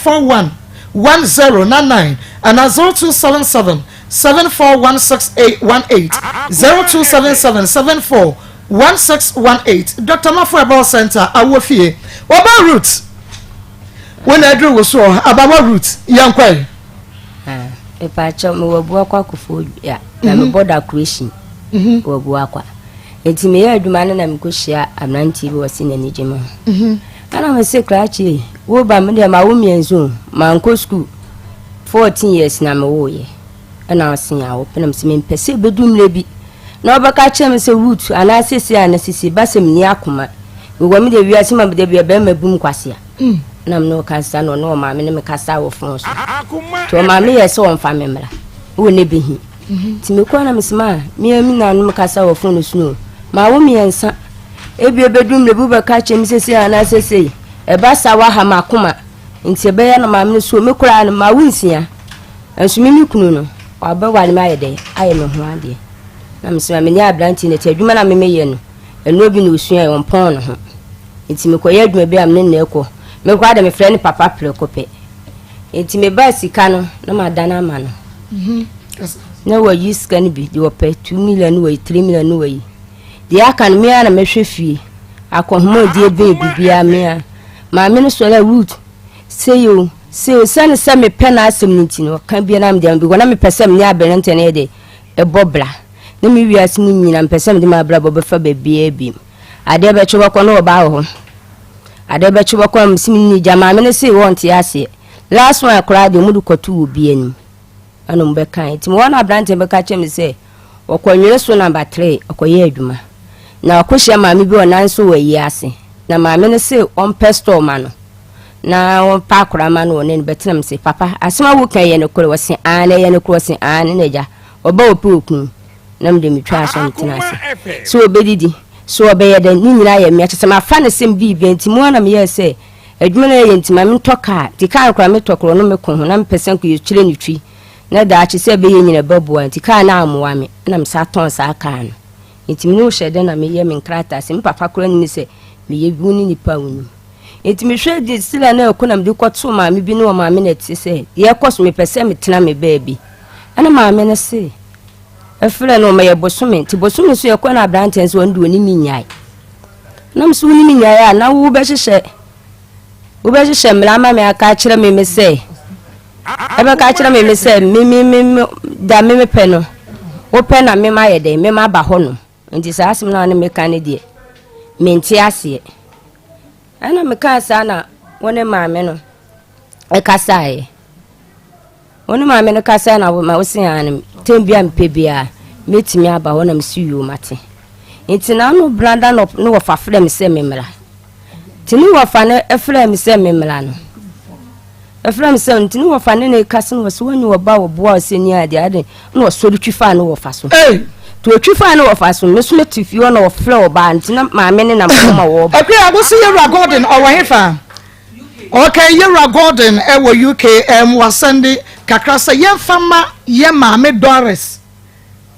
411099 anaa 0277 741618, 0277 74 1618 Doctor Mafo Herbal Center Awoɔ Fie Wɔba Ruth wo na aduru wo soɔ abawa Ruth yɛnkɔe. Mepaakyɛw mewɔ Abuakwa Kofoɔ Dua na mhm. mebɔ decoration mhm. wɔ Abuakwa nti meyɛ adwuma no na mekɔhyia aberanteɛ bi wɔ se n'ani gye me ho mhm. Ɛna me se krakye wo ba me deɛ ma wo mmiɛnsa o mankɔ sukuu 14 years na me woyɛ ɛna ɔse a wopɛ na me se mempɛ sɛ ɛbɛdu mmerɛ bi na ɔbɛka kyerɛ me sɛ root anaa sese a na sese ba sɛ menni akoma mewɔ me deɛ wiase ma mede bia bɛrima bu m kwasea mm. na me ne ɔkasa na ɔne ɔmaame ne me kasa wɔ fon so nti ɔmaame yɛ sɛ ɔmfa me mmra wɔ ne bɛhi mhm. nti mekɔ na mesema a mea me nanom kasa wɔ fon so no ma wo mmiɛnsa Ebia ebedu mmere bi wobɛka akyerɛ me seesei anaa seesei. Ɛba saa woaha m'akoma. Nti ɛbɛyɛ na maame no so me koraa no mawo nsia. Nso me me kunu no wabɛware me ayɛ dɛn ayɛ me ho adeɛ. Na mesɛ ma menni aberanteɛ no akyi adwuma na me meyɛ no ɛno bi na osua ɔmpɔn ne ho. Nti mekɔyɛ adwuma bi a me ne no ɛkɔ. Me koraa de mefrɛ no papa prɛko pɛ. Nti mebaa sika no na madane ama no. Mhm. Na wayi sika no bi deɛ ɔpɛ 2 million no wayi 3 million no wayi. Deɛ aka no, me ara na mɛhwɛ fie, akɔnhoma a bɛn biribiara me ara. Maame no sɔre a, Ruth, sei o, sei o, sɛne sɛ mepɛ n'asɛm no nti no, ɔka biara na mede ama because na mepɛ sɛ me ne aberanteɛ no yɛ dɛ, ɛbɔ bra. Na me wiase mu nyina mepɛ sɛ mede m'abrabɔ bɛfa baabiara bi. Adeɛ bɛkye bɛkɔ na ɔbaa wɔ hɔ. Adeɛ bɛkye bɛkɔ na mese me ne gya. Maame no se wɔnte aseɛ. Last one koraa deɛ wɔde kɔto obi anim. Ɛna wɔbɛkae. Nti mewɔ hɔ na aberanteɛ bɛka kyerɛ me sɛ, Ɔkɔ nwere so number tree ɔkɔyɛ adwuma na ɔkɔhyia maame bi wɔ nan so wɔ ayie ase na maame no se ɔmpɛ store ma no na ɔmpɛ akora ma no ɔne no bɛtena. Mese papa asɛm a woka yɛ nokorɛ? Ɔse aane ɛyɛ nokorɛ. Ɔse aane na agya ɔba ɔpɛ okunu na mede metwa aso metena ase sɛ ɔbɛdidi sɛ ɔbɛyɛ dɛn ne nyinaa yɛ mmea kyɛ sɛ mafa no sɛm biribi nti mu ana meyɛɛ sɛ adwuma no yɛ nti ma mentɔ kaa nti kaa no koraa metɔ korɔ no meko ho na mepɛ sɛ nkɔyɛ kyerɛ ne twi Na daakye sɛ ɛbɛyɛ nyina ɛbɛboa nti kaa no ammoa me na me san tɔn saa kaa no. Nti me ne wo hyɛ dɛn na meyɛ me nkrataa sɛ me papa koraa nim sɛ meyɛ bi wo ne nipa a wonim. Nti mehwɛ de sila na ɛko na mede kɔtoo maame bi ne ɔmaame na ɛte sɛ deɛ ɛkɔ so mepɛ sɛ metena me baabi. Ɛna maame no se ɛfrɛ no ɔma yɛ bosome nti bosome so yɛkɔ na aberanteɛ nso ɔno deɛ ɔne me nyae. Na me so wo ne me nyae a na wo bɛhyehyɛ wobɛhyehyɛ mmara ama me aka akyerɛ me me sɛ Ɛbɛka akyerɛ me me sɛ me me me me da me mepɛ no wopɛ na me mayɛ dɛn me maba hɔ nom nti saa asɛm no a ne meka no deɛ mente aseɛ ɛna mekaa saa na wo ne maame no ɛkasaeɛ wo ne maame no kasaeɛ na ma wo se ane tɛm bi a mepɛ biara mɛtumi aba hɔ na mesi yoo mate nti na ano brada no ne wɔfa frɛ me sɛ memmra nti ne wɔfa no frɛ me sɛ memmra no Ɛfrɛ me sɛ nti ne wɔfa ne ne kasa no wɔsɛ wɔnyi wɔba wɔboa ɔsɛ ni adeɛ ade na ɔsɔre twi faa ne wɔfa so nti ɔtwi faa ne wɔfa so me so mete fie hɔ na ɔfrɛ ɔbaa nti na maame ne nam hɔ ma wɔba. Akua wo se Yewura Gordon ɔwɔ he fa? Okay Yewura Gordon ɛwɔ UK ɛm wasɛnde kakra sɛ yɛnfa ma yɛ maame Doris.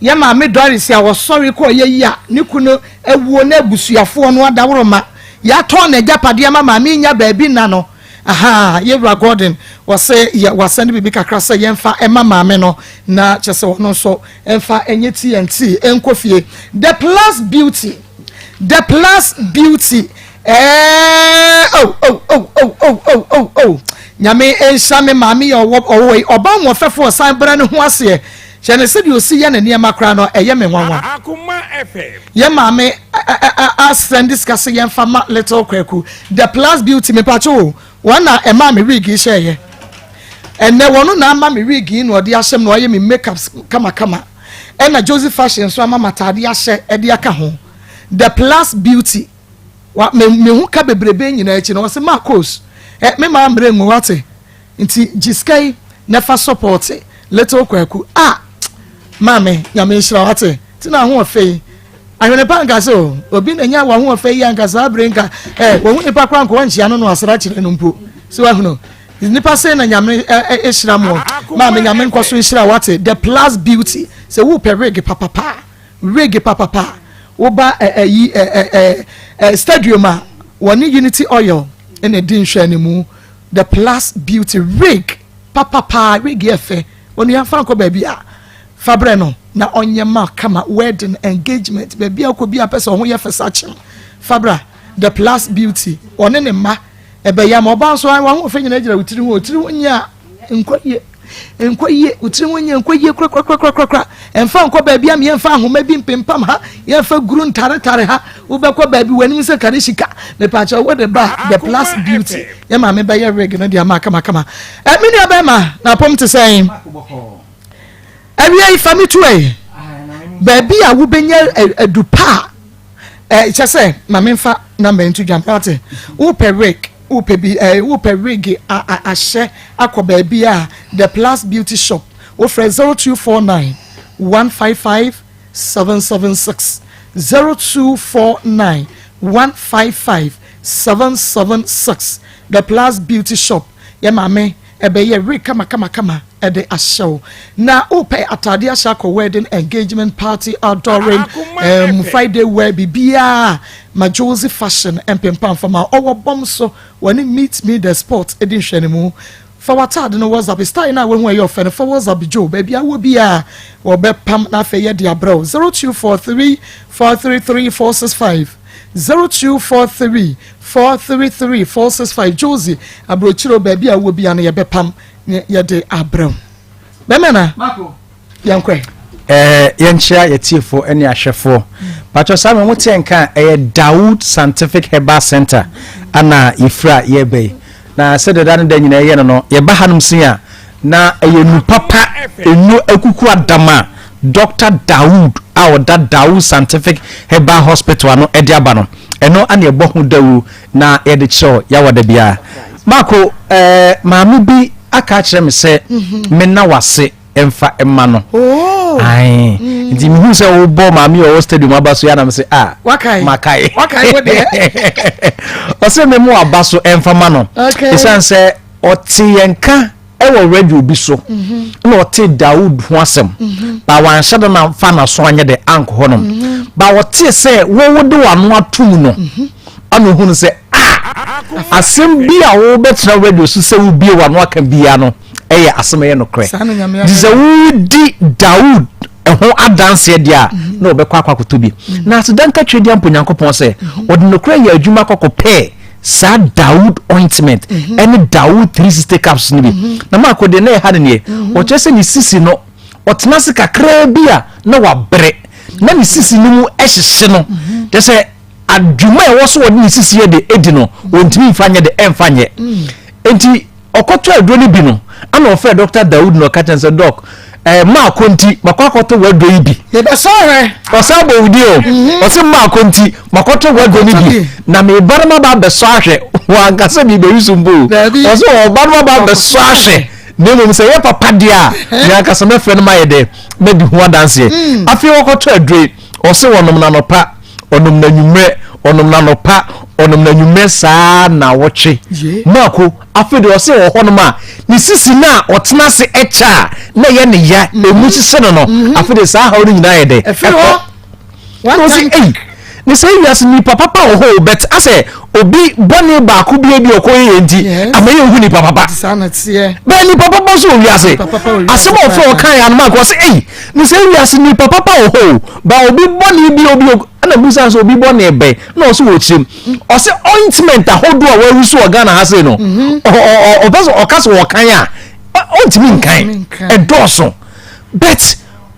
Yɛn maame Doris a ɔsɔre kɔɔ yɛ yi a ne kunu awuo na abusuafoɔ no adaworoma yɛatɔn n'agyapadeɛ ama maame yi nya baabi nna no, ahaa, yɛn wura Gordon ɔse yɛ wasɛnde biribi kakra sɛ yɛmfa ɛma maame no na kyerɛ sɛ ɔno nso ɛmfa ɛnyɛ TNT ɛnkɔ fie. The Plus Beauty, The Plus Beauty, ɛɛɛ oh oh oh oh oh oh oh oh Nyame nhyira me maame yi a ɔwɔ ɔwɔ yi, ɔba ahoɔfɛfoɔ ɔsan brɛ ne ho aseɛ. Kyerɛ no sɛdeɛ ɔsi yɛ ne nneɛma koraa no, ɛyɛ me nwanwa. Yɛn maame asɛnde sika sɛ yɛmfa ma Little Kwaku. The Plus Beauty, mepatwo o, wɔn na ɛmaa me wig yi hyɛeɛ. Ɛnnɛ wɔn na ama me wig yi na ɔde ahyɛ me na ɔayɛ me makeup kamakama. Ɛna Josie Fashion nso ama m'ataade ahyɛ de aka ho. The Plus Beauty, wa me me ho ka bebrebe nyinaa akyi no, ɔse Marcos, eh, me maa mmerɛ ngu wate. Nti gye sika yi na fa sɔpɔte little kwaku ah maame nyame nhyira wate ti na ahoɔfɛ yi ahwene pa nka sɛ o obi na nya wahoɔfɛ yi anka saa bere nka eh wɔhu nipa kora nka wɔnkyia no no asra kyerɛ no mpo so wahunu nipa sɛ na nyame ɛhyira mo maame nyame nkɔ so nhyira wate the plus beauty sɛ wopɛ wig papapa wig papapa woba ɛyi ɛ stadium a wɔne unity oil ɛna di nhwɛanimu The plus beauty wig papa paa wig yɛ fɛ onua fa nkɔ baabi a fa brɛ no na ɔnyɛ ma kama wedding engagement baabi a wokɔ bi a pɛ sɛ ɔho yɛ fɛ sa kyem fa bra the plus beauty ɔne ne mma ɛbɛyɛ ama ɔbaa nso waho ɔfɛ nyina gyina wo tiri ho tiri ho nyɛ a nkɔ yie. Nkɔ yie, wo tiri ho nyɛ nkɔ yie korakorakorakora. Ɛmfa nkɔ baabi a yɛmfa ahoma bi mpempam ha, yɛmfa guru ntaretare ha. Wobɛkɔ baabi w'anim sɛ kare sika. Mepaakyɛw wode ba The Plus Beauty. Yɛ maame bɛyɛ wig no de ama kamakama. Ɛ me nua bɛrima, na apɔm te sɛn? Awia yi fa me tu ɛ. Baabi a wobɛnya adu pa a, ɛ kyɛ sɛ ma memfa namba nto dwa mpate. Wopɛ wig, wopɛ bi ɛ wopɛ wig ahyɛ akɔ baabi a The Plus Beauty Shop. Wofrɛ 0249 155 776 0249 155 776 The Plus Beauty Shop yɛ maame ɛbɛyɛ wig kamakamakama ɛde ahyɛ wo na wopɛ atade ahyɛ akɔ wedding engagement party outdooring Friday wear biribiara ma Josie Fashion mpempa mfama ɔwɔ bɔm so wɔne Meet Me The Sport ɛdi nhwɛnimu. Fa w'ataade no WhatsApp style no a woahu a ɛyɛ ɔfɛ no fa WhatsApp Joe baabi a wowɔ biara wɔbɛpam na afei yɛde abrɛ wo 0243 433 465 0243 433 465 Josie aburokyire o baabi a wowɔ biara no yɛbɛpam na yɛde abrɛ wo bɛmɛ na yɛnkɔ ɛ. Eh, yɛnkyea yɛtiefoɔ ne ahwɛfoɔ. Patwɔ saa mmerɛ moteɛ nka a, ɛyɛ Dawood Scientific Herbal Center ana yɛfiri a yɛreba yi. Na sɛdeɛ da ne da nyinaa yɛyɛ no no, yɛba hanom sin a, na ɛyɛ nu papa, enu akuku adam a Dr. Dawood a ɔda Dawood Scientific Herbal Hospital ano de aba no, ɛno ana yɛbɔ ho dawuro na yɛde kyerɛw yɛawɔ da biara. Maako, eh, maame bi aka akyerɛ me sɛ menna wase mfa mma no. Oh. Ae. Mm. Nti mehu sɛ wobɔ maame a ɔwɔ stadium aba so yɛ anam sɛ ah. Wakae. Makae. Wakae wo deɛ. Ɔsɛ me mu aba so mfa ma no. Okay. Ɛsiane sɛ ɔte yɛn ka ɛwɔ radio bi so mhm. na ɔte Dawood ho asɛm mhm. ba wanhyɛ da na fa n'aso anyɛ de ankɔ hɔ nom mhm. ba ɔte sɛ wɔwɔ de w'ano atum no ana ohun sɛ ah asɛm bi a wɔbɛtena radio so sɛ wobie w'ano aka biara no ɛyɛ asɛm ɛyɛ nokorɛ nti sɛ wodi Dawood ɛho adanseɛ deɛ a mhm. na ɔbɛkɔ akɔ akɔtɔ bi mhm. na aseda nka twɛ deɛ mpo Nyankopɔn sɛ mhm. ɔde nokorɛ yɛ adwuma kɔkɔ pɛɛ saa Dawood ointment ɛne Dawood 360 capsules no bi na maako deɛ na ɛha no neɛ ɔkyerɛ sɛ ne sisi no ɔtena ase kakraa bi a na wabrɛ na ne sisi no mu ɛhyehye no kyɛ sɛ adwuma a ɛwɔ so wɔde ne sisi yɛ de edi no wɔntumi nfa nyɛ de ɛnfa nyɛ nti Ɔkɔtɔ aduro no bi no, ɛna ɔfrɛɛ Dɔkta Daud na ɔka kyerɛ no sɛ, Dɔk, ɛɛ maakɔ nti, makɔ akɔtɔ w'aduro yi bi. Mebɛsɔ hwɛ. Ɔsan bɔ wo din o. Mhm. Ɔse maakɔ nti, makɔtɔ w'aduro no bi. Na meba no maba abɛsɔ ahwɛ. Wanka sɛ merebɛyi so mpo o. Ɔse ɔba no maba abɛsɔ ahwɛ. Na mmom sɛ ɛyɛ papa deɛ a, me ankasa mɛfrɛ no mayɛ dɛ, madi ho adanseɛ. Mm. Afei ɔkɔtɔ aduro yi, ɔse ɔnom no anɔpa, ɔnom no anwummerɛ, ɔnom no anɔpa, ɔnom no anwummerɛ saa nnawɔtwe. Mako, afei deɛ ɔse wɔ hɔnom a, ne sisi no a ɔtena ase kyɛ a na ɛyɛ ne ya, mhm. ɛmu hyehye no no, mhm. afei deɛ saa haw no nyinaa yɛ dɛ, ɛkɔ. Na ɔse, ei, ne sɛ wiase nipa papa wɔ hɔ o, but asɛ obi bɔne baako bi ebi ɔkɔ yɛ nti, ama yɛ nhu nipa papa. Bɛɛ nipa papa nso wɔ wiase. Asɛm a ɔfrɛ ɔka yɛ anoma akɔ ɔse, ei, ne sɛ wiase nipa papa wɔ hɔ o, ba obi bɔne bi obi ɛna bisa sɛ obi bɔne bɛn na ɔsɛ wɔ kyerɛm ɔsɛ ointment ahodoɔ a wɔawi so wɔ Ghana ha sei no mhm. ɔpɛ sɛ ɔka sɛ wɔkan a ɔntumi nkan ɛdɔɔso but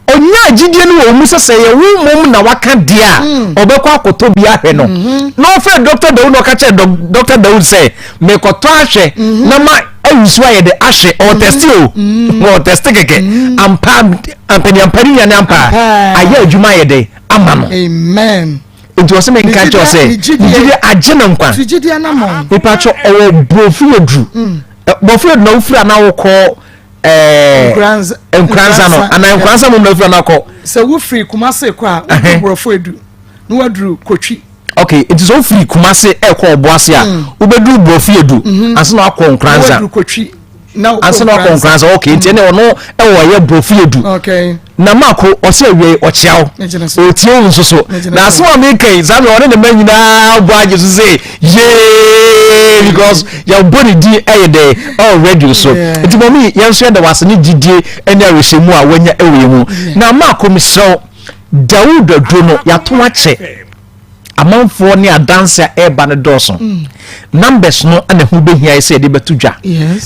ɔnya agyidie no wɔ mu sɛ sɛ yɛ wo mmom na waka deɛ a mm. ɔbɛkɔ akɔtɔ bi ahwɛ no mhm. na ɔfrɛ Dr. Dawood na ɔka kyerɛ Dr. Dawood sɛ mekɔtɔ ahwɛ mhm. na ma awi so ayɛ de ahwɛ ɔtɛste o ɔtɛste kɛkɛ ampa ampaniampa ne nua ne ampa ayɛ adwuma ayɛ dɛ ama no amen nti ɔsɛ mi nka kyerɛ sɛ ne gyidi agye ne nkwa nipa kyɛ ɔwɔ borɔfo yɛ duru mm. borɔfo yɛ duru na wofiri anaa wokɔ ɛɛ nkuranza no anaa nkuranza mu na wofiri anaa kɔ. Sɛ wofiri Kumase kɔ a wofiri borɔfo edu na waduru Kotwi. Ok nti sɛ wofiri Kumase ɛkɔ Ɔboase a mm. wobɛduru borɔfo edu mhm. ansa na wakɔ nkuranza. Waduru Kotwi. Ansa na wakɔ nkuranza ok nti ɛnna ɔno ɛwɔ ɛyɛ borɔfo edu. Okay. Na mako ɔsɛ awiei ɔkyea wo ɔtie wo nso so na asɛm a meka yi saa mmerɛ ɔne ne mma nyinaa bɔ agye so sɛ yee because yɛbɔ ne din ɛyɛ dɛ ɛwɔ radio so nti mɔmi yɛn nso yɛda wase ne gyidie ne awerɛhyɛmu a wanya ɛwɔ yɛn mu na mako mesrɛ wo Dawud aduro no yɛato akyɛ. Amanfoɔ ne adanse a ɛreba no dɔɔso. Numbers no na ɛho bɛhia sɛ yɛde bɛto dwa.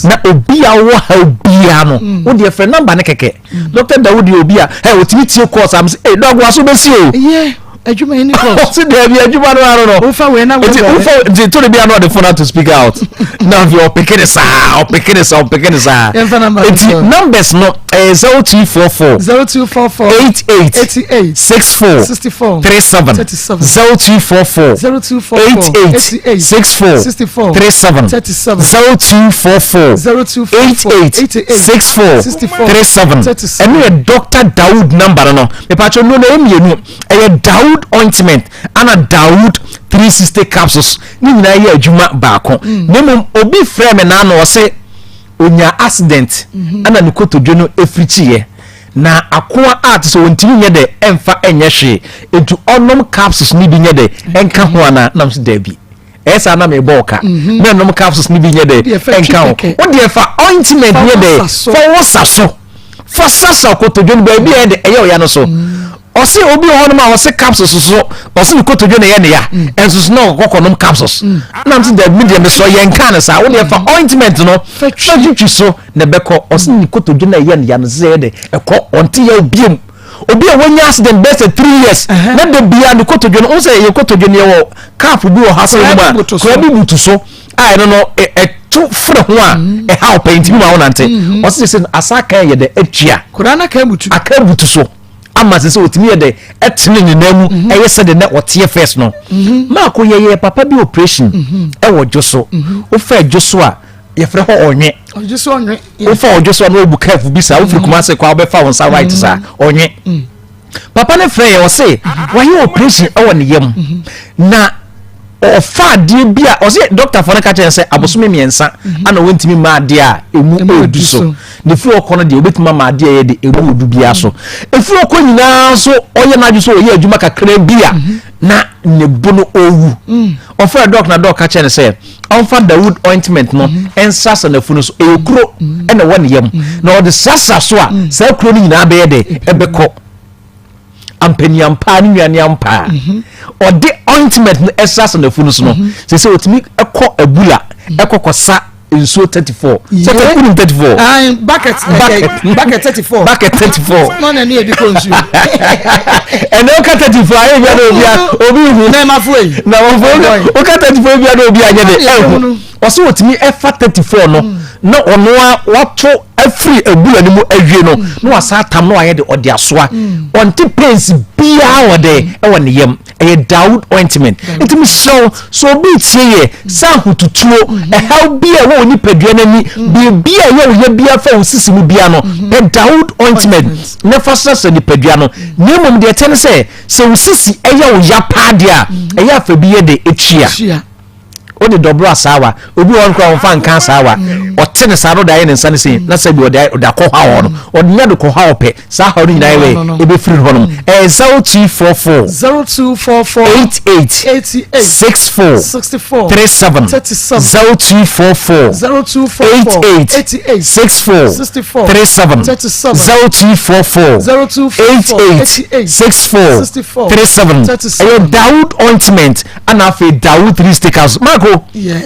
Na obi a ɔwɔ haw biara no, mm. wo deɛ frɛ number no kɛkɛ. Mm. Dr. Dawood yɛ obi a, ɛ otumi tie course am sɛ, ee dɔg waso bɛsi o. Yeah adwuma yi ni course. Ɔsi dɛbi adwuma no ano no. Wofa wei na wei wei. Wofa nti to de bi ano ɔde phone out to speak out. Na afei ɔpeke ne saa ɔpeke ne saa ɔpeke ne saa. Yɛn fa number. Nti numbers no ɛyɛ 0244. 0244. 88. 88. 64. 64. 37. 37. 0244. 0244. 88. 88. 64. 64. 37. 37. 0244. 0244. 88. 88. 64. 64. 37. 37. Ɛno yɛ Dr. Dawood number no no. Mepatwa no na ɛyɛ mmienu. Ɛyɛ Dawood ointment ana Dawood 360 capsules. Ne nyinaa yɛ adwuma baako. Na mmom obi frɛ me n'ano ɔse Ɔnyaa accident ɛna ne kotodwe no firikyiiɛ na akoa a te sɛ ɔntumi nyɛ dɛ ɛmfa nyɛ hwee nti ɔnom capsules no bi nyɛ dɛ ɛnka ho anaa? Nam so daabi ɛyɛ saa na mebɔ wo ka na ɛnom capsules no bi nyɛ dɛ ɛnka ho wo deɛ fa ointment nyɛ dɛ fa wo sa so fa sasa kotodwe no baabi a ɛyɛ dɛ ɛyɛ ɔya no so Ɔse obi wɔ hɔnom a ɔse capsules so ɔse ne kotodwe na ɛyɛ ne ya mm. ɛnso so na ɔkɔ kɔnom capsules mm. na mse dabi me deɛ mesɔ yɛn kaa no saa wo deɛ fa mm. ointment no fa twitwi so na ɛbɛkɔ ɔse ne kotodwe na ɛyɛ ne ya no sɛ ɛyɛ dɛ ɛkɔ ɔnte yɛ obiem obi a wanya accident bɛyɛ sɛ 3 years na da bia ne kotodwe no wo sɛ yɛ kotodwe no yɛwɔ cap bi wɔ ha sɛ mu a kora bi butu so a ɛno no ɛto fere ho a ɛha ɔpɛ ntumi ma wo nante ɔse sɛ asa kan yɛ dɛ atua aka butu so ama sɛ sɛ ɔtumi yɛ dɛ ɛtene ne nan mu mhm. ɛyɛ sɛde na ɔteɛ first no mhm. maako yɛyɛ papa bi operation mhm. ɛwɔ dwo so wofa dwo so a yɛfrɛ hɔ ɔnwe wofa ɔdwo so a na ɔbu kɛfo bi saa wofiri kuma ase kɔ a wobɛfa wo nsa right saa ɔnwe mm. papa no frɛ yɛ ɔse wayɛ operation ɛwɔ ne yam na ɔfa adeɛ bi a ɔsɛ dɔktafoɔ no ka kyerɛ sɛ abosome mmiɛnsa mhm. ana wɔntumi mma adeɛ a ɛmu ɔdu so na ɛfiri ɔkɔ no deɛ wɔbɛtumi ama adeɛ a ɛyɛ de ɛmu ɔdu biara so ɛfiri ɔkɔ nyinaa nso ɔyɛ n'adwe so ɔyɛ adwuma kakra bi a mhm. na ne bo no ɔwu mm. ɔfrɛ dɔk na dɔk ka kyerɛ no sɛ ɔmfa dawood ointment no mhm. ɛnsrasra n'afunu so ɛyɛ kuro ɛna ɛwɔ ne yam na ɔde srasra so a saa kuro no nyinaa bɛyɛ de ɛbɛkɔ ampaniampaa ne nnuane ampaa mhm. ɔde ointment no ɛsrasra n'afu no so no mhm. sɛ sɛ ɔtumi kɔ abula mhm. ɛkɔ kɔsa nsuo 34 sɛ kɔ kunim 34 bucket bucket bucket 34 bucket 34 na na ne yɛ de kɔ nsuo ɛnna ɔka 34 ayɛ bia na obi a obi hu na ɛma fo yi na wɔn fo ɔka 34 bia na obi anyɛ de ɛhu Ɔsɛ ɔtumi fa 34 no na ɔno a wato afiri abura no mu awie no na wasa atam na wayɛ de ɔde asoa ɔnte pains biara wɔ dɛ ɛwɔ ne yam ɛyɛ Dawood ointment nti mesrɛ wo sɛ obi tie yɛ sɛ ahotutuo ɛhaw bi a ɛwɔ wo nipadua no ani biribi a ɛyɛ wo yɛ biara fa wo sisi mu biara no pɛ Dawood ointment na fa srasra nipadua no na mmom deɛ ɛteɛ ne sɛ sɛ wo sisi ɛyɛ wo ya paa deɛ a ɛyɛ afa bi yɛ de ɛtua wode dɔboro asaawa obi wɔ hɔ koraa ɔmfa nka asaawa ɔte ne saa no ɔde ayɛ ne nsa no sei na sɛ bi ɔde ɔde akɔ ha hɔ no ɔde nya de kɔ ha ɔpɛ saa ha no nyinaa yɛ ɛbɛfiri hɔ nom ɛyɛ 0244 0244 88 88 64 64 37 37 0244 0244 88 88 64 64 37 37 0244 0244 88 88 64 64 37 37 ɛyɛ Dawood ointment Ana afei Dawu three stick house Marco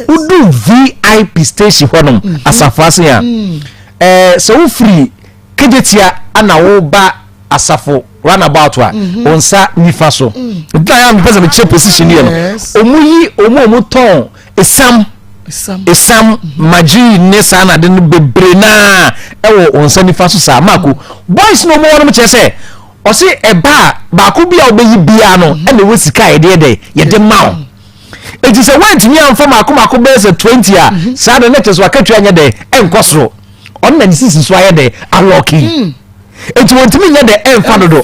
wodu VIP station hɔ nom mhm. asafo ase a mm. eh, sɛ wofiri Kejetia ana woba asafo runabout a mhm. wo nsa nifa so mm. nti na yɛ mepɛ sɛ mekyerɛ position yɛ no ɔmu yi ɔmu ɔmu tɔn esam esam mhm. maggi ne saa na ade no bebree naa ɛwɔ wo nsa nifa so saa Marco boys na ɔmu wɔ nom kyerɛ sɛ Ɔse ɛba a baako bi a wobɛyi biara no ɛna ɛwɔ sika a yɛde yɛ dɛ yɛde ma wo. Enti sɛ woantumi amfa mako mako bɛyɛ sɛ 20 a mhm. saa de na kyerɛ sɛ wakatua nyɛ dɛ ɛnkɔ soro. Ɔno na ne sisi so ayɛ dɛ alɔki. Mm. Enti wɔntumi nyɛ dɛ ɛmfa dodo.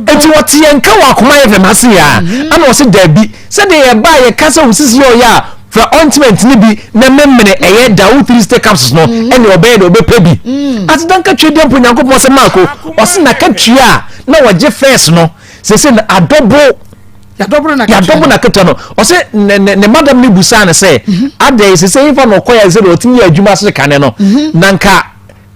Enti wɔte yɛn nka wɔ akoma yɛ fam ase a mhm. ɛna ɔse daabi sɛdeɛ yɛba a yɛka sɛ wo sisi yɛ ɔyɛ a fra ointment no bi na memene ɛyɛ dawo three stick capsules no mm. ɛne ɔbɛyɛ de ɔbɛpɛ bi mm. asedanka twe deɛ mpo nyankopɔn sɛ maako ɔse nakatua a na wɔgye first no sese no adɔbo yɛadɔbo n'akatua no ɔse ne ne ne madam no busaa no sɛ mhm. adɛn sese nfa na ɔkɔ yɛ sɛ deɛ ɔtumi yɛ adwuma sere kane no mhm. na nka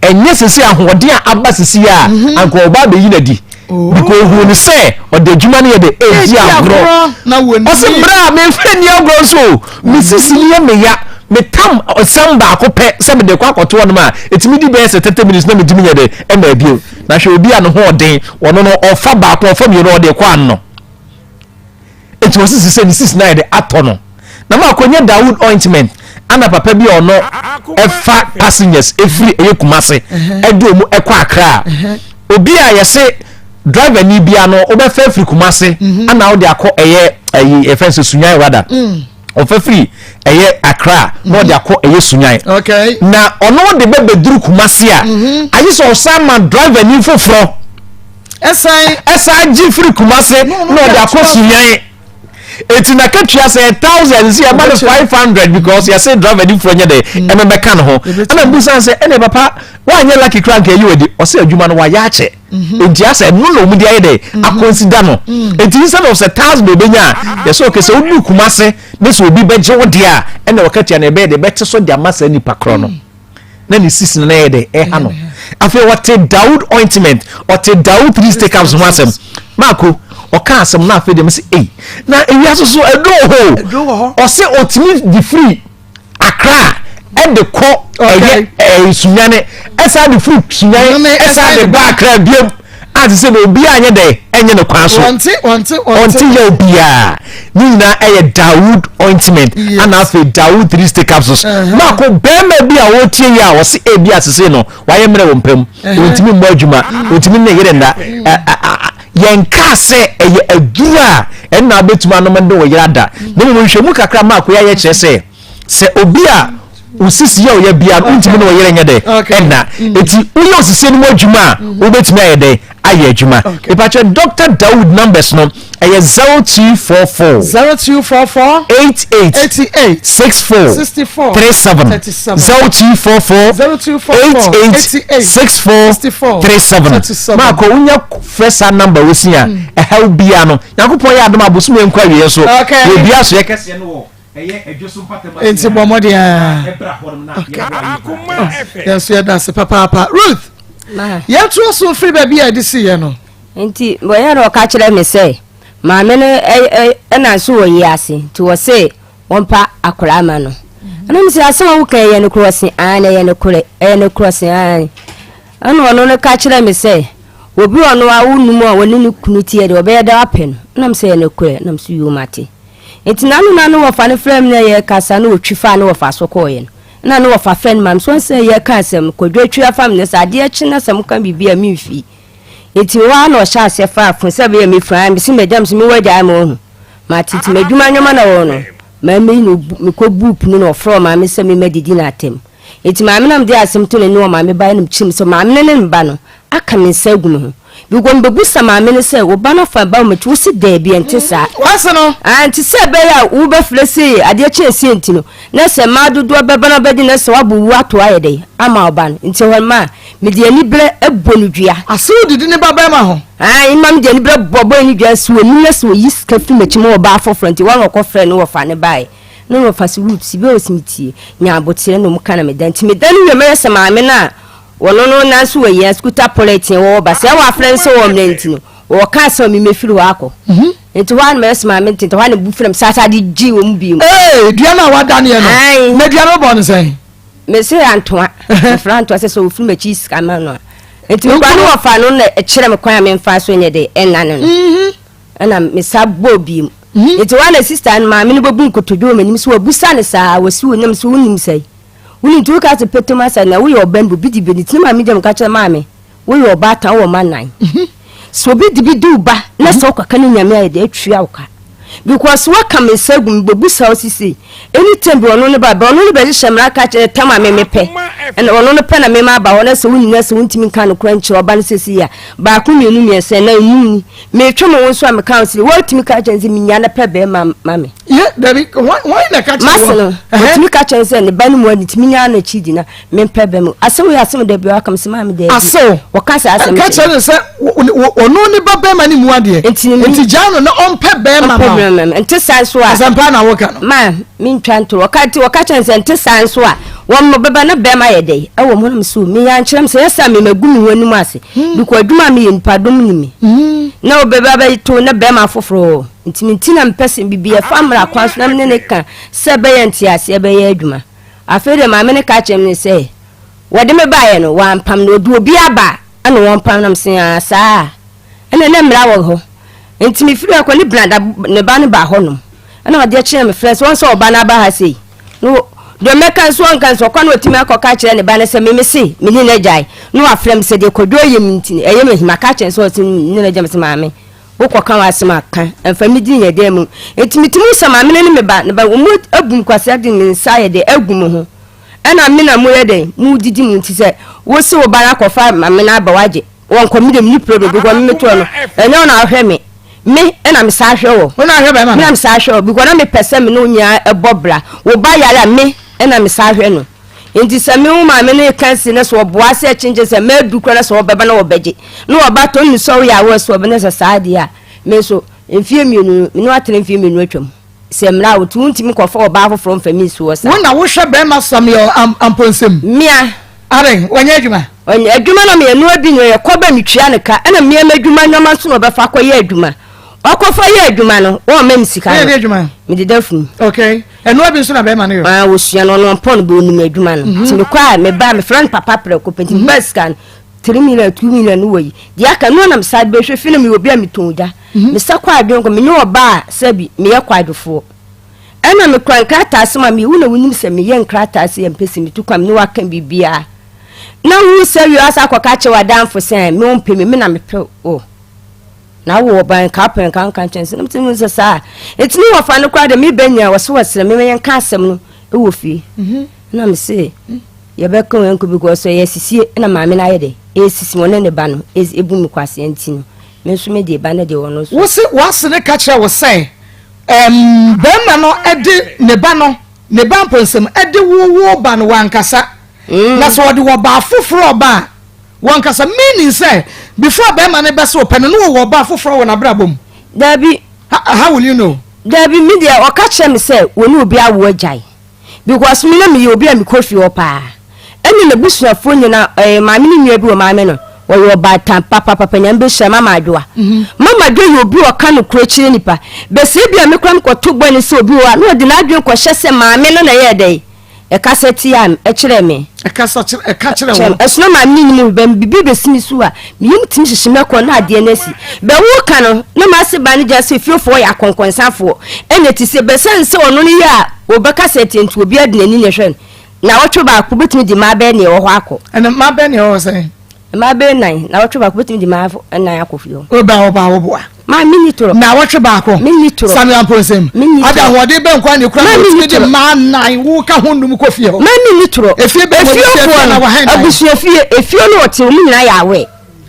ɛnyɛ sese ahoɔden a aba sese a mhm. anka ɔba abɛyi n'adi. Because ohun no sɛ ɔde adwuma no yɛ de edi agorɔ. Ɔsi mmerɛ a memfa nni agorɔ nso o, me sisi no yɛ me ya. Metam ɔsɛm baako pɛ sɛ mede kɔ akɔto hɔnom a, ɛtumi di bɛyɛ sɛ 30 minutes na metumi nyɛ de ɛma abiem. Na hwɛ obi a ne ho ɔden, ɔno no ɔfa baako, ɔfa mmienu ɔde kɔ ano. Enti wɔsisi sɛ ne sisi no ayɛ de atɔ no. Na ma akɔnya Dawood ointment ana papa bi a ɔno ɛfa passengers ɛfiri ɛyɛ Kumase ɛde ɔmu ɛkɔ Accra. Obi a yɛse driver ni bia no wobɛfa afiri Kumase mhm. ana wode akɔ ɛyɛ ɛyi ɛfɛn sɛ Sunyan rather. Mm. Ɔfa firi ɛyɛ Accra na ɔde mhm. akɔ ɛyɛ Sunyan. Na ɔno de bɛbɛduru Kumase a mhm. agye sɛ ɔsan ma driver ni foforɔ. Ɛsan. Ɛsan gye firi Kumase na ɔde akɔ Sunyani. Eti na katua sɛ thousand si ɛma no 500 because yɛsɛ driver ni furo nyɛ dɛ mm. ɛmɛ bɛka ne ho. Ɛna mbusan sɛ ɛna papa wanyɛ lucky kura nka eyi wadi ɔsɛ adwuma no wayɛ akyɛ. Mhm. Enti asɛ ɛno na wɔn de ayɛ dɛ mhm. akɔnsida no. Mm. Enti instead of sɛ thousand obenya a yɛsɛ ɔkɛ sɛ odu Kumase ne sɛ obi bɛgye wo deɛ a ɛna wɔkatua no ɛbɛyɛ de bɛte so de ama saa nipa korɔ no. Mm. na ne sisi no na ɛyɛ dɛ ɛha no afei ɔte dawood ointment ɔte dawood three stick ups ho asɛm maako ɔka asɛm na afei deɛ mese ei na ewiase so ɛduro hɔ ɔse ɔtumi de firi akra ɛde kɔ ɛyɛ ɛyɛ sunyane ɛsan de firi sunyane ɛsan de ba akra biam a te sɛ na obiara nyɛ dɛ ɛnyɛ ne kwan so ɔnte yɛ obiara ne nyinaa ɛyɛ dawood ointment ana afei dawood three stick capsules maako bɛrima bi a ɔretie yi a ɔse ebi asese no wayɛ mmerɛ wɔ mpam ɔntumi mmɔ adwuma ɔntumi ne yere nna yɛn kaa sɛ ɛyɛ aduru a ɛnna abɛtumi anom de wɔ yere ada na mmom nhwɛmu kakra maako yɛ ayɛ kyerɛ sɛ sɛ obi a osisi yɛ ɔyɛ bia no wontumi ne ɔyere nyɛ dɛ ɛna mm. eti woyɛ osisi no mu adwuma a mm. wobɛtumi ayɛ dɛ ayɛ adwuma ìpàkyɛ Dr. Dawood numbers no ɛyɛ 0244 0244 88 88 64 64 37 0244 88 64 37 maakɔ wonya frɛ saa number wosi a mm. ɛhaw bia no nyankopɔn yɛ adom abosom yɛ nkɔ awieɛ so yɛbia so yɛ kɛseɛ no wɔ nti bɔ mmɔden a yɛn nso yɛda ase papaapa Ruth yɛtoa so firi baabi a yɛde siiɛ no. Nti wɔyɛ na ɔka kyerɛ me sɛ maame no ɛna nso wɔ yi ase nti wɔse wɔmpa akwaraa ma no ɛna me sɛ asɛm a woka ɛyɛ nokorɛ ɔse aane ɛyɛ nokorɛ ɛyɛ nokorɛ ɔse aane ɛna ɔno no ka kyerɛ me sɛ obi ɔno a wonum a wɔne ne kunu teɛ deɛ ɔbɛyɛ dɛ apɛ no ɛna me sɛ ɛyɛ nokorɛ ɛna me sɛ yoo mate. Ntsi n'ano na no wɔfa no frɛɛ me na yɛrekasa na otwi faa no wɔfa so kɔɔeɛ no, nna no wɔfa frɛ no ma me so ɔnnsɛ yɛreka asɛm no, Kwadwo atwi afa me na sɛ adeɛ kye na sɛ moka biribi a memfii. Ntsi hɔ ara na ɔhyɛɛ aseɛ faa fon sɛ ɛbɛyɛ a mefiri aa mese m'agya mese mewɔ agya ama wahu mate nti m'adwuma nneɛma na wɔwɔ no maa meyi na mekɔbuu pono na ɔfrɛɛ ɔmaame sɛ memmɛdidi no atɛm. Enti maame na mede asɛm to n'anim wɔ maame bae no kyerɛ mu sɛ maame no ne ne ba no aka me nsa agu me ho. Because mebebusa maame no sɛ, wo ba no afa ba wɔ m'akyi? Wose daabi, ɛnte saa. Wase no. Ah, nti sɛ ɛbɛyɛ a wobɛfrɛ sei adeɛ kye asie nti no, na sɛ mmaa dodoɔ bɛba na wobɛgye na sɛ woabɔ wu ato ayɛ dɛn ama wo ba no. Nti ɛhɔ no maa mede aniberɛ bɔ no dua. Ase wodidi ne ba bɛrima ho. Ah, mma mede aniberɛ bɔ bɔe no dua sɛ onim na sɛ oyi sika firi m'akyi ma ɔbaa foforɔ nti, wɔn na wɔkɔfrɛ no wɔfa no baeɛ. Na ɔno ɔfa so Ruth si bɛ ɔsi me tie nya aboterɛ na ɔmo ka na me da nti me da no wie mɛyɛ sɛ maame no a wɔno no nan so wɔ yɛn skuta pɔlɛtin wɔwɔ ba sɛ ɛwɔ afrɛ no sɛ wɔ mmerɛ nti no wɔwɔ kaa sɛ ɔme mɛfiri hɔ akɔ mhm. nti hɔ a na mɛyɛ sɛ maame nti hɔ a na bu frɛ m saa saa de gye wɔ mu bio. Ee dua no a wadaneɛ no na dua no bɔ no sɛn. Mese antoa mefrɛ antoa sɛ sɛ ɔfiri m'akyi sika ma no a nti mekora ne wɔfa no na ɛkyerɛ me kwan a memfa so nyɛ de ɛnane no mhm. Ɛna mesa bɔɔ bio. Nti hɔ a na sista no maame no bɛbu nkotodwe wɔ m'anim sɛ wabusa no saa, wɔsi wo nam sɛ wonim sɛe. Wonim nti woka sɛ pɛtɛm asa na woyɛ ɔba no obi di bi nti na maame gyam ka kyerɛ maame woyɛ ɔbaatan wɔ ma nan. Sɛ obi di bi di wo ba na sɛ wokɔka ne nyame ayɛ dɛ atua wo ka. Because waka me nsa agu me bɛbusa wo sisi anytime bi ɔno ne ba bɛ ɔno ne bɛhyehyɛ mmara ka kyerɛ tam a me mepɛ ɛna ɔno no pɛ na mema aba hɔ na sɛ wonim na sɛ wontumi nka nokorɛ nkyerɛ ɔba no sɛsi a baako mmienu mmiɛnsa ɛnan num ni Metwe me ho nso a meka wo sɛ wɔtumi ka kyerɛ sɛ menya no pɛ bɛrima ma me. Ye dabi wɔn na ka kyerɛ wɔn. Mase no wɔtumi ka kyerɛ sɛ ne ba no mu adi tumi nya no akyi di na mempɛ bɛrima. Asɛm yɛ asɛm dabi ɔka me sɛ maame dabi. Asew. Wɔka sɛ asɛm kyerɛ. Ka kyerɛ no sɛ ɔno ne ba bɛrima no mu adeɛ. Nti gyaa no na ɔmpɛ bɛrima ma wo. Nte saa nso a. Asɛmpa na woka no. Ma mentwa ntoro. Wɔka nti wɔka kyerɛ sɛ nte saa nso a. Wɔn bɛba na bɛrima yɛ dɛ ɛwɔ mo nam so meyɛ ankyerɛ m sɛ yɛ sɛ memagu me ho anim ase hmm. because adwuma a meyɛ nipadɔm ni me hmm. na wɔbɛba bɛto na bɛrima foforɔ nti me nti na mepɛ sɛ biribi ɛfa mmara kwan so na mene ne ka sɛ bɛyɛ nteaseɛ bɛyɛ adwuma. Afei deɛ maame no ka kyerɛ me sɛ wɔde me baeɛ no wɔampam no wɔde obi aba ɛna wɔmpam nam sɛ ah, saa ɛna na mmara wɔ hɔ nti mefiri hɔ kɔ ne benada ne ba no baa hɔnom ɛna ɔde kyerɛ me frɛ sɛ wɔn sɛ ɔba no aba ha sei No, deɛ mɛka nso ɔnka nso ɔkɔ na ɔtumi akɔka akyerɛ ne ba no sɛ me mese me ne no agyae na wafrɛ me sɛ deɛ kwadwo yɛ me nti ɛyɛ me ahim aka akyerɛ no sɛ ɔse me ne no agyae me sɛ maame wokɔka w'asɛm a ka ɛmfa me din yɛ dɛn mu nti metumi sɛ maame no ne me ba ne ba wɔn abu me kwasea de me nsa ayɛ dɛ agu me ho ɛna me na moyɛ dɛn modidi mu nti sɛ wose wo ba no akɔfa maame no aba wagye wɔnkɔ me deɛ menni problem because me metoɔ no ɛnyɛ wo na wohwɛ me Me na me saa hwɛ wɔ. Wo na ahwɛ bɛrima no. Me na me saa hwɛ wɔ because na me pɛ sɛ me ne wo nyinaa ɛbɔ bra. Wo ba yare a me na me saa hwɛ no. Nti sɛ me wo maame no reka si na sɛ ɔboa sɛ kyenkyen sɛ madu kora na sɛ ɔbɛba na ɔbɛgye na ɔba tɔ ne sɛ woyɛ awɔ sɛ ɔbɛ na sɛ saa deɛ a me nso mfie mmienu no me ne watena mfie mmienu atwam. Sɛ mmara a wotu wontumi nkɔfa ɔbaa foforɔ mfa mi nsi hɔ saa. Wo na wohwɛ bɛrima Samuel Amponsem. Mea. Adɛn, wanyɛ adwuma? Ɔnyɛ adwuma na meyɛ noa bi no yɛ kɔba metua no ka ɛna mea m'adwuma nneɛma nso na ɔbɛfa akɔyɛ adwuma. Ɔkɔfa yɛ adwuma no wɔmma me sika no. Woyɛ de adwuma? Mededa funu. Okay. Ɛnoa bi nso na bɛrima no yɛ? Ah, wɔsua no ɔno ɔmpɔ no bɛ onim adwuma no. Nti mekɔ a meba a mefrɛ no papa prɛko pɛ nti meba sika no 3 million 2 million no wɔ yi. Deɛ aka no na mesan bɛhwɛ fi na meyɛ obi a metɔn gya. Mesa kɔ adwene kɔ menyɛ ɔbaa a sɛbi meyɛ kwadwofoɔ. Ɛna mekura nkrataa sɛ ma me wo na wonim sɛ meyɛ nkrataa sɛ yɛmpɛ sɛ metu kwan me ne waka biribiara na wo sɛ wie asa akɔka kyerɛ w'adamfo sɛ me wo mpɛ me me na mepɛ wo na wo ɔban nka wopɛ nka nka nkyɛn sɛ na sɛ saa ɛti ne wɔfa no koraa de mebɛ nyina wɔ so wɔsrɛ me yɛnka asɛm no wɔ fie mhm. na me se yɛbɛka wɔn nko because ɛyɛ sisie na maame no ayɛ dɛ ɛsisi wɔne ne ba no ɛbu me kwaseɛ nti no me nso me deɛ ba no deɛ wɔno so wo se w'ase ne ka kyerɛ wo sɛ Ɛm, barima no de ne ba no, ne ba mponsem, de wo wo ba no wankasa. Mm. Na sɛ ɔde ɔbaa foforɔ ɔba a, wankasa. Meaning sɛ, before barima no bɛsɛ ɔpɛ no, na ɔwɔ ɔbaa foforɔ wɔ n'abrabɔ mu. Dabi. How, how will you know? Dabi, me deɛ ɔka kyerɛ me sɛ wɔne obi awo agyae. Because me na meyɛ obi a mekɔ fie hɔ paa. Ɛna n'abusuafoɔ nyinaa, ɛɛ maame no nua bi wɔ maame no, ɔyɛ ɔbaatan papapapa, Nyame bɛhyira Mama Adwoa. Mama Adwoa yɛ obi a ɔka nokorɛ kyerɛ nipa. But sɛ ebia me koraa mekɔto bɔne sɛ obi wɔ hɔ a, na ɔde n'adwene kɔhyɛ sɛ maame no na ɛyɛɛ dɛn? Ɛkasa tiaa me, ɛkyerɛɛ me. Ɛkasa kyerɛ, ɛka kyerɛ wo. Ɛsono maame no nim bɛ biribi bɛsi me so a, me yam tumi hyehye me kɔ na adeɛ no asi. Bɛ woka no, na m'ase ba no gyina sɛ fiefoɔ yɛ akɔnkɔnsafoɔ. Ɛna ɛte sɛ bɛsane sɛ ɔno no yɛ a wɔbɛkasa atia nti obiara de n'ani na ɛhwɛ no. Naawɔtwe baako bɛtumi de mmaa bɛyɛ nea ɛwɔ hɔ akɔ. Ɛna mmaa bɛyɛ nea ɛwɔ hɔ sɛn? Mmaa bɛyɛ nan. Naawɔtwe baako bɛtumi de mmaa nan akɔ fie hɔ. Wo ba wo ba wo boa. Maa mi ni torɔ. Naawɔtwe baako. Mi ni torɔ. Samuel Amponsem. Mi ni torɔ. Ada ahoɔden bɛn kwan na ekura na otumi de mmaa nan wo ka ho num kɔ fie hɔ. Maa mi ni torɔ. Efie bɛn wɔ fie fie na wɔhɛn dan. Abusua fie efie no wɔte wɔn nyinaa yɛ awɛ.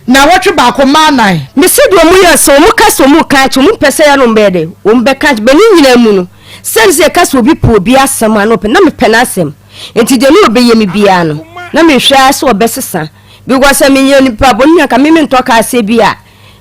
Naawɔtwe baako mmaa nan. Mese deɛ wɔn yɛ sɛ wɔn ka sɛ wɔn ka akyɛ wɔn mpɛ sɛ yɛn bɛyɛ dɛ wɔn bɛka akyɛ bɛ ne nyinaa mu no sɛne sɛ yɛka sɛ obi pɛ obi asɛm a na ɔpɛ na mepɛ n'asɛm nti deɛ ne ɔbɛyɛ me biara no na mehwɛ ara sɛ ɔbɛsesa because sɛ menyɛ nipa bɔne nka me mentɔ kaa sɛ bi a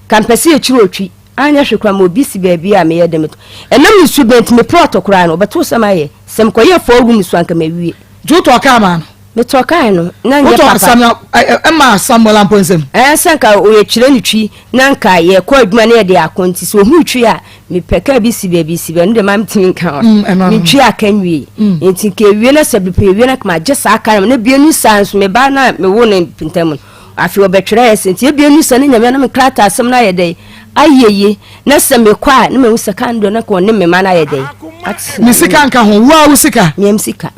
ka mpɛ sɛ yɛkyiri otwi anyɛ hwee koraa ma obi si baabi a meyɛ dɛ meto ɛnam ne su bɛn nti me plot koraa no ɔbɛto sɛ mayɛ sɛ mekɔyɛ four room so anka mawie. Nti wotɔɔ kaa maa no? Metɔɔ kaa no na nyɛ papa. Wotɔɔ Samuel ɛmaa Samuel Amponsem? Ɛɛ sɛ nka yɛkyerɛ no twi na nka yɛkɔ adwuma na yɛde akɔ nti sɛ ohuu twi a mepɛ kaa bi si baabi si baabi ɛno deɛ maa metumi nka hɔ metwi aka nwie nti nka ewie na sɛ bepɛ ewie na ma gye saa kaa no na ebien no saa nso meba na mewo ne ntam no Afei ɔbɛtwerɛɛ sɛ, Nti ebia nu sɛ ne Nyame no me nkrataa asɛm no ayɛ dɛn? Ayɛ ye, na sɛ mekɔ a, na mahu sɛ kan deɛ na nka ɔne me mma no ayɛ dɛn? Atena. Ne sika nka ho, wo ara wo sika? Me ara me sika.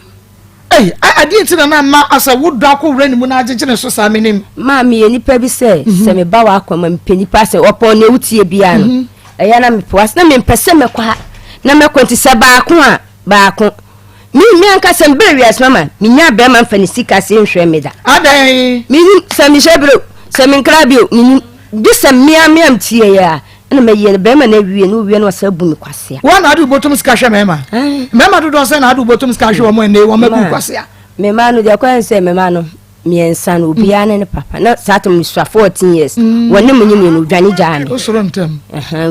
Ei, adeɛ nti na na ama asɛ wo dɔ akɔ wura ne mu na agyegye ne so saa, menim. Maa meyɛ nipa bi sɛ, sɛ meba w'akwan mu a, mepɛ nipa asɛ, ɔpɔn nea wotie biara no, ɛyɛ a na mepɛ w'asɛm, na mempɛ sɛ mɛkɔ ha na mɛkɔ, nti sɛ baako a, baako. Me me ankasa me bere wiase mama menya bɛrima mfa ne sika se nhwɛ me da. Adɛn? Menim sɛ mehyɛ bere o, sɛ menkra bi o, menim. Gye sɛ mmea mmea metie yɛ a, ɛna mɛyɛ no bɛrima no awie na owie na ɔsan bu me kwasea. Wo na ade wobotom sika hwɛ mmarima? Mmarima dodoɔ sɛn na ade wobotom sika hwɛ wɔn ɛnɛ yi wɔn abu kwasea? Me mma no deɛ kwan sɛ me mma no. Mmiɛnsa no obiara ne ne papa na saa tam mesua 14 years mm. wɔne mu nye mmienu odwane gyaa me wosoro ntɛm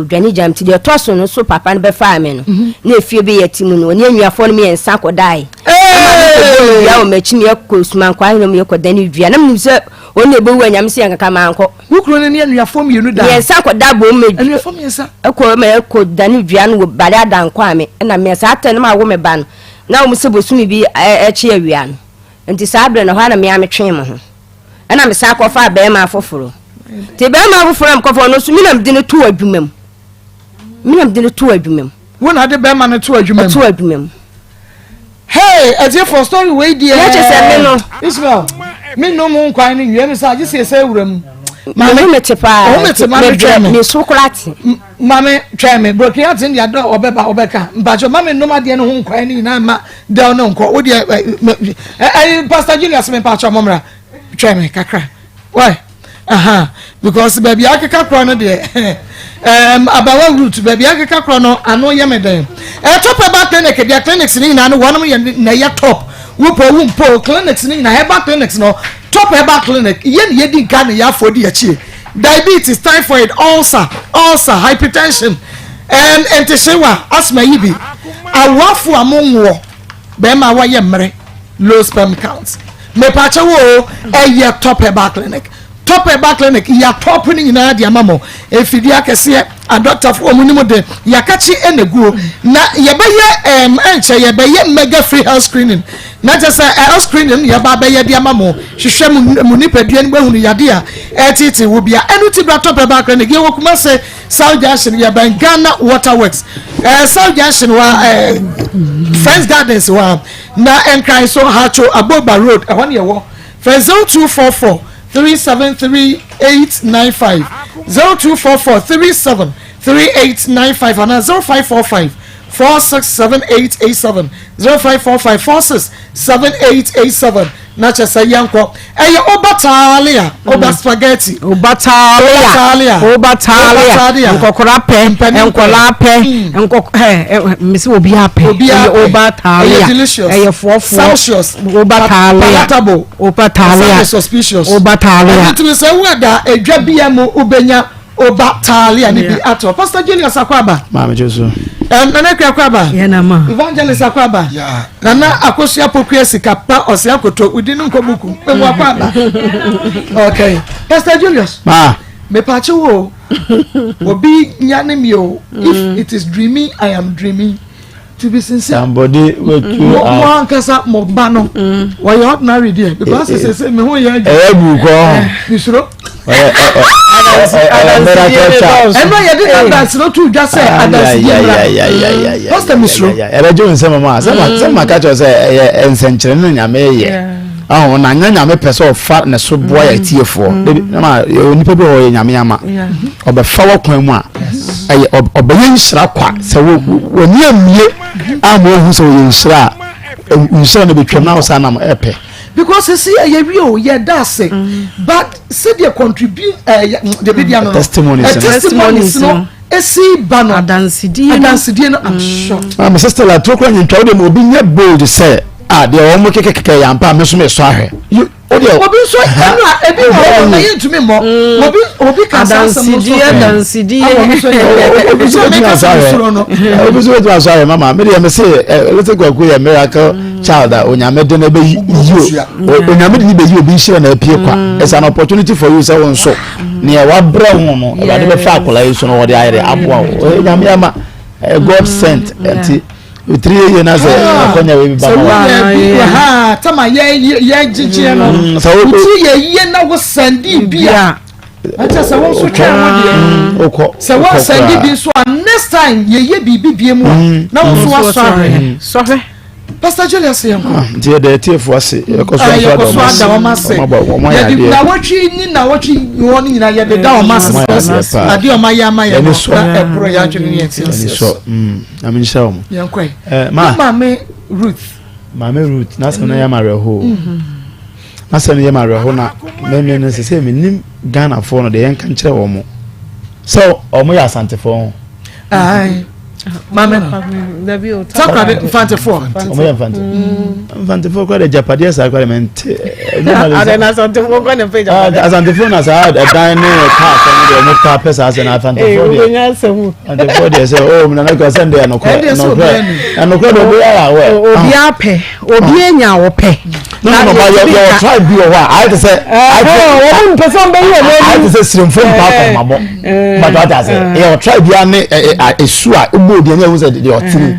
odwane gyaa me nti deɛ ɛtɔ so no so papa no bɛfaa me no mhm. na efie bi yɛ ti mu no ɔne anuafoɔ no mmiɛnsa kɔdae ɛma dua wɔ m'akyi mi yɛkɔ sumankwaa hene mu yɛkɔ dan dua na menim sɛ ɔne ɛbɛwu anyame sɛ yɛnkaka mankɔ wo kuro no ne anuafoɔ mmienu da mmiɛnsa kɔda bom anuafoɔ mmiɛnsa ɛkɔ ma yɛkɔ dan dua no wɔ bade adankɔ a me ɛna mmiɛnsa atɛ no ma awo me ba no na wɔn sɛ bosome bi ɛkye awia no Nti saa berɛ no, ɛhɔ ara na me ara metwee me ho. Ɛna mesan kɔfaa barima foforɔ. Nti barima foforɔ a mekɔfaa ɔno nso, me na mede no too adwuma mu. Me na mede no too adwuma mu. Wo na de bɛrima no too adwuma mu? Too adwuma mu. Hey, atiefoɔ story wei deɛ. Yɛ kyɛ sɛ me no. Ismael, me nom nkwan no nwie me sɛ agye sɛ ɛsɛ awura mu. Maame me te paa. Ɔmo me te maame twɛn me. Me so koraa te. Maame twɛn me brokin ate ne deɛ ɔbɛba ɔbɛka mpakyɛ maame nom adeɛ no ho nkwan no nyinaa ma dɛw no nkɔ wo deɛ ɛyi Pastor Julius me mpakyɛ ɔmo mmra twɛn me kakra why aha because baabi akeka korɔ no deɛ ɛɛm abawa root baabi akeka korɔ no ano yɛ me dɛn ɛtɔ pɛ ba clinic deɛ clinics ne nyinaa no wɔnom yɛ na ɛyɛ top wopɔ wo mpo clinics ne nyinaa herbal clinics no top herbal clinic yɛ ne yɛdi nka ne yɛ afɔ di akyire. Diabetes, typhoid, ulcer, ulcer, hypertension, and ntehyewa, asthma yi bi. Awoafo a mo nwoɔ, bɛrima a wɔyɛ mmerɛ, low sperm count. Mepaakyɛ wo o, ɛyɛ Top Herbal Clinic. Top Herbal Clinic, yɛ top no nyinaa de ama mo. Mfidie akɛseɛ, adɔktafo wɔn nim de, yɛakakye ɛna eguo. Na yɛbɛyɛ ɛm ɛnkyɛ yɛbɛyɛ mega free health screening. Na kyerɛ sɛ health screening na yɛba abɛyɛ de ama mo, hwehwɛ mo mo nipadua no mu ahunu yadeɛ a ɛreteetee wo bia. Ɛno ti bra Top Herbal Clinic, yɛwɔ Kumase South Junction, yɛbɛn Ghana Water Works, ɛɛ South Junction hɔ a ɛɛ Friends Gardens hɔ a, na Nkran so Hacho Aboba Road, ɛhɔ ne yɛwɔ. Frɛ 0244 373 895, 0244 37 3895 anaa 0545 467887 0545 467887 na kyɛ sɛ yɛnkɔ ɛyɛ obataalia oba spaghetti obataalia obataalia nkɔkora pɛ nkɔla pɛ nkɔ ɛ mesi obi apɛ ɛyɛ obataalia ɛyɛ fɔfɔ sumptuous obataalia palatable obataalia suspicious obataalia ɛni tumi sɛ wo ɛda edwa bia mu wobɛnya Oba taalia ne bi ato. Pastor Julius Akwaba. Maame Josu. Um, Nana Akua Akwaba. Yeah, na ma. Evangelist Akwaba. Yeah. Nana Akosua Pokuya Sika pa ɔsɛ akoto udi no nkɔ buku. Ewu Akwaba. Okay. Pastor Julius. Ma. Me pache wo. Obi nya ne mi o. If mm. it is dreaming, I am dreaming. To be sincere. Somebody will do. Mo mo ankasa mo ba no. Mm. Wɔyɛ ordinary deɛ because sɛ sɛ me ho yɛ adwuma. Ɛyɛ bu kɔ. Misuro. Ɛyɛ miracle child. Ɛnna yɛde adansi no to dwa sɛ adansi di mmira. Pastor misuro. Ɛbɛgye wo nsɛm ma sɛ ma ka kyerɛ sɛ ɛyɛ nsɛnkyerɛnne na nyame yɛ. Ɔho na nyɛ nyame pɛ sɛ ɔfa ne so boa yɛ atiefoɔ. Dabi na ma nipa bi wɔ yɛ nyame ama. Ɔbɛfa wɔ kwan mu a ɛyɛ ɔbɛyɛ nhyira kwa sɛ wɔ ni amie a mo ehu sɛ ɔyɛ nhyira a nhyira no bɛtwam na ɔsan nam ɛpɛ. Because sisi yɛ yɛ wie o yɛ da ase but sɛdeɛ contribute ɛɛ eh, debi di ano no testimonies no testimonies no esi ba no adansidie no adansidie no i'm shocked. Ah, Mrs. Stella turo kura nyintwa o de ma obi nyɛ bold sɛ ah deɛ wɔn kekekeke yɛ ampa a me nso me sɔ ahwɛ. Obi nso ɛnu a ebi wɔ hɔ na yɛn ntumi mmɔ mm. obi obi ka saa asɛm no so adansidie obi nso betumi asɔ ahwɛ obi nso betumi asɔ ahwɛ mama mi deɛ mi se ɛ little kwaku yɛ miracle mm. child a onyame de na ebe yi o onyame de ne bɛ yi obi nhyira na epie kwa mm. it's an opportunity for you sɛ wɔn nso nea wabrɛ ho no ɛwurade bɛfa akwadaa yi so no wɔde ayɛ de aboa wo onyame ama God sent ɛnti. Otiri yɛ yie na sɛ ah. akɔnya wei bi ba ma wa. Sɛ woyɛ bi wɔ ha tama yɛ yɛ gyegyeɛ no. Mm, sɛ wo otiri yɛ yie na wo sɛndi bi a. Ɛkyɛ sɛ wɔn nso twɛn wɔn deɛ. Mm, okɔ sɛ wɔn sɛndi bi nso a next time yɛ yɛ biribi bie mu a mm. na wɔn nso wasɔ ahwɛ. Sɔhwɛ. Pastor Julius yɛn kɔ. Ah, nti yɛ dɛ tiefo ase yɛkɔ so aso ada wɔn ase. Wɔn ayɛ adeɛ. Yɛde nawɔtwe ni nawɔtwe wɔn nyinaa yɛde da wɔn ase because adeɛ wɔn ayɛ ama yɛn no na ɛboro yɛ adwene ne yɛn ti ase. Nyame nhyira wɔn. Yɛn kɔ yi. Eh, ma. Maame Ruth. Maame Ruth n'asɛm no yɛ ma awerɛho. Mhm. N'asɛm no yɛ ma awerɛho na mɛmɛ no sɛ sɛ menim Ghanafoɔ no deɛ yɛnka nkyerɛ wɔn mo sɛ wɔn yɛ Asantefoɔ ho. Ayi. Maame no. Takoradi mfantefoɔ. Ɔmo yɛ mfante. Mfantefoɔ kora de agyapadeɛ saa kora de mɛnte. Adɛ na asantefoɔ kora na pɛ agyapadeɛ. Asantefoɔ na saa ɛdan ne kaa sɛm deɛ ɔmo taa pɛ saa sɛ na asantefoɔ deɛ. Ee asɛm. Asantefoɔ deɛ sɛ oo na nakura sɛm deɛ ɛnokorɛ ɛnokorɛ ɛnokorɛ deɛ obi ayɛ awɛ. Obi apɛ obi anya ɔpɛ. No no no ba yɛ yɛ tribe bi wɔ hɔ a ayɛ te sɛ. Wɔn mpɛ sɛ wɔn bɛyi wɔn ani. Ayɛ te sɛ siremfo mpa akɔnmabɔ. Bàtà wàtà ase yɛ wɔ tribe bi a ne ɛ esu a ebo odi ɛni ɛhu sɛ deɛ ɔte ni.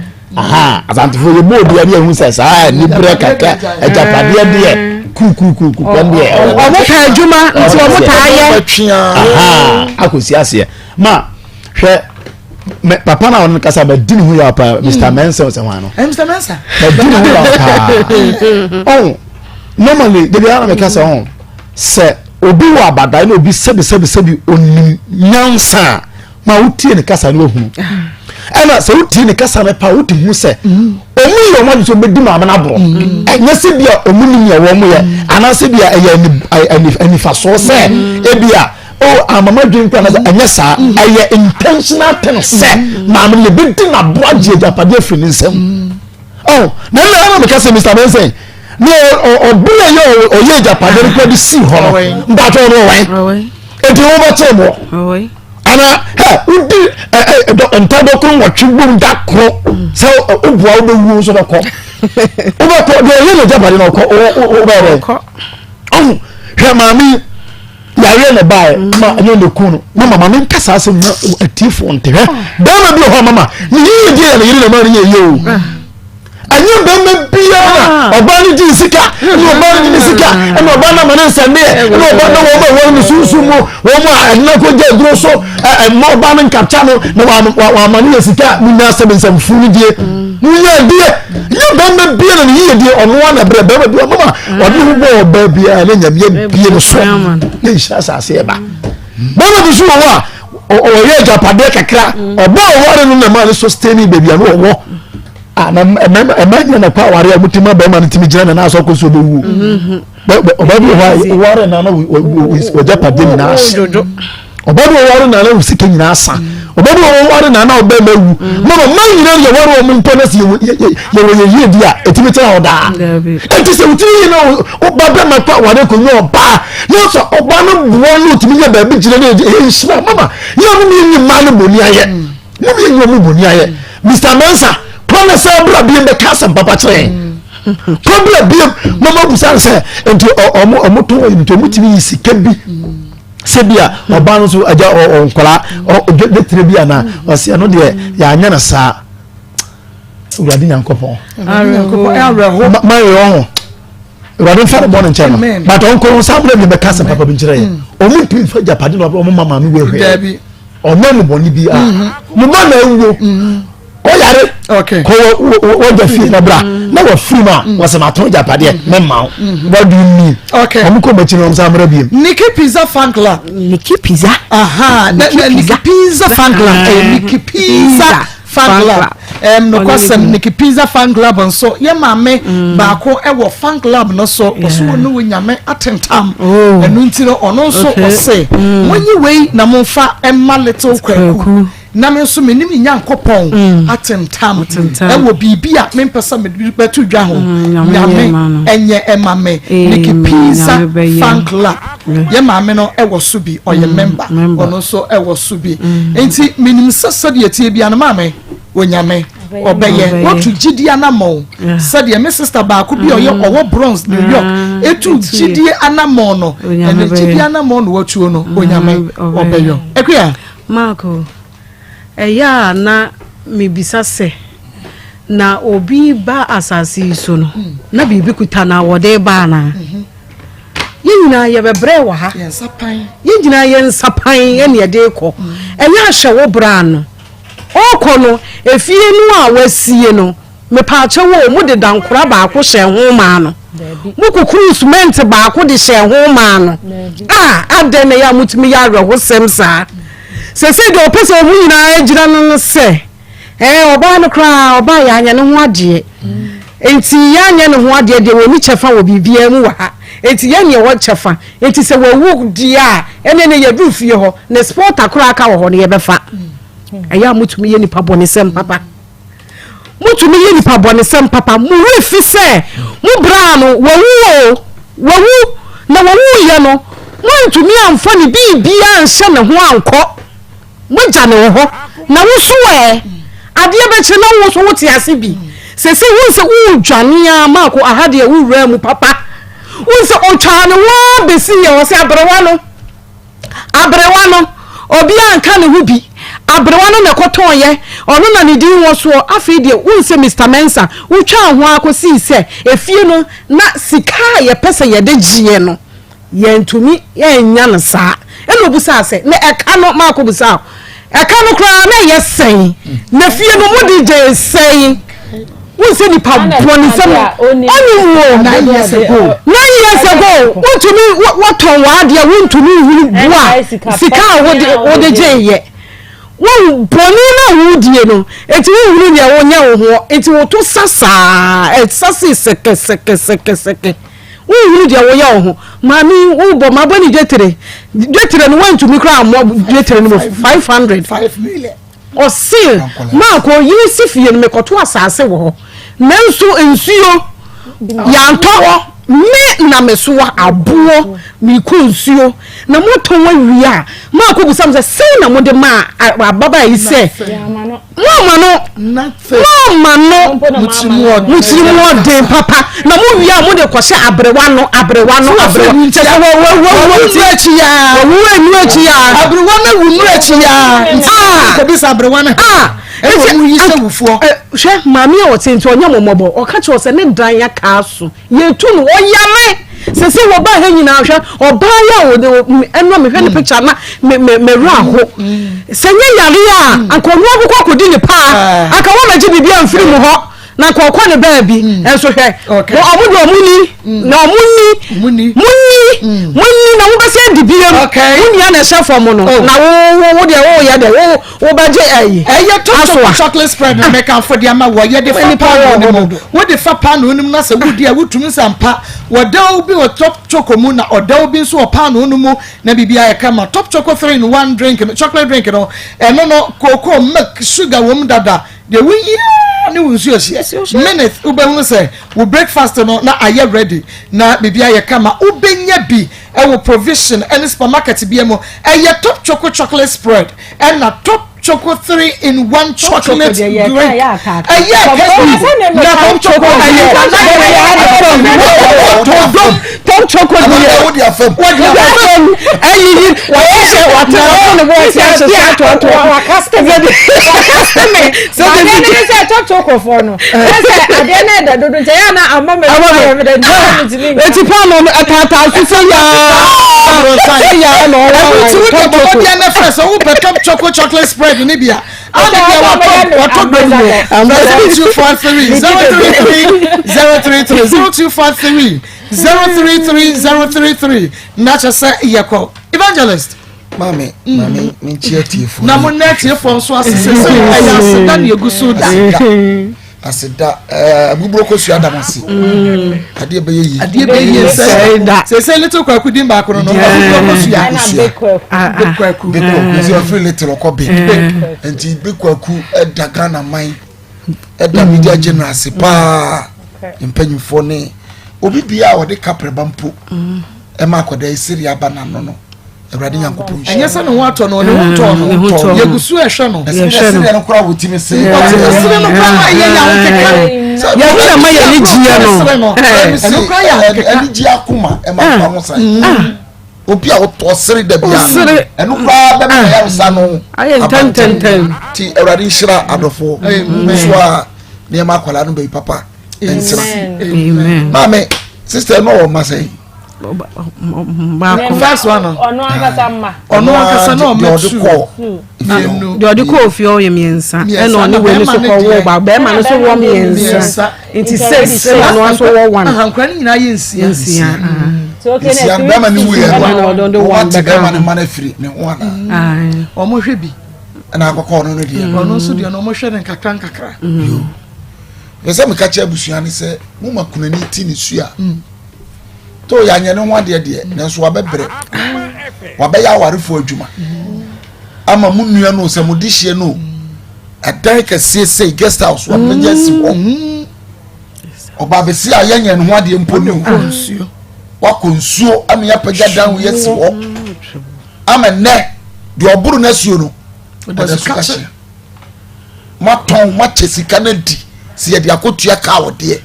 Asantefo yɛ bo odi ɛni ɛhu sɛ saa nibrɛ kakra ɛgyapadeɛ deɛ kukukuku kwan deɛ. Ɔmo pɛ adwuma nti ɔmo taa yɛ. Akɔsi aseɛ ma hwɛ. Mɛ papa na ɔno kasa bɛ di ne ho yaw paa Mr Mensah ɔsɛ hwan no. Eh, Mr Mensah. Bɛ di ne ho yaw paa. Ɔn normally debi ara na mɛ kasa ɔn sɛ obi wɔ abadae na obi sɛbi sɛbi sɛbi onim nyansa a ma wotie ne kasa no ehunu. Ɛna sɛ wotie ne kasa no pa wote hu sɛ ɔmo yɛ ɔmo adwene sɛ ɔmo bɛdi maame no aborɔ. Ɛnyɛ sɛ bi a ɔmo nim yɛ wɔn yɛ anaasɛ bi a ɛyɛ anifasoɔ sɛ ebi a. Oh, ama madwene kura na ɛnyɛ saa. Mm. Ɛyɛ intentional thing sɛ mm. maame no yɛbɛdi n'aboa gye agyapadeɛ afiri ne nsam. Mm. Oh, na ɛna ɛna meka sɛ Mr. Benson ne ɔbere yɛ ɔyɛ agyapadeɛ no kura de sii hɔ no mpakyɛ ɔno ɔwɛn eti wo bɛkyɛ mɔ ana hɛ wodi ɛ ɛ ntadɔkoro nwɔtwe bom da koro sɛ woboa wobɛwuo nso bɛkɔ wobɛkɔ deɛ ɔyɛ n'agyapadeɛ no ɔkɔ wobɛyɛ dɛ ɔho hwɛ maame yareɛ na ɛbaeɛ mm. ma ɛnyɛ ne kun no mama ma menka saa asɛm na atiefoɔ nte hwɛ bɛrima bi wɔ hɔ mama ne yie deɛ yɛ ne yere na ɛma no yɛ yie o ah. ɛnyɛ bɛrima biara ah. ɔbaa no gye sika ɛna ɔbaa no gye ne sika ɛna ɔbaa no ama ne nsɛndeɛ ɛna ɔbaa no wɔn a wɔn no sunsun mu wɔn a ɛna kɔ gya aduro so ɛma ɔbaa no nkapkya no na wɔama no yɛ sika mu nya asɛm nsɛmfo no die mu nya deɛ nyɛ bɛrima biara ne yie deɛ ɔno ara na brɛ bɛrima bi ɔmama ɔde ho bɔ ɔbaa biara ne nyame bie no so ne nhyira asase ɛba bɛrima bi so wɔ hɔ a ɔyɛ agyapadeɛ kakra ɔbaa ɔware no na ɛma ne sustain baabi a no ɔwɔ a na ɛmɛ ɛmɛ nyina na kɔ aware a wɔtumi ma bɛrima no tumi gyina ne nan so akɔ so ɔbɛwuo ɔbaa bi wɔ hɔ a ɔware na na ɔgyapadeɛ nyinaa ahye ɔbaa bi wɔ ware na na sika nyinaa sa ɔbaa bi wɔ ware na na ɔbɛrima awu mama mmaa nyinaa yɛ ware wɔn mpo na sɛ yɛwɔ yɛ yie di a ɛtumi tena hɔ daa ɛnti sɛ wotumi yie na ɔba bɛrima kɔ aware kɔ nyɛ ɔbaa na sɛ ɔbaa no boa no otumi yɛ baabi gyina no ɛyɛ nhyira mama yɛ mo yɛ nyi mmaa no bɔni ayɛ mo yɛ nyi ɔmo bɔni ayɛ Mr Mensah kɔ na sɛ abira biem bɛka asɛm papa kyerɛ yɛn kɔ bira biem mama busa sɛ nti ɔmo ɔmo tɔn nti ɔmo tumi yi sika bi. Sɛ bi a ɔbaa no nso agya nkwadaa dwetire bi anaa ɔsi ɛno deɛ yɛanyɛ no saa awurade nyankopɔn mayɛ ɔho awurade nfa ne bɔ ne nkyɛn no but ɔnkɔ wɔn saa abúlé mi bɛka asɛm papa bi nkyerɛ yɛ ɔmo ntumi nfa japade na ɔmo ma maame wɔ hwɛ ɔmo mu bɔne bi a mo ba na awuo. Kɔ yare kɔ wɔ fie na bra mm. na wɔ firi mu a mm. wɔsɛ ma tɔn japadeɛ mm. mɛ ma wo what do you mean okay wɔn kɔ m'akyi na wɔn san mmerɛ biem. Nikki Pizza fan club. Nikki Pizza. Aha Nikki Pizza fan club ɛyɛ Nikki Pizza fan club. Ɛm nokwasɛm Nikki Pizza fan club nso yɛ maame baako ɛwɔ fan club no so ɔso wɔn ne wɔ nyame atentam ɛnu nti no ɔno nso ɔse wɔnyi wei na mo nfa ɛma little kwaku. Na me nso me ne me Nyankopɔn atentam wɔ biribi a mempɛ sɛ mede bɛto dwa ho. Nyame nyɛ ɛma me. Nikki Pizza Fan Club. Yɛ maame no wɔ so bi, ɔyɛ member. Ɔno nso wɔ so bi. Enti menim sɛ sɛdeɛ ɛteɛ biara no, maame, Onyame ɔbɛyɛ. Watu gyidie anammɔn sɛdeɛ me sister baako bi a ɔyɛ ɔwɔ Bronx, New York, ɛtu gyidie anammɔn no. Ɛnɛ gyidie anammɔn na watuo no, Onyame ɔbɛyɔ. Akua. Marco, Ɛyɛ a na mibisa sɛ, 'Na obi ba asase yi so no, na biribi kuta no a wɔde reba anaa? Yɛn nyinaa yɛbɛbrɛɛ wɔ ha. Yɛn nyinaa yɛn nsa pan na yɛde rekɔ. Ɛnyɛ ahyɛ wo bra no. Ɔrekɔ no, efie no a wasie no, Mepaakyɛw o, mo de dankora baako hyɛɛ ho maa no? Mo kukuruu sumɛnte baako de hyɛɛ ho maa no? Ah, adɛn na ɛyɛ a motumi yɛ awerɛhosɛm saa? Seesei deɛ ɔpɛ sɛ wɔn nyinaa gyina no no sɛ, ɛɛ, ɔbaa no koraa, ɔbaa yɛanyɛ ne ho adeɛ. Enti yɛanyɛ ne ho adeɛ deɛ, wɔnni kyɛfa wɔ biribiara mu wɔ ha. Enti yɛn deɛ wɔ kyɛfa. Enti sɛ wawu deɛ a, ɛnneɛ ne yɛduru fie hɔ, ne spɔta koraa ka wɔ hɔ no, yɛbɛfa. Ɛyɛ a motumi yɛ nipa bɔnesɛm papa. Motumi yɛ nipa bɔnesɛm papa. Mo werɛ fi sɛ mo braa no wawu o, wawu na wawuiɛ no moantumi amfa ne biribiara anhyɛ ne ho ankɔ. Moagya no wɔ hɔ na wo so ɛ? Adeɛ bɛkye na wo nso wote ase bi. Seesei wohu sɛ woredwane ara Marko aha deɛ wowuraa mu papa. Wohu sɛ ɔtwaa ne ho ara bɛsiiɛ hɔ sɛ aberewa no. Aberewa no, obiara anka ne ho bi. Aberewa no na ɛkɔtɔeɛ, ɔno na ne din wɔ soɔ. Afei deɛ wohu sɛ Mister Mensah, wotwaa ho ara kɔsii sɛ efie no na sika a yɛpɛ sɛ yɛde gyeɛ no, Yɛantumi annya no saa. Ɛnna ɔbisaa sɛ, Na ɛka no? Marko bisaa, ɛka no koraa na ɛyɛ sɛn? Na fie no mode gyee sɛn? Wohu sɛ nipa bɔne sɛm ɔnim wo. Nine years ago. Nine years ago, wontumi wɔtɔn w'adeɛ wontumi nhunu boa sika a wode wode gyeeɛ. Wohu bɔne no a wodie no, enti wonhunu nea wonyɛ wo ho, enti woto sa saa, ɛsa sei sɛkɛsɛkɛsɛkɛsɛkɛ. Wonhunu deɛ woyɛ wo ho. Maame yi wobɔ mabɔ ne dwetire. Dwetire no woantumi koraa ammɔ dwetire no mu 500. Ɔse maakɔ yere si fie no mekɔto asase wɔ hɔ. Nanso nsuo yɛantɔ me na mesoa aboɔ mekɔ nsuo na motɔn awie a maakɔ busa mo sɛ sɛn na mode maa ababaa yi sɛ Moama no, moama no, mo tiri mu ɔden papa, na mo wie a mo de kɔhyɛ aberewa no, aberewa no, aberewa. Kyɛ sɛ wɔ wɔ wɔ wɔ nnuru akyi yaa. Wɔwu nnuru akyi yaa. Aberewa no wu nnuru akyi yaa. Nti kɔbisa aberewa no. Ah, ɛna wɔn yi sɛ wufoɔ. Hwɛ maame a ɔte nti ɔnyɛ mo mmɔbɔ, ɔka kyerɛ sɛ ne dan aka aso. Yɛtu no ɔyare sese wɔba ha nyinaa hwɛ ɔbaa yi a ɔde ɛnna mehwɛ ne picture na me me me werɛ aho sɛ nyɛ yare a anka ɔno akokɔ akɔdi ne paa anka wɔn agye biribi amfiri mu hɔ na anka ɔkɔ ne baabi nso hwɛ ɔmo de ɔmo ni na ɔmo ni mo ni mo ni na wobɛsɛ adi biem wo nua na ɛhyɛ fam no na wo wo wo deɛ woyɛ dɛ wo Wobɛgye ayi. Ɛyɛ top choco chocolate spread na mɛkamfo de ama wɔ. Yɛde fa paanoo no mu. Wode fa paanoo no mu na sɛ wodi a wotumi sɛ ampa wɔdɛw bi wɔ top choco mu na ɔdɛw bi nso wɔ paanoo no mu na biribi ayɛ kama. Top choco 3 in 1 drink no, chocolate drink no, ɛno no cocoa, milk, sugar wɔ mu dada. Deɛ wohia ara ne wo nsuo hyeɛ. Minute wobɛhunu sɛ wo breakfast no na ayɛ ready na biribi ayɛ kama. Wobɛnya bi wɔ provision ne supermarket biara mu. Ɛyɛ Top Choco chocolate spread ɛna Top Choco 3 in 1 chocolate drink. Ɛyɛ kɛse na Top Choco ɛyɛ Top Choco deɛ wode afam wode afam ɛyiyi wɔyɛ wɔte wɔte ne bɔ ɔte ahyehyɛ atoatoa wakasteme sɛ adeɛ no sɛ Top Choco foɔ no sɛ adeɛ no ɛda dodo nti ɛyɛ na ama me eti paano no ɛtaataa so sɛ yaa sɛ yaa na ɔwɔ ɛnu ti wode bɔbɔ deɛ ne fɛ sɛ wopɛ top choco chocolate spread ne bi a ade deɛ watɔ watɔ dɔm mu 0243 033 033 0243 033 033 na kyɛ sɛ yɛkɔ evangelist maame maame menkyia tiefoɔ na mo nnɛ tiefoɔ nso ase sɛ sɛ ɛyɛ aseda ne ɛgu so da aseda ɛɛ abuburo kosua dam ase mm. adeɛ bɛyɛ yie adeɛ bɛyɛ yie sɛ sɛ little kwaku din baako no no abuburo kosua kosua ah, ah. big kwaku big kwaku nti ɔfiri little ɔkɔ big nti big kwaku ɛda Ghana man ɛda mm. media general ase paa mpanyinfoɔ ne obi bia a ɔde kaprɛba mpo ɛma akɔda esiri aba n'ano no. awurade nyankopɔn nhyira ɛnyɛ sɛ ne ho atɔ no ne ho ntɔ no yɛgu so ɛhwɛ no ɛsere no koraa wɔtumi se ɛsere no koraa ma ɛyɛ yɛ ahokeka yɛho na ma yɛne gyeɛ no ɛno koraa yɛ ahokeka ɛne gye akoma ɛma nkwa ho san obi a ɔsere da bia no ɛno koraa bɛma yɛresa no ayɛ ntɛntɛntɛn nti awurade nhyira adɔfoɔ nso a nneɛma akwadaa no bɛyi papa nsira maame sister no ɔwɔ mma sɛn baako first one no ɔno ankasa mma ɔno ankasa na ɔmɛ tu deɛ deɛ ɔde kɔ ofie ɔyɛ mmiɛnsa ɛna ɔne wei no so kɔ wɔ baako bɛrima no so wɔ mmiɛnsa nti six ɛna ɔno nso wɔ one ahankora no nyinaa yɛ nsia nsia nsia bɛrima no wuyɛ no wɔn ate bɛrima no ma no afiri ne ho ana wɔn hwɛ bi ɛna akɔkɔ ɔno no deɛ ɔno nso deɛ no wɔn hwɛ no nkakra nkakra pɛ sɛ meka kyerɛ abusua no sɛ moma kunani ti ne su a to yɛanyɛ ne ho adeɛ deɛ nanso wabɛbrɛ wabɛyɛ awarefoɔ adwuma. Ama mo nua no sɛ mo de hyia no ɛdan kɛseɛ sei guest house wapagya asi hɔ. Mm. Ɔbaa bɛsi a yɛnyɛ ne ho adeɛ mpo ne o. Wakɔ nsuo ama yɛapagya dan wei asi hɔ. Ama nnɛ deɛ ɔboro no asuo no ɔda su kahyɛ. Moatɔn moakyɛ sika no adi sɛ yɛde akɔtua kaa ɔdeɛ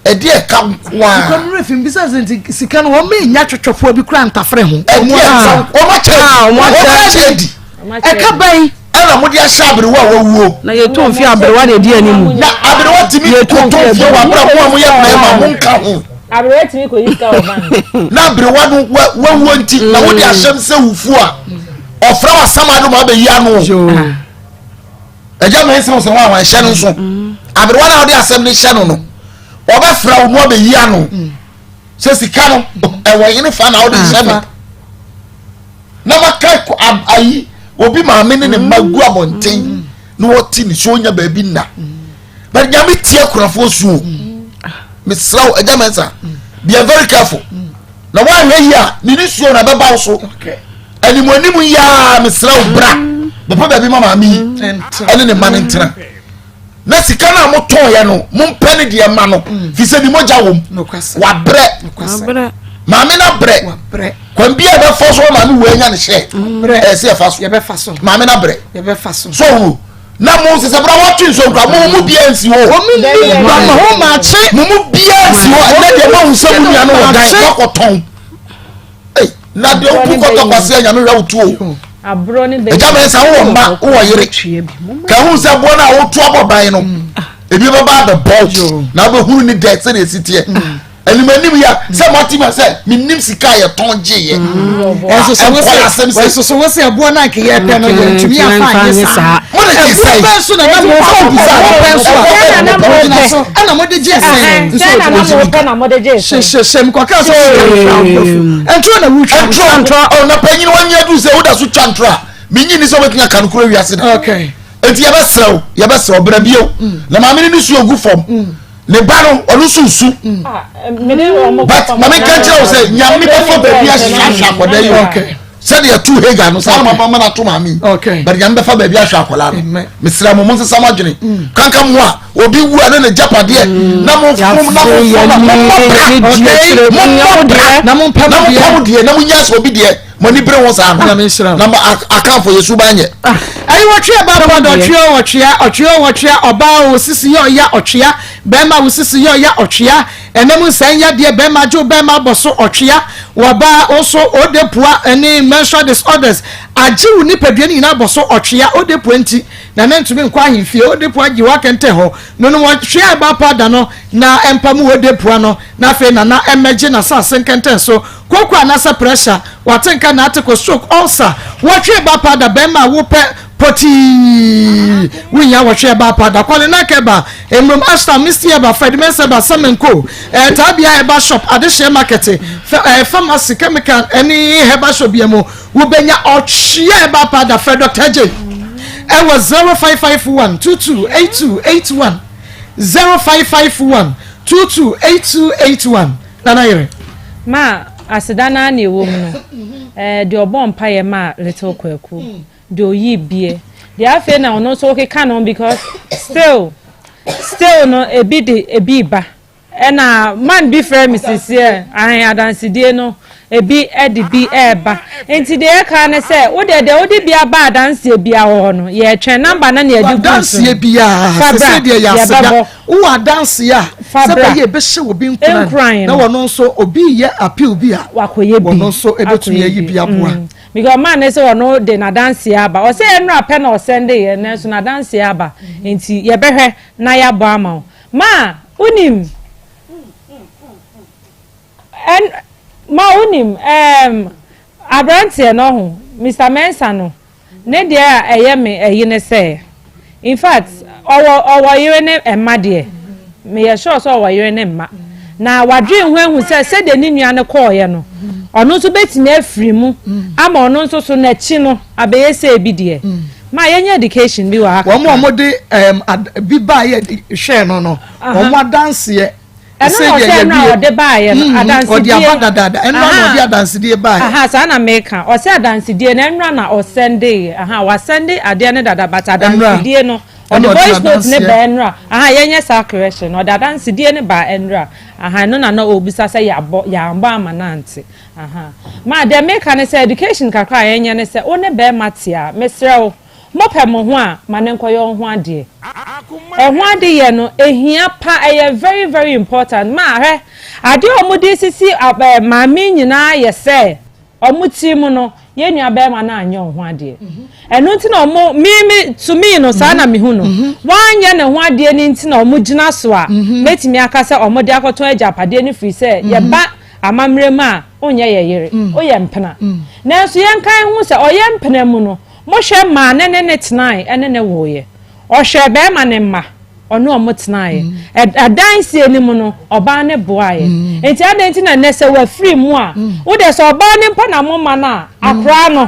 ɛdeɛ ɛka nko ara. Nkwa mmerɛ fi mbisa sɛ nti sika no wɔn menya twetwɛfoɔ bi kura ntafere ho. Ɛdeɛ ɛka wɔn akyɛ wɔn akyɛ adi. Ɛka bɛn. Ɛna mo de ahyɛ aberewa a wawuo. Na yɛtu mfe aberewa na edi anim. Na aberewa tumi koto mfe wɔ abere a mo a moyɛ mmarima mo nka ho. Aberewa tumi kɔ yi sika wɔ bank. Na aberewa no wawuo nti na wode ahyɛm sɛ wufuo a ɔfrɛ wa sama do ma abɛyi ano. Ɛgya mɛ nsɛm sɛ wɔn a wɔahyɛ no nso aberewa no a wɔde asɛm no hyɛ no no ɔbɛfrɛ wo na ɔbɛyi ano sɛ sika no ɛwɔ yene fa na wode hyɛ me na maka ayi obi maame ne ne mma gu abɔnten na wɔte ne so ɔnya baabi nna but nyame tie akunafoɔ su o mesrɛ wo agya mɛnsa be very careful na woanhwɛ yi a ne ne suo na ɛbɛba wo so animuanim yi a mesrɛ wo bra bɛpɛ baabi ma maame yi ɛne ne mma no ntena na sika no a motɔɔyɛ no mompɛ ne deɛ ma no fi sɛ ne mogya wom wabrɛ maame no abrɛ kwan bi a ɛbɛfɔ so maame wei anya ne hyɛ ɛsɛ yɛfa so maame no abrɛ so hu na mo sɛ sɛ bra wɔtwe nsuo nkura mo mu biara nsi hɔ mo mu biara nsi hɔ ɛnɛ deɛ mo ahu sɛ mo nua no wɔ dan wakɔtɔn na deɛ wopu kɔtɔ kwase a nyame hwɛ wo tuo ɛgya mɛ nsa wowɔ mma wowɔ yere ka hu sɛ boɔ no a woto abɔ ban no ebi bɛba abɛbɔ na wobɛhunu ne dɛ sɛdeɛ ɛsi teɛ anim anim ya sɛ mate ma sɛ menim sika a yɛtɔn gyeeɛ ɛnsoso wo sɛ ɛboɔ no anka yɛpɛ no yɛntumi afa anyɛ saa ɛboɔ bɛn so na na mopɛ nso a ɛna mode gye sɛn hyehyɛhyɛ mekɔka sɛ ɛntorɔ na wotwa ntorɔ ɔ na panyin wanyi aduru sɛ woda so twa ntorɔ a menyi ni sɛ wobɛtumi aka no koro wiase da enti yɛbɛserɛ wo yɛbɛserɛ wo bra bio na maame no ne suo gu fam ne ba no ɔno nso nsu but maame nka nkyerɛ wo sɛ nyame bɛfa baabi ahwehwɛ akwadaa yi o sɛdeɛ ɛto hagar no saa na mama no ato maame yi but nyame bɛfa baabi ahwɛ akwadaa no mesrɛ mo monsesa mo adwene mm. kanka mo a obi wu a ne ne gyapadeɛ mm. na mo fom na mo fom na mo mmɔ bra mo mmɔ bra na mo mpa mo deɛ na mo nya sɛ obi deɛ mo ani bere ho saa no na mo akanfo yɛ suban nyɛ. Ah. ɛyi wɔtwea ba bɔ dɔ ɔtwea ɔtwea ɔtwea ɔtwea ɔbaa o sisi yɛ ɔya ɔtwea bɛrima wo sisi yɛ ɔya ɔtwea ɛnam nsɛn yadeɛ bɛrima agye bɛrima abɔ so ɔtwea wɔbaa nso ode pua ɛne menstrual disorders agye wo nipadua no nyinaa abɔ so ɔtwea ode pua nti na ne ntumi nkɔ ahemfie ode pua gye wakɛntɛ hɔ no no wɔtwea ɛba pa da no na ɛmpa mu ode pua no na afei nana ɛmɛgye n'asase nkɛntɛn so Kooko anasɛ pressure, wate nka na ate kɔ stroke, ulcer, wɔtwe ba pa da bɛrima a wopɛ pɔtii wohia wɔtwe ba pa da kwale na kɛba mmrom ashtown misty ɛba fred mensah ɛba samenko ɛɛ taabia ɛba shop adehyeɛ market fɛ ɛɛ pharmacy chemical ɛne herbal shop bia mu wobɛnya ɔtwe ɛba pa da fred dr j ɛwɔ 0551 22 82 81 0551 22 82 81 Nana yere. Ma aseda no ara na ɛwɔ mu no eh, deɛ ɔbɔ mpaeɛ maa little Kwaku, deɛ ɔyii bie, deɛ afei na ɔno nso wokeka ne ho because still still no ebi de ebi ba ɛna man bi frɛ me sisiɛ ahen adansedie no ebi de bi ɛɛba nti deɛ ɛka ne sɛ wo deɛ deɛ wode bi aba adanseɛ bia wɔ hɔ no yɛtwɛn namba no na yɛde gu so adanseɛ biara fa bra sɛ deɛ yɛ aseda yɛbɛbɔ Wowɔ adanseɛ a, Fa sɛ bra. bɛyɛ ɛbɛhyɛ obi nkuran Nkuran na no. wɔno nso obi reyɛ appeal bi a, Wakɔyɛ bi. wɔno nso ɛbɛtumi Akɔyɛ ayi bi. bi aboa. Mm. Because ɔmaa ne sɛ ɔno de n'adanseɛ aba. Ɔsɛ ɛnora pɛ na ɔsɛnde yɛ nanso n'adanseɛ aba. Nti yɛbɛhwɛ na yɛabɔ ama wo. Ma, wonim, ɛn, ma wonim, ɛɛm, aberanteɛ no ɔho, Mister Mensah no, Ne deɛ a ɛyɛ me ayi ne sɛ, in fact ɔwɔ ɔwɔ yere ne mma deɛ, meyɛ sure sɛ ɔwɔ yere ne mma. Na wadwen ho ahu sɛ sɛdeɛ ne nua no kɔɔeɛ no, ɔno nso bɛtumi afiri mu ama ɔno nso so n'akyi no abɛyɛ sɛ ebi deɛ. Ma yɛnyɛ education bi wɔ ha Wɔn a kakra. wɔde ɛɛm ad bi baeɛ hwɛɛ no no, wɔn adanseɛ. Ɛno na ɔsɛ ɛno a ɔde baeɛ no mm, adansedie. Ɔde aba dadaada ɛno na ɔde adansedie baeɛ. Aha saa na meka ɔsɛ adansedie no ɛnora na ɔsɛnde aha wasɛnde adeɛ no dada but adansedie no ɔde voice note ne ba ɛnora aha yɛnyɛ saa correction ɔde adansedie ne ba ɛnora aha ɛno na na ɔbisa sɛ yɛabɔ yɛambɔ ama nante aha ma deɛ meka ne sɛ education kakra a yɛnyɛ ne sɛ wo ne bɛrima te a mesrɛ wo. Mopɛ mo ho a, ma no nkɔyɛ wo ho adeɛ. Ɛho adeyɛ no, ɛhia pa, ɛyɛ very very important. Ma, hwɛ, adeɛ a wɔde resisi eh, maame yi nyinaa yɛ sɛ, wɔn tiri mu no, yɛn nua barima no anyɛ wo ho adeɛ. Ɛno nti na wɔn, me, me, to me no, saa na mehu no. Wanyɛ ne ho adeɛ no nti na wɔgyina so a, mɛtumi aka sɛ wɔde akɔtɔn agyapadeɛ no firi sɛ, yɛba amammerɛ mu a, wonyɛ yɛ yere, woyɛ mpena. Nanso yɛnkae ho sɛ, ɔyɛ mpena mu no, Mohwɛ maa ne ne no tenae ne no woeɛ. Ɔhwɛɛ barima no mma, ɔne wɔn tenaeɛ. Ɛdan sie no mu no, ɔbaa no boaeɛ. Enti adɛn nti na nnɛ sɛ wafiri mu a, wo deɛ sɛ ɔbaa no mpo na momma no a, akoraa no,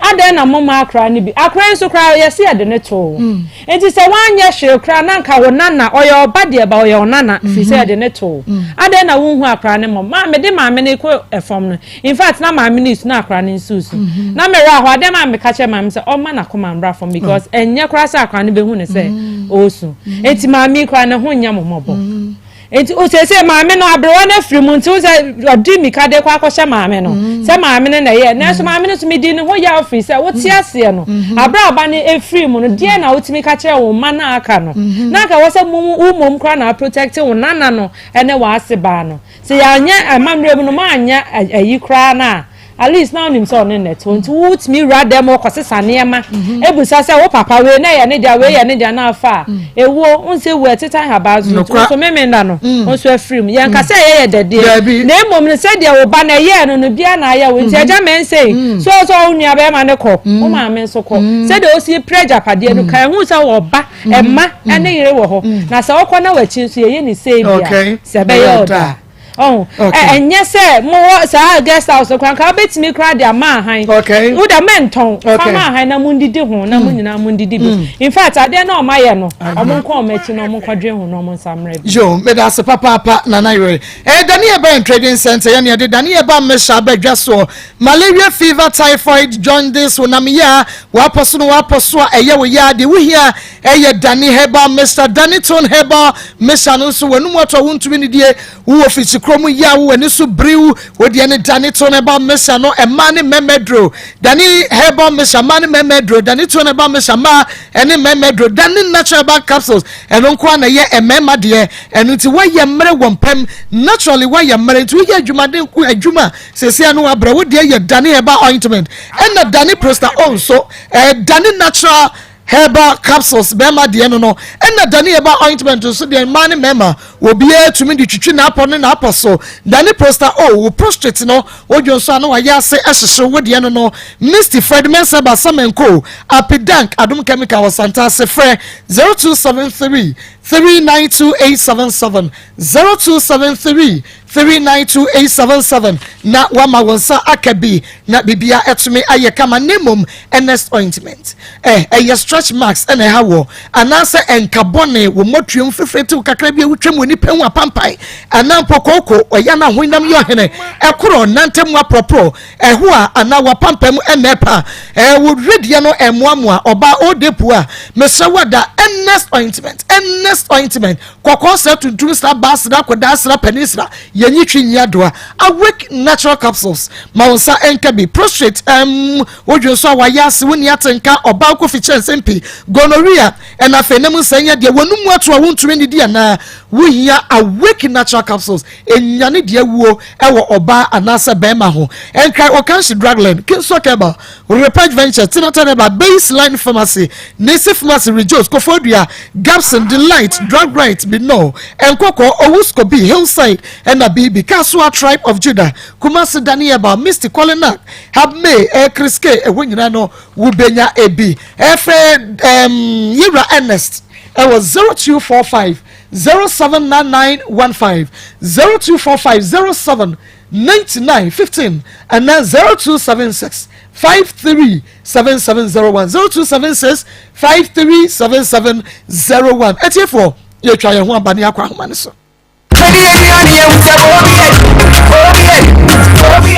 adɛn na momma akoraa no bi? Akoraa yi nso koraa, yɛse yɛde no too wo. Enti sɛ woanyɛ hwee koraa na anka wo nana, ɔyɛ ɔba deɛ ba ɔyɛ wo nana, firi sɛ yɛde no too wo. Adɛn na wonhu akoraa no mmɔbɔ? Maa mede maame no rekɔ fam no, In fact na maame no resu na akwadaa no nso resu. Mhm. Na me werɛ ahoɔ adeɛ maa meka kyerɛ maame sɛ ɔmma n'akoma mmra fam because mm. ɛnyɛ koraa sɛ akwadaa no bɛhu no sɛ mm. ɔresu. Mm. Enti maame yi koraa ne ho nyɛ mo mmɔbɔ. Nti osiesie maame no aberewa no afiri mu nti sɛ ɔde mika de kɔ akɔhyɛ maame no mm. sɛ maame no na ɛyɛ nanso mm. maame no nso medi ne ho yaw firi sɛ wote mm. aseɛ no mm-hmm. abere aba no efiri mu no deɛ na wotumi ka kyerɛ wo mma no aka no mm-hmm. na aka wɔ sɛ mu wo mmom koraa na aprotect wo nana no ɛne w'ase baa no. Sɛ yɛanyɛ amammerɛ mu no moanyɛ ayi koraa no a, at least na wonim sɛ ɔne nnɛte hɔ nti wotumi wura dɛm hɔ kɔsesa nneɛma mhm. ebusa sɛ wo papa wei na ɛyɛ ne dea wei yɛ ne dea na afa a mm. ewuo n sɛ ewu ɛteta nhabaa so nti nso meme nna no mm. nso afiri mu yɛn kasa ɛyɛ yɛ dɛdeɛ na emom no sɛdeɛ wo ba na ɛyɛɛ no no bia na ayɛ wo nti agya mɛnsa yi so sɛ wo nua bɛrima ne kɔ wo maame nso kɔ sɛdeɛ osi pere agyapadeɛ no ka ehu sɛ ɔba Mma ne yere wɔ hɔ. Na sɛ wokɔ na w'akyi nso yɛyɛ ne sei bi a, sɛ ɛbɛyɛ ɔdɔ a. Ɔho, ɛnyɛ sɛ mowɔ saa guest house no koraa, nka wobɛtumi koraa de ama ahan. Wo deɛ mɛntɔn, fa ma ahan na mondidi ho, na mo nyinaa mondidi bi. In fact, adeɛ na ɔma yɛ no, ɔmo nkɔ ɔmo akyi na ɔmo nkɔdwen ho na ɔmo nsa mmerɛ bi. Yo, meda ase papaapa, Nana Yere. Eh, Dani Ɛbɛn Trading Center, yɛne yɛde Dani Ɛba Mmɛhyɛ aba dwa soɔ. Malaria, fever, typhoid, jaundice, honam yea, w'apɔ so no w'apɔ so a ɛyɛ wo ya, deɛ wohia ɛyɛ Dani Herbal Mixture, Dani Tone Herbal Mixture no nso w'anum atɔ wontumi nidie, wowɔ fikyikuro mu ya, wo w'ani so biriw, wo deɛ ne Dani Tone Herbal Mixture no, mmaa ne mmarima aduro, Dani Herbal Mixture, mmaa ne mmarima aduro, Dani Tone Herbal Mixture, mmaa ɛne mmarima aduro, Dani Natural Herbal Capsules, ɛno nko ara na ɛyɛ mmarima deɛ, ɛno nti woayɛ mmerɛ wɔ mpam, naturally woayɛ mmerɛ nti woyɛ adwumaden adwuma Seesei ano abrɛ wo deɛ yɛ Dane herbal ointment ɛna Dane Prosta O nso ɛɛ Dane natural herbal capsules bɛrima deɛ no no ɛna Dane herbal ointment nso deɛ mmaa ne mmarima obiara tumi de twitwi n'apɔ ne n'apɔ so Dane Prosta O wo prostrate no wodwo nso ano ayɛ ase ɛhyehye wo deɛ no no Misty Fred Mensah Basamenko Apidank Adom Chemical wɔ Santase frɛ 0273 392877 0273 392877 na wama wo nsa aka bi na bibia atumi ayɛ kama na mmom Ernest ointment eh, ɛyɛ stretch marks ɛna ɛha wɔ anaasɛ ɛnka bɔne wɔ mmɔtuam fifiri tew kakra bi a wotwam wɔ nipa ho apampan anaa mpo kooko ɔya na ahoinam yɛ ɔhene ɛkorɔ nante mu aporɔporɔ ɛho a anaa wapampam ɛna ɛpa ɛɛ wo wedeɛ no ɛmoamoa ɔbaa ɔde a mesrɛ wada Ernest ointment Ernest ointment Kɔkɔɔ sra, tuntum sra, baa sra, akwadaa sra, panin sra, yɛnyi twi nyi adoa. Awake Natural Capsules, ma wo nsa nka bi. Prostrate, ɛmm, wodwo nso a wayɛ ase, wonni atenka, ɔbaa kofi kyɛnse mpi, gonorrhea, ɛna afei nam nsa nya deɛ wɔn mu ato a wontumi nnidi anaa? Wohia Awake Natural Capsules, ɛnyane deɛ awuo ɛwɔ ɔbaa anaasɛ bɛrima ho. Ɛnkran Okanshi Drugland, Kingswalk Herbal, Repage Ventures, Tinatan Herbal, Baseline Pharmacy, Nisi Pharmacy, Rejoice, Koforidua, Gabson, Delight, Drug Right, Binor, Nkɔkɔ, Owuskobi, Hillside, ɛna Bibi, Kasoa, Tribe of Judah, Kumasi, Dani Herbal, Misty, Kolinak, Habme, eh, Chris K, ɛhɔ nyinaa no wobɛnya ebi. Ɛfrɛ um, Yewura Ernest ɛwɔ 0245 079915 0245 07 99 15 anaa 0276 53 7701 0276 53 7701 atiefoɔ yɛtwa yɛn ho aba ne akɔ ahoma no so.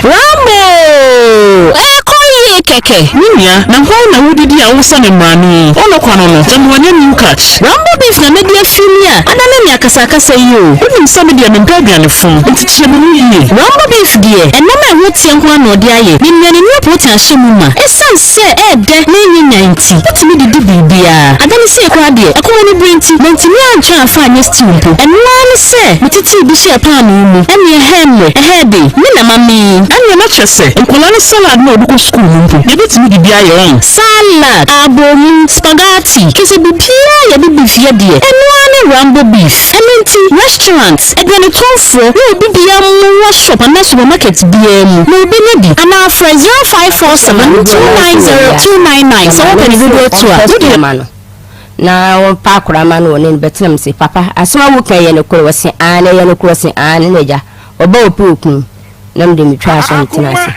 Rambo! Ɛrekɔ yie kɛkɛ. Me nua, na hwan na wodidi a wosa me mmrane yi? Ɔnɔ kwa no no, gyama wanya new catch. Rambo beef na madi afiri mi a adane me akasakasa yi o. Wonim sɛ me deɛ mempɛ aduane fo, nti kyerɛ me mu yie. Rambo beef deɛ, ɛnam a ɛho teɛ nko ara na ɔde ayɛ. Ne nnuanennuro protein ahyɛ mu ma. Esiane sɛ ɛyɛ dɛ na ɛnyɛ nyan nti, wotumi de di biribiara. Ada no sei koraa deɛ, ɛkɔm anibere nti, mantumi antwe amfa anyɛ stew mpo. Ɛno ara ne sɛ metetee bi hyɛɛ paanoo mu. Ɛnneɛ ɛhɛɛ mmerɛ, ɛhɛɛ den, me na mamee. Ɛnneɛ na kyerɛ sɛ, nkwadaa no salad no a wɔde kɔ sukuu no mpo, yɛbɛtumi de bi ayɛ ɔn? Salad, abomu, spaghetti, kyerɛ sɛ biribiara a yɛde beef yɛ deɛ, ɛno ara ne Rambo beef. Ɛno nti, restaurant, aduanetɔnfoɔ, ne obi biara mmoa shop anaa supermarket biara mu na wobɛnya bi. Anaa frɛ 0547 290 299 sɛ wopɛ ne dodoɔ tu a. Wode. Ma no na wɔmpa akora ma no wɔne no bɛtena mu se papa asɛm a woka yɛ nokorɛ wɔse aane ɛyɛ nokorɛ wɔse aane na agya ɔba ɔpɛ okunu na mede metwa aso metena ase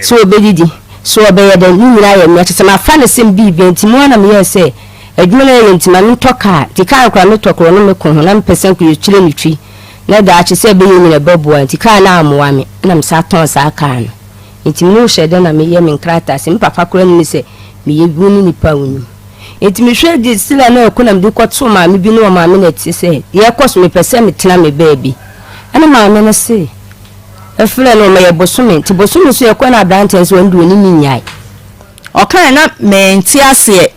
sɛ ɔbɛdidi sɛ ɔbɛyɛ dɛn ne nyinaa yɛ mmea kyɛ sɛ mafa no sɛm biribia nti mu a na meyɛɛ sɛ Adwuma no yɛ nti ma mentɔ kaa nti kaa no koraa metɔ korɔ no meko ho na mepɛ sɛ nka yɛkyerɛ me twi na daakye sɛ ɛbɛyɛ nyina ɛbɛboa nti kaa no ammoa me na mesa tɔn saa kaa no nti mene wo hyɛ dɛ na meyɛ me nkrataa sɛ me papa koraa nim sɛ meyɛ bi wo ne nipa a wonim nti mehwɛ de sila na ɛkɔ na mede kɔtoo maame bi ne ɔmaame na ɛte sɛ deɛ ɛkɔ so mepɛ sɛ metena me baabi ɛna maame no se ɛfrɛ no ɔma yɛ bosome nti bosome so yɛkɔ na aberanteɛ nso ɔno deɛ ɔne me nyae. Ɔkae na mente aseɛ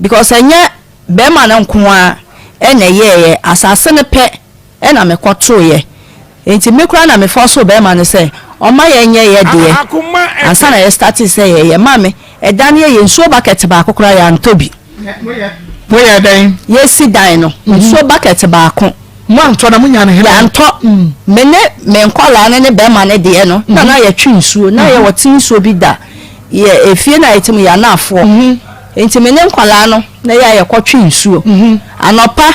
because ɛnyɛ bɛrima no nko ara na ɛyɛeɛ, asase no pɛ na mekɔtoeɛ. Nti me koraa na me force bɛrima no sɛ ɔmma yɛnyɛ yɛ deɛ ansa na yɛ starte sɛ yɛyɛ. Maame, ɛda no yɛyɛ nsuo bucket baako koraa yɛantɔ bi. Moyɛɛ dɛn? Yɛsi dan no, nsuo bucket baako. Moantɔ na monya no hena? Yɛantɔ. Me ne me nkwadaa no ne bɛrima no deɛ no, na na yɛtwe nsuo. Na yɛwɔ te nsuo bi da yɛ efie no a yɛte mu, yɛ anaafoɔ. Nti me ne nkwadaa no na yɛ a yɛkɔtwe nsuo. Anɔpa,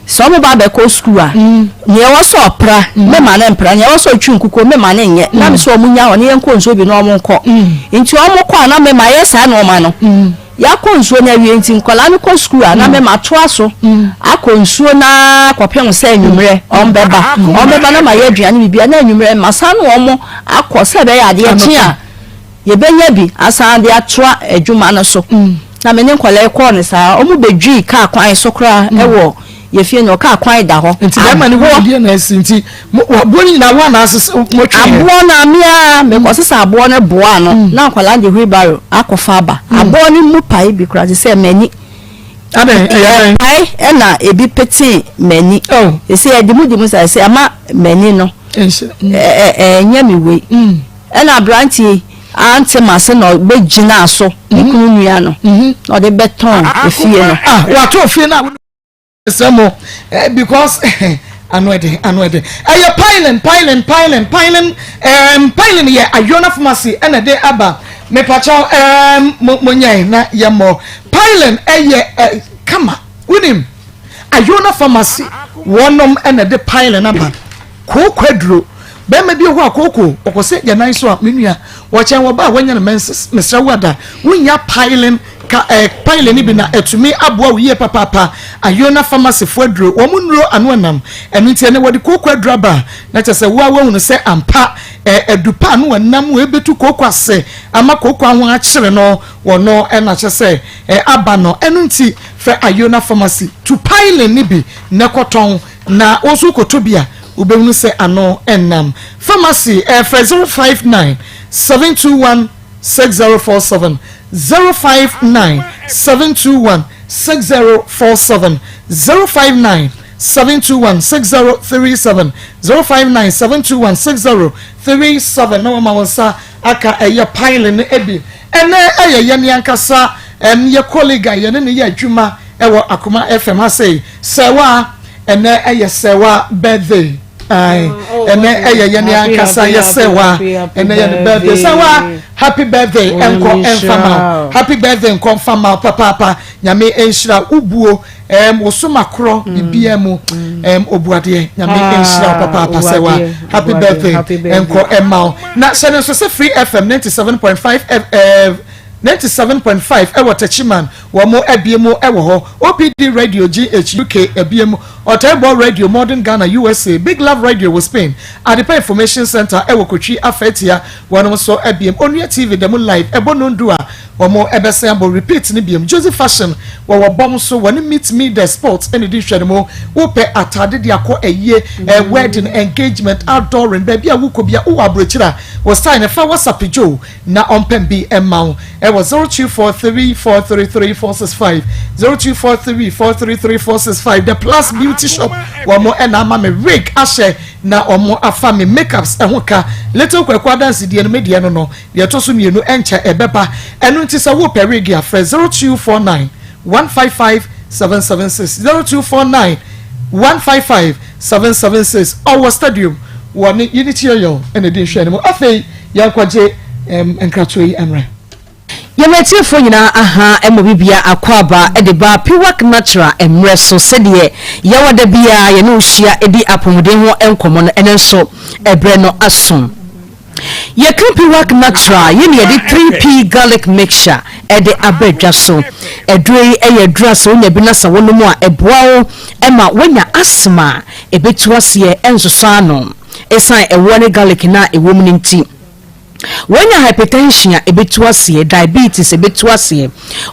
sɛ wɔn ba bɛkɔ sukuu a, nea ɛwɔ sɛ ɔpra, mema no mpra. Nea ɛwɔ sɛ ɔtwi nkukuo, mema no nyɛ. Na me sɛ wɔn nya hɔ na yɛnkɔ nsuo bi na wɔn nkɔ. Nti wɔn kɔ a, na mema yɛ saa nneɛma no. Yɛakɔ nsuo no awie nti nkwadaa no kɔ sukuu a na me matoa so akɔ nsuo no ara kɔpem sɛ anwummerɛ wɔn bɛba. Wɔn bɛba na mayɛ aduane biribiara na anwummerɛ masan ne wɔn akɔ sɛ ɛbɛyɛ adeɛ kye a yɛbɛnya bi asan de atoa adwuma no so. Na me ne nkwadaa yi kɔɔ no saa wɔn bɛdwii kaa kwan so koraa wɔ Yɛ fie no ɔkaa kwan da hɔ. Nti bɛrima no wu deɛ na asi nti aboɔ no nyinaa wo anaa sese motwe yɛ. Aboɔ no amea mekɔ sesa aboɔ no boa ano mm. na nkwadaa de wheelbarrow akɔfa aba mm. aboɔ no mu pae bi koraa te sɛ m'ani. Pae ɛna ebi petee m'ani. Oh. Esi ɛdi mu di mu sa ɛsɛ ama m'ani no. Ɛnyɛ mi wei. Mm. Ɛna aberanteɛ yi ante m'ase na ɔbɛgyinaa so ne kunu nua no na ɔde bɛtɔn efie no. Ah, wato efie no a sɛ mo eh, because ano ɛden ano ɛden ɛyɛ piling piling piling piling ɛɛm piling yɛ ayona pharmacy ɛna ɛde aba mepakyɛw ɛɛm mo mo nyɛn na yɛ mɔ piling ɛyɛ ɛ kama wunim ayona pharmacy wɔnom ɛna ɛde piling aba. Kooko aduro. Bɛrima bi wɔ hɔ a kooko ɔkɔ sɛ agya nan so a me nua wɔkyɛn wɔ ba a wanya no menses mesrɛ wo ada wonya piling ka eh, piling no bi na atumi aboa wo yie papaapa Ayona pharmacy fo aduro wɔn nnuro ano ɛnam ɛno nti ɛnɛ wɔde kooko aduro aba na kyɛ sɛ wo a woahunu sɛ ampa eh, adu pa ano ɛnam ɛbɛtu kooko ase ama kooko aho akyere no wɔno ɛna kyɛ sɛ eh, aba no ɛno nti fɛ Ayona pharmacy tu piling no bi na ɛkɔtɔn Na wo nso wokɔtɔ bi a, wobɛhunu sɛ ano nnam. Pharmacy, eh, frɛ 059 721 6047, 059 721 6047, 059 721 6037, 059 721 6037 na wama wo nsa aka ɛyɛ piling no bi. Ɛnɛ ɛyɛ yɛn ankasa ɛm yɛ colleague a yɛne no yɛ adwuma Ɛwɔ Akoma FM ha sei. Sɛwa ɛnɛ ɛyɛ Sɛwa birthday. Ae ɛnɛ ɛyɛ yɛne ankasa yɛ Sɛwa ɛnɛ yɛ ne birthday. Sɛwa happy birthday ɛnkɔ ɛnfa ma wo. Happy birthday nkɔ nfa ma wo papaapa. Nyame ɛnhyira wo buo ɛm wo so makorɔ bibia mu ɛm obuadeɛ. Nyame ɛnhyira wo papaapa Sɛwa happy birthday ɛnkɔ ɛma wo. Na hyɛ ne nso sɛ Free FM 97.5 F. 97.5 ɛwɔ Techiman, wɔn abue mu ɛwɔ hɔ, OPD Radio GH UK abue mu, Ɔtɛɛbɔ Radio Modern Ghana USA, Big Love Radio wɔ Spain, Adepa Information Centre ɛwɔ Kotwi Afatia, wɔnom nso abue mu, Onua TV da mu live ɛbɔ nondu a wɔn ɛbɛsan abɔ repeat no biom, Josie Fashion wɔwɔ bɔm so, wɔne Meet Me The Sport ɛna ɛdi nhwɛnimu, wopɛ ataade de akɔ ayie, eh, wedding, engagement, outdooring, baabi a wokɔ bia, wowɔ aburokyire a, wo style no fa WhatsApp Joe na ɔmpɛn bi mma wo ɛwɔ 0243433465 0243433465 The Plus Beauty Shop wɔn ɛna ama me wig ahyɛ na wɔn afa me makeups ɛho ka. Little Kwaku adansedie no me deɛ no no deɛ ɛtɔ so mmienu ɛnkyɛ ɛbɛba, ɛno nti sɛ wopɛ wig a frɛ 0249 155 776 0249 155 776 Ɔwɔ stadium wɔ ne Unity Oil ɛna ɛdi nhwɛanimu. Afei yɛnkɔgye nkratoɔ yi mmra. Yɛma atiefoɔ nyinaa aha mmɔ bibia akwaaba de ba Piwak Natural mmerɛ so sɛdeɛ yɛwɔ da biara yɛne wo hyia di apɔmuden ho nkɔmmɔ no ɛnɛ nso ɛberɛ no aso. Yɛka Piwak Natural yɛ ne yɛde 3P Garlic Mixture de aba dwa so. Aduro yi yɛ aduro a sɛ wonya bi na sɛ wonom a ɛboa wo ma woanya asthma a ɛbɛtu aseɛ ɛnsosɔ ano. Esiane ɛwoɔ ne garlic no a ɛwɔ mu no nti, wanya hypertension a ɛbɛtu aseɛ, diabetes ɛbɛtu aseɛ.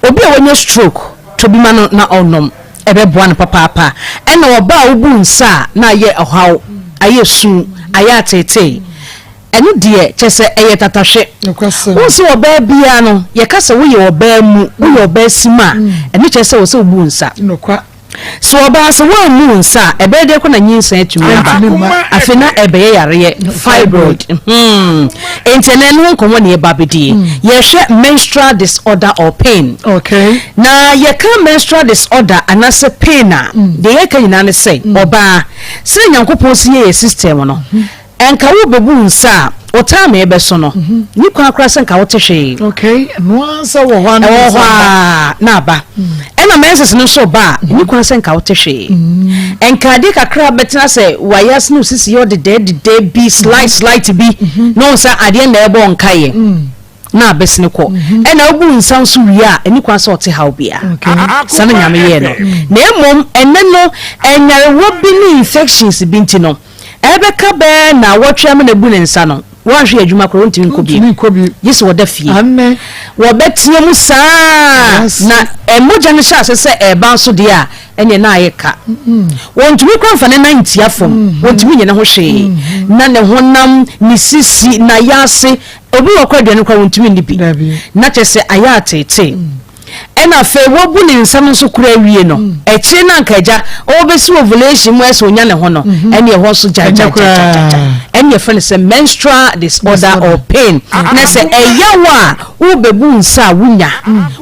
Obi a wanya stroke, tɔ bi ma no na ɔnnom, ɛbɛboa no papaapa. Ɛna ɔbaa a wobu nsa a na ayɛ ɔhaw, ayɛ su, ayɛ ateetee, ɛno deɛ kyerɛ sɛ ɛyɛ tatahwe. Wohu sɛ ɔbaa biara no, yɛka sɛ woyɛ ɔbaa mu, woyɛ ɔbaa sim a, ɛno kyerɛ sɛ ɛwɔ sɛ wobu nsa. Sɛ ɔbaa sɛ woammu wo nsa a, ɛbɛyɛ dɛn koraa na nyinsɛn atumi aba? Afei na ɛbɛyɛ yareɛ, fibroid. Hmm. Enti ɛnɛ ɛno ho nkɔmmɔ na yɛba abɛdie. Yɛhwɛ menstrual disorder or pain. Okay. Na yɛka menstrual disorder anaasɛ pain a, deɛ yɛka nyinaa ne sɛ, ɔbaa, sɛdeɛ Nyankopɔn si yɛ yɛ system no, Nka wo bɛbu wo nsa a, wo time rebɛso no, nni kwan koraa sɛ nka wote hwee. Okay, ɛno ara sɛ wɔ hɔ a na Ɛwɔ hɔ a na aba. Ɛna menses no nso ba a, nni kwan sɛ nka wote hwee. Nka adeɛ kakra bɛtena sɛ wayɛ ase na osisi yɛ ɔdedɛɛ dedɛɛ bi, slight slight bi, na wohu sɛ adeɛ na ɛrebɔ nkaeɛ. Na abɛsene kɔ. Ɛna wobu wo nsa nso wie a, ɛnni kwan sɛ ɔte haw biara. Saa na Nyame yɛɛ no. Na mmom ɛnnɛ no, nyarewa bi ne infections bi nti no, ɛbɛka bɛyɛ nnawɔtwe ama no abu ne nsa no, wanhwɛ adwuma koraa ɔntumi nkɔ bio. Gye sɛ ɔda fie. Wɔbɛtea mu saa na mogya no hyɛ ase sɛ ɛreba nso deɛ a, ɛneɛ na ayɛ ka. Wɔntumi koraa mfa ne nan ntia fam, wɔntumi nyɛ ne ho hwee. Na ne honam, ne sisi, n'ayaase, Obi wɔ kɔ aduane koraa wɔntumi nni bi. Na kyerɛ sɛ ayɛ ateetee. Ɛna afei wabu ne nsa no nso koraa awie no, akyire no anka agya ɔrebɛsi ovulation mu ayɛ sɛ ɔnya ne ho no, ɛne ɛhɔ nso gyagyagyagyagya. Ɛne yɛfrɛ no sɛ menstrual disorder or pain. Na sɛ ɛyɛ wo a, worebɛbu nsa a wonya,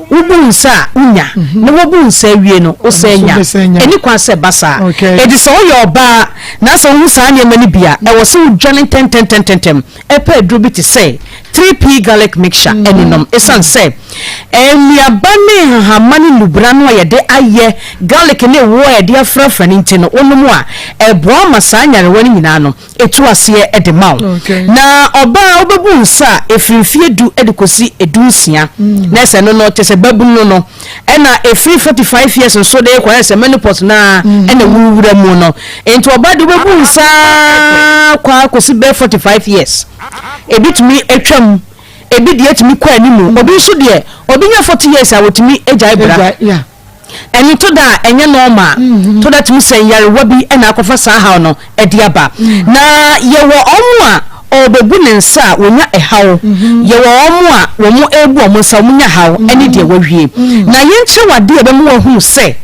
wobu nsa a wonya, na wabu nsa awie no, wosan nya. Ɛni kwan sɛ ɛba saa. Enti sɛ woyɛ ɔbaa na sɛ wohu saa nneɛma no bi a, ɛwɔ sɛ wodwane ntɛntɛntɛntɛm pɛ aduro bi te sɛ 3P garlic mixture ne nom esiane sɛ nnuaba ne nhahamma ne nnubra no a yɛde ayɛ garlic ne ɛwoɔ a yɛde afrafra no nti no wonom a ɛboa ma saa nyarewa no nyinaa no ɛtu aseɛ de ma wo. Na ɔbaa a wobɛbu nsa a ɛfiri mfeɛ du de kɔsi 16 na ɛsɛ no no kyɛ sɛ babunu no Ɛna ɛfiri 45 years nso de rekɔ ayɛ sɛ menopause no ara ɛna worewura mu no. Nti ɔbaa deɛ wobɛbu nsa ara kɔ ara kɔsi bɛyɛ 45 years. Ebi tumi atwam, ebi deɛ tumi kɔ anim. Obi nso deɛ, obi nya 40 years a wɔtumi gyae bra. Ɛno to da a ɛnyɛ normal. To da tumi sɛ nyarewa bi na akɔfa saa haw no de aba. Na yɛwɔ wɔn a ɔrebɛbu ne nsa a wɔnya ɛhaw, yɛwɔ wɔn a wɔrebu wɔn nsa wɔnya haw ne deɛ wɔawie. Na yɛnkyerɛ wo adeɛ a ɛbɛma woahunu sɛ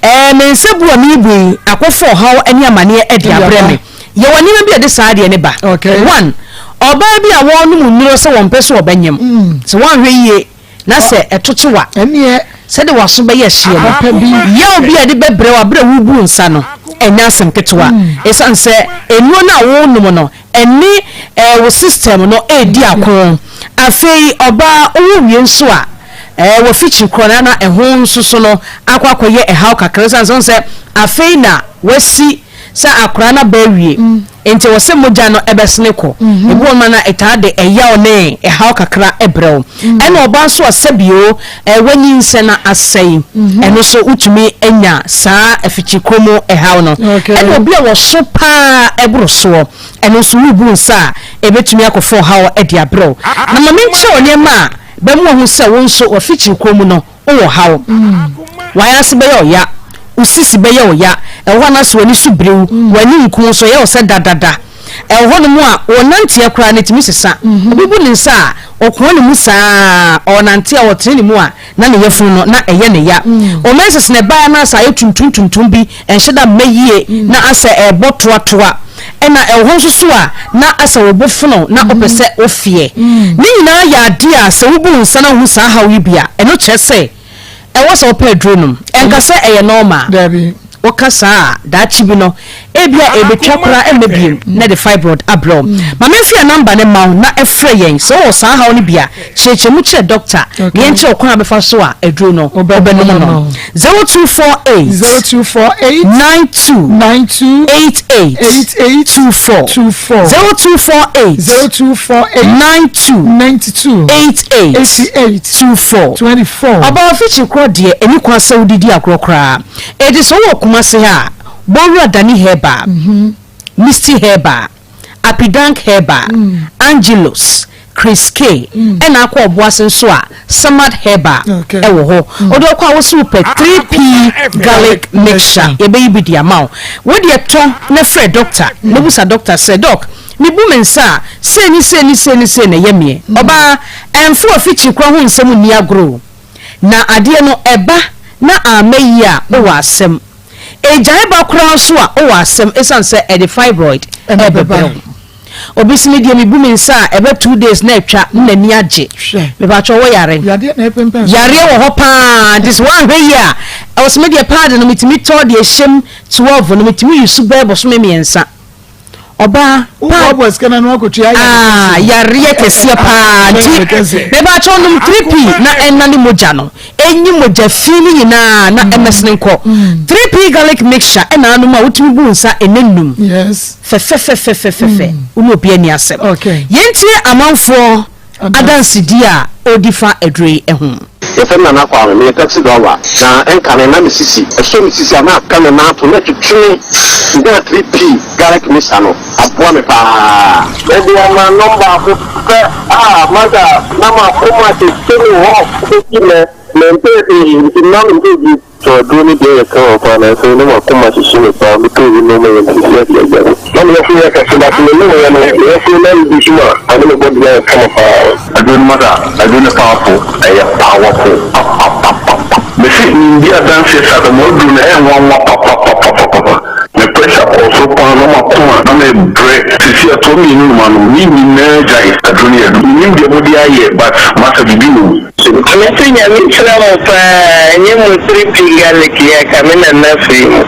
ɛɛ me nsa bu a merebu yi akɔfa ɔhaw ne amaneɛ de abrɛ me. Yɛwɔ nneɛma bi a ɛde saa adeɛ no ba. One, ɔbaa bi a wɔrenom nnuro sɛ wɔmpɛ sɛ ɔbɛnyem, sɛ woanhwɛ yie Na sɛ ɛto kye wo a, sɛdeɛ w'aso bɛyɛ hyeɛ no, yaw bi a ɛde bɛbrɛ wo berɛ a worebu nsa no, ɛnyɛ asɛm ketewa. Ɛsiane sɛ nnuro no a worenom no, ɛne wo system no redi ako. Afei ɔbaa, wowo wie nso a, w'afikyiri korɔ no, na ɛho nso so no akɔ akɔyɛ ɛhaw kakra. Ɛsiane sɛ wohu sɛ afei na woasi. Sɛ akwadaa no aba awie, enti ɛwɔ sɛ mogya no bɛsene kɔ. Ebi wɔ hɔ nom a na ɛtaa de ɛyaw ne ɛhaw kakra brɛ wo. Ɛna ɔbaa nso a sɛbio wanyinsɛn na asɛe, ɛno nso wotumi nya saa afikyikɔ mu ɛhaw no. Ɛna obi a wɔso paa ɛboro soɔ, ɛno nso wobu nsa a ɛbɛtumi akɔfa ɔhaw de abrɛ wo. Na ma menkyerɛ wo nneɛma a bɛma wahu sɛ wo nso w'afikyirikɔ mu no wowɔ haw. W'ayase bɛyɛ ɔya, wo sisi bɛyɛ wo ya, ɛwɔ hɔ a na sɛ w'ani so biri wo, w'ani nku wo so, ɛyɛ wo sɛ dadada. Ɛwɔ hɔnom a wo nanteɛ koraa no ɛtumi sesa. Obi bu ne nsa a, ɔkoa ne mu saa ara, ɔrenante a ɔtene ne mu a na ne yafunu no na ɛyɛ ne ya. Wo menses no ɛbaeɛ na asɛ ayɛ tuntum tuntum bi, ɛnhyɛ da mma yie na asɛ ɛrebɔ toatoa. Ɛna ɛwɔ hɔ nso so a na asɛ wo bo fono na wopɛ sɛ wofeɛ. Ne nyinaa yɛ adeɛ a sɛ wobu wo nsa na wohu saa haw yi bi a, ɛno kyerɛ sɛ ɛwɔ sɛ wopɛ aduro nom. Ɛnka sɛ ɛyɛ normal. Woka saa a, daakye bi no, ebia ɛrebɛtwa koraa ɛmma bio na ɛde fibroid abrɛ wo. Ma memfa yɛn number no mma wo na frɛ yɛn. Sɛ wowɔ saa haw no bi a, kyerɛkyerɛ mu kyerɛ dɔkta na yɛnkyerɛ wo kwan a wobɛfa so a aduro no wobɛnom no. 0248 0248 92 92 88 88 24 24 0248 0248 92 92 88 88 24 24. Ɔbaa ɔfikyi korɔ deɛ ɛni kwan sɛ wodidi agorɔ koraa. Enti sɛ wowɔ Kumasi ha a, bɔ wura Dani Herbal, Misty Herbal, Apidank Herbal, Angelus, Chris K, ɛna akɔ Ɔboase nso a, Samad Herbal ɛwɔ hɔ. Wode ɔkɔ a wose wopɛ 3P Garlic Mixture, yɛbɛyi bi de ama wo. Wo deɛ tɔ na frɛ dɔkta na bisa dɔkta sɛ, Dɔk, mebu me nsa a, sei ne sei ne sei ne sei na ɛyɛ meɛ. Ɔbaa, ɛmfa w'afikyiri kora ho nsɛm nni agorɔ o. Na adeɛ no ɛba na amma yie a wowɔ asɛm. Ɛgyae ba koraa nso a wowɔ asɛm ɛsiane sɛ ɛde fibroid ɛbɛbrɛ wo. Obi se me deɛ mebu me nsa a ɛbɛ 2 days na atwa na n'ani agye. Mepakyɛw wɔ yare? Yareɛ wɔ hɔ paa nti sɛ woanhwɛ yie a ɛwɔ sɛ me deɛ pad no metumi tɔ deɛ ɛhyɛm 12 no metumi use bɛyɛ bosome mmiɛnsa. Ɔbaa paa ah yareɛ kɛseɛ paa nti mebakyɛw nom 3P na ɛnane mogya no ɛnyi mogya fi no nyinaa na ɛmɛsene nkɔ 3P garlic mixture ɛna anom a wotumi bu nsa ɛnɛ num fɛfɛfɛfɛfɛfɛ wo ne obi ani asɛm yɛntie amanfoɔ adansedie a ɔredi fa aduro yi ho. Yɛfrɛ me Nana Kwame, meyɛ taxi driver, na ɛnkane na me sisi, ɛsɔ me sisi a na aka me nan ato na ɛtwetwe me, menyaa 3P garlic mixture no, aboa me paa. Mede ama nɔm baako pɛ a mada na m'akoma tete me hɔ bɛsi nnɛ, mempɛɛ hwee nti mma mentɔɔ bio. So aduro no deɛ yɛ kama paa nanso na makoma hyehye me paa metɔɔ bi nom yɛ nsisi adeɛ agya me. Na me yafunu yɛ kɛse but me nom yɛ no me yafunu na me su a ɔne me body ayɛ kama paa. Aduro no masa aduro no powerful ɛyɛ powerful papapapapa mese mendi adanseɛ sɛ adamoa aduro no ɛyɛ nwanwa papapapapapa me pressure kɔɔ soro paa na makoma na me brɛ sisi ɛtoɔ mienu no manom ne nyinaa gyae aduro no yɛ aduro menim deɛ mode ayɛ but masa biribi wɔ mu. Mese Nyame nhyira mo paa ɛnyɛ mo 3P garlic yi a ka me nana firi mu.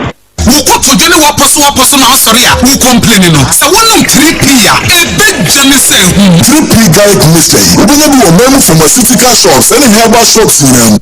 Wo kotodwe ne w'apɔso w'apɔso na asɔre a wo complaini no, sɛ wonom 3P a, ɛbɛgya ne sɛ ahum. 3P Garlic Mixture yi, wobɛnya bi wɔ man mu pharmaceutical shops ne herbal shops nyinaa mu.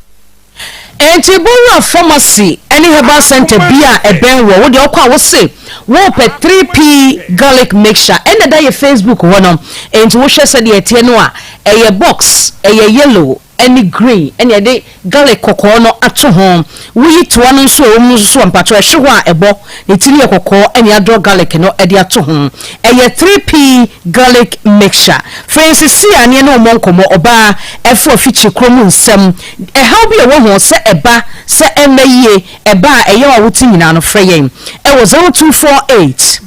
Enti bɔ wura pharmacy ne herbal centre bi a ɛbɛn wɔ wo deɛ wokɔ a wose wopɛ 3P garlic mixture ɛna ɛda yɛ Facebook hɔ no enti wohwɛ sɛdeɛ ɛteɛ no a ɛyɛ box ɛyɛ yellow ɛne green ɛna yɛde garlic kɔkɔɔ no ato ho woyi toa no nso a ɛwɔ mu no nso so a mpakyɛw ɛhye hɔ a ɛbɔ ne ti no yɛ kɔkɔɔ ɛna yɛadrɔ garlic no ɛde ato ho ɛyɛ 3P garlic mixture frɛ yɛn sesie a ne yɛne wo mmɔ nkɔmmɔ ɔbaa ɛfo afikyiri kuro mu nsɛm Ɛhaw bi a ɛwɔ ho sɛ ɛba sɛ ɛmma yie, ɛba a ɛyaw a wote nyinaa no, frɛ yɛn wɔ 0248.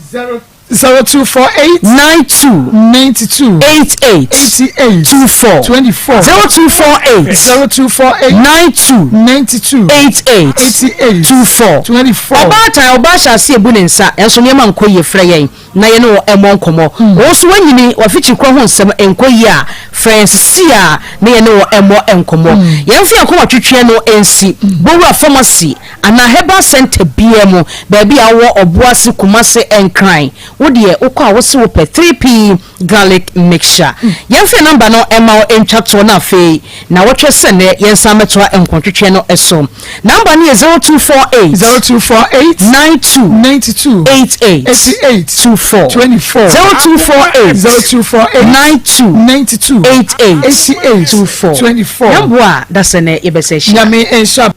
0248. 92. 92. 88. 88. 24. 24. 0248. 0248. 92. 92. 88. 88. 24. 24. Ɔbaatan, ɔbaa hyɛ ase ebu ne nsa, nanso nneɛma nkɔ yie, frɛ yɛn. na yɛne wo mmɔ nkɔmmɔ. Wo nso woanyini, w'afikyikɔ ho nsɛm nkɔ yie a, frɛ yɛn seesei ara na yɛne wo mmɔ nkɔmmɔ. Yɛmfa yɛn kɔma twetweɛ no nsi Bowura Pharmacy anaa Herbal Centre biara mu, baabi a wowɔ, Ɔboase, Kumase, Nkran. Wo deɛ, wokɔ a wose wopɛ 3P. Garlic Mixture. Yɛmfa yɛn namba no mma wo ntwa toɔ na afei nawɔtwɛ sɛ nnɛ yɛnsan mmɛtoa nkɔntwetweɛ no so. Namba no yɛ 0248. 0248. 92. 92. 88. 88. 24. 24. 0248. 0248. 92. 92. 88. 88. 24. 24. Yɛmboa a da sɛ nnɛ yɛbɛsɛ ahyia. Nyame nhyira.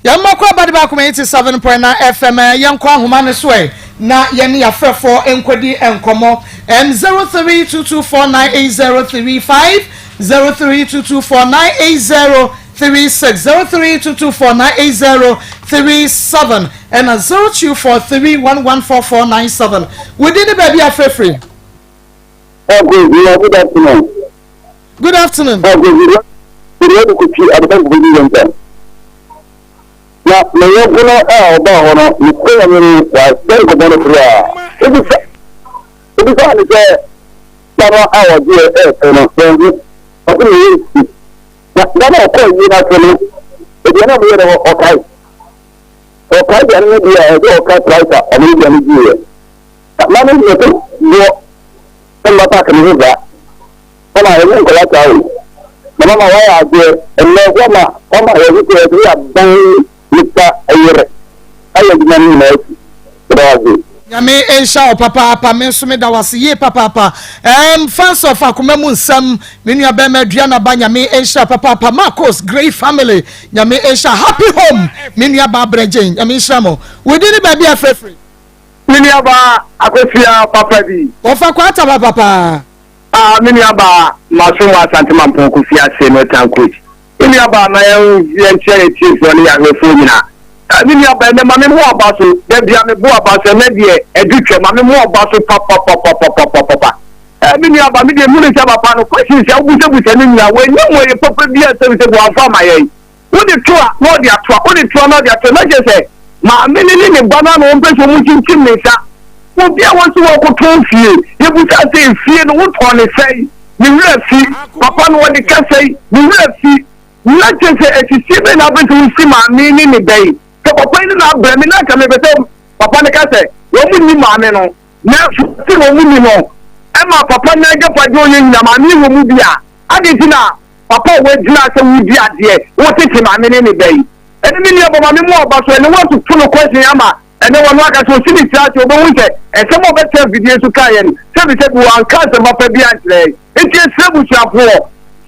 Yɛn mma kɔ abade baako ma 87.9 FM ɛ, yɛnkɔ ahoma no so ɛ na yɛne yɛafrɛfoɔ nkɔdi nkɔmmɔ. M 0322498035, 0322498036, 0322498037 ɛna 0243114497. Wo din ne baabi a frɛfiri? Good afternoon. Good afternoon. Na me yɔnko no a ɔbaa hɔ no, mekɔ nyame no, wasɛ nkɔmmɔ no koraa. Ebisa ebisa ne sɛ da no a ɔgyeɛ ɛɛfɛ no, yɛn ho, ɔse ne yɛ nsi. Na da no a ɔkɔɔ yie no ase no, aduane a wɔyɛ no ɔkae. Ɔkae aduane no deɛ a ɛsɛ ɔka price a ɔmo aduane gyeeɛ. Na ma no yɛ sɛ boɔ mma park no ho saa. Mama ɛnyɛ nkwadaa saa o. Na mama wayɛ adeɛ ɛnɛ wama wama yɛhu sɛ ɛsɛ yɛ aban nipa yere ayɛ adwuma no nyinaa akyi. Meda wo ase. Nyame nhyira wo papaapa me nso meda wo ase yie papaapa um, fans of akoma mu nsɛm me nua bɛrima aduana ba Nyame nhyira papaapa Marcos Grey family Nyame nhyira happy home me nua ba abrɛgyen Nyame nhyira mo wo din ne baabi a frɛfrɛ. Me nua ba Akosua papa bi. Wɔfa kwata papa paa. Ah me nua baa maso mu Asante Mampong Kofi ase no town coach. Me nua baa ma yɛn yɛnkyerɛ yɛn tiefoɔ ne yɛn ahwɛfoɔ nyinaa. Ah me nua baa ɛnɛ ma me mo aba so da bia me bo aba so ɛnɛ deɛ ɛdu twɛ ma me mo aba so papapapapapapa. Eh me nua baa me deɛ mehunu sɛ papa no questions a wobusabusa no nyinaa wanya mu ɛyɛ papa bi a sɛbi sɛbi wamfa ama yɛn. Wode to a na ɔde ato a, wode to a na ɔde ato a, na kyerɛ sɛ maame no ne ne ba no a na wɔmpɛ sɛ wɔkyinkyim ne nsa. Obi a wɔsi wɔkɔtɔn fie, yɛbusaa sɛ efie no wotɔn ne sɛn? Ne werɛ fi. Papa no wɔde ka sɛn? Ne werɛ fi. Na kyerɛ sɛ asisie bɛn na wopɛ sɛ wosi maame ne ne ba yi? Sɛ papa yi ne no abrɛ me na anka mepɛ sɛ papa no ka sɛ wɔn nni maame no, nanso sɛ wɔn nni no ɛma papa no agyapadeɛ ɔyɛ nyina maame yi wɔ mu bi a, adɛn nti na Papa a woagyina sɛ wodi adeɛ, wotete maame ne ne ba yi. Ɛne me nua bɔ maame mu ɔba so, ɛne woatoto no question ama ɛnɛ wɔno aka sɛ ɔsi ne tiri ase, ɔbɛhu sɛ nsɛm a ɔbɛtena afidie so kaeɛ no, sɛbisɛbi wanka asɛm papa bi ankyerɛ yɛn. Nti yɛsrɛ abusuafoɔ,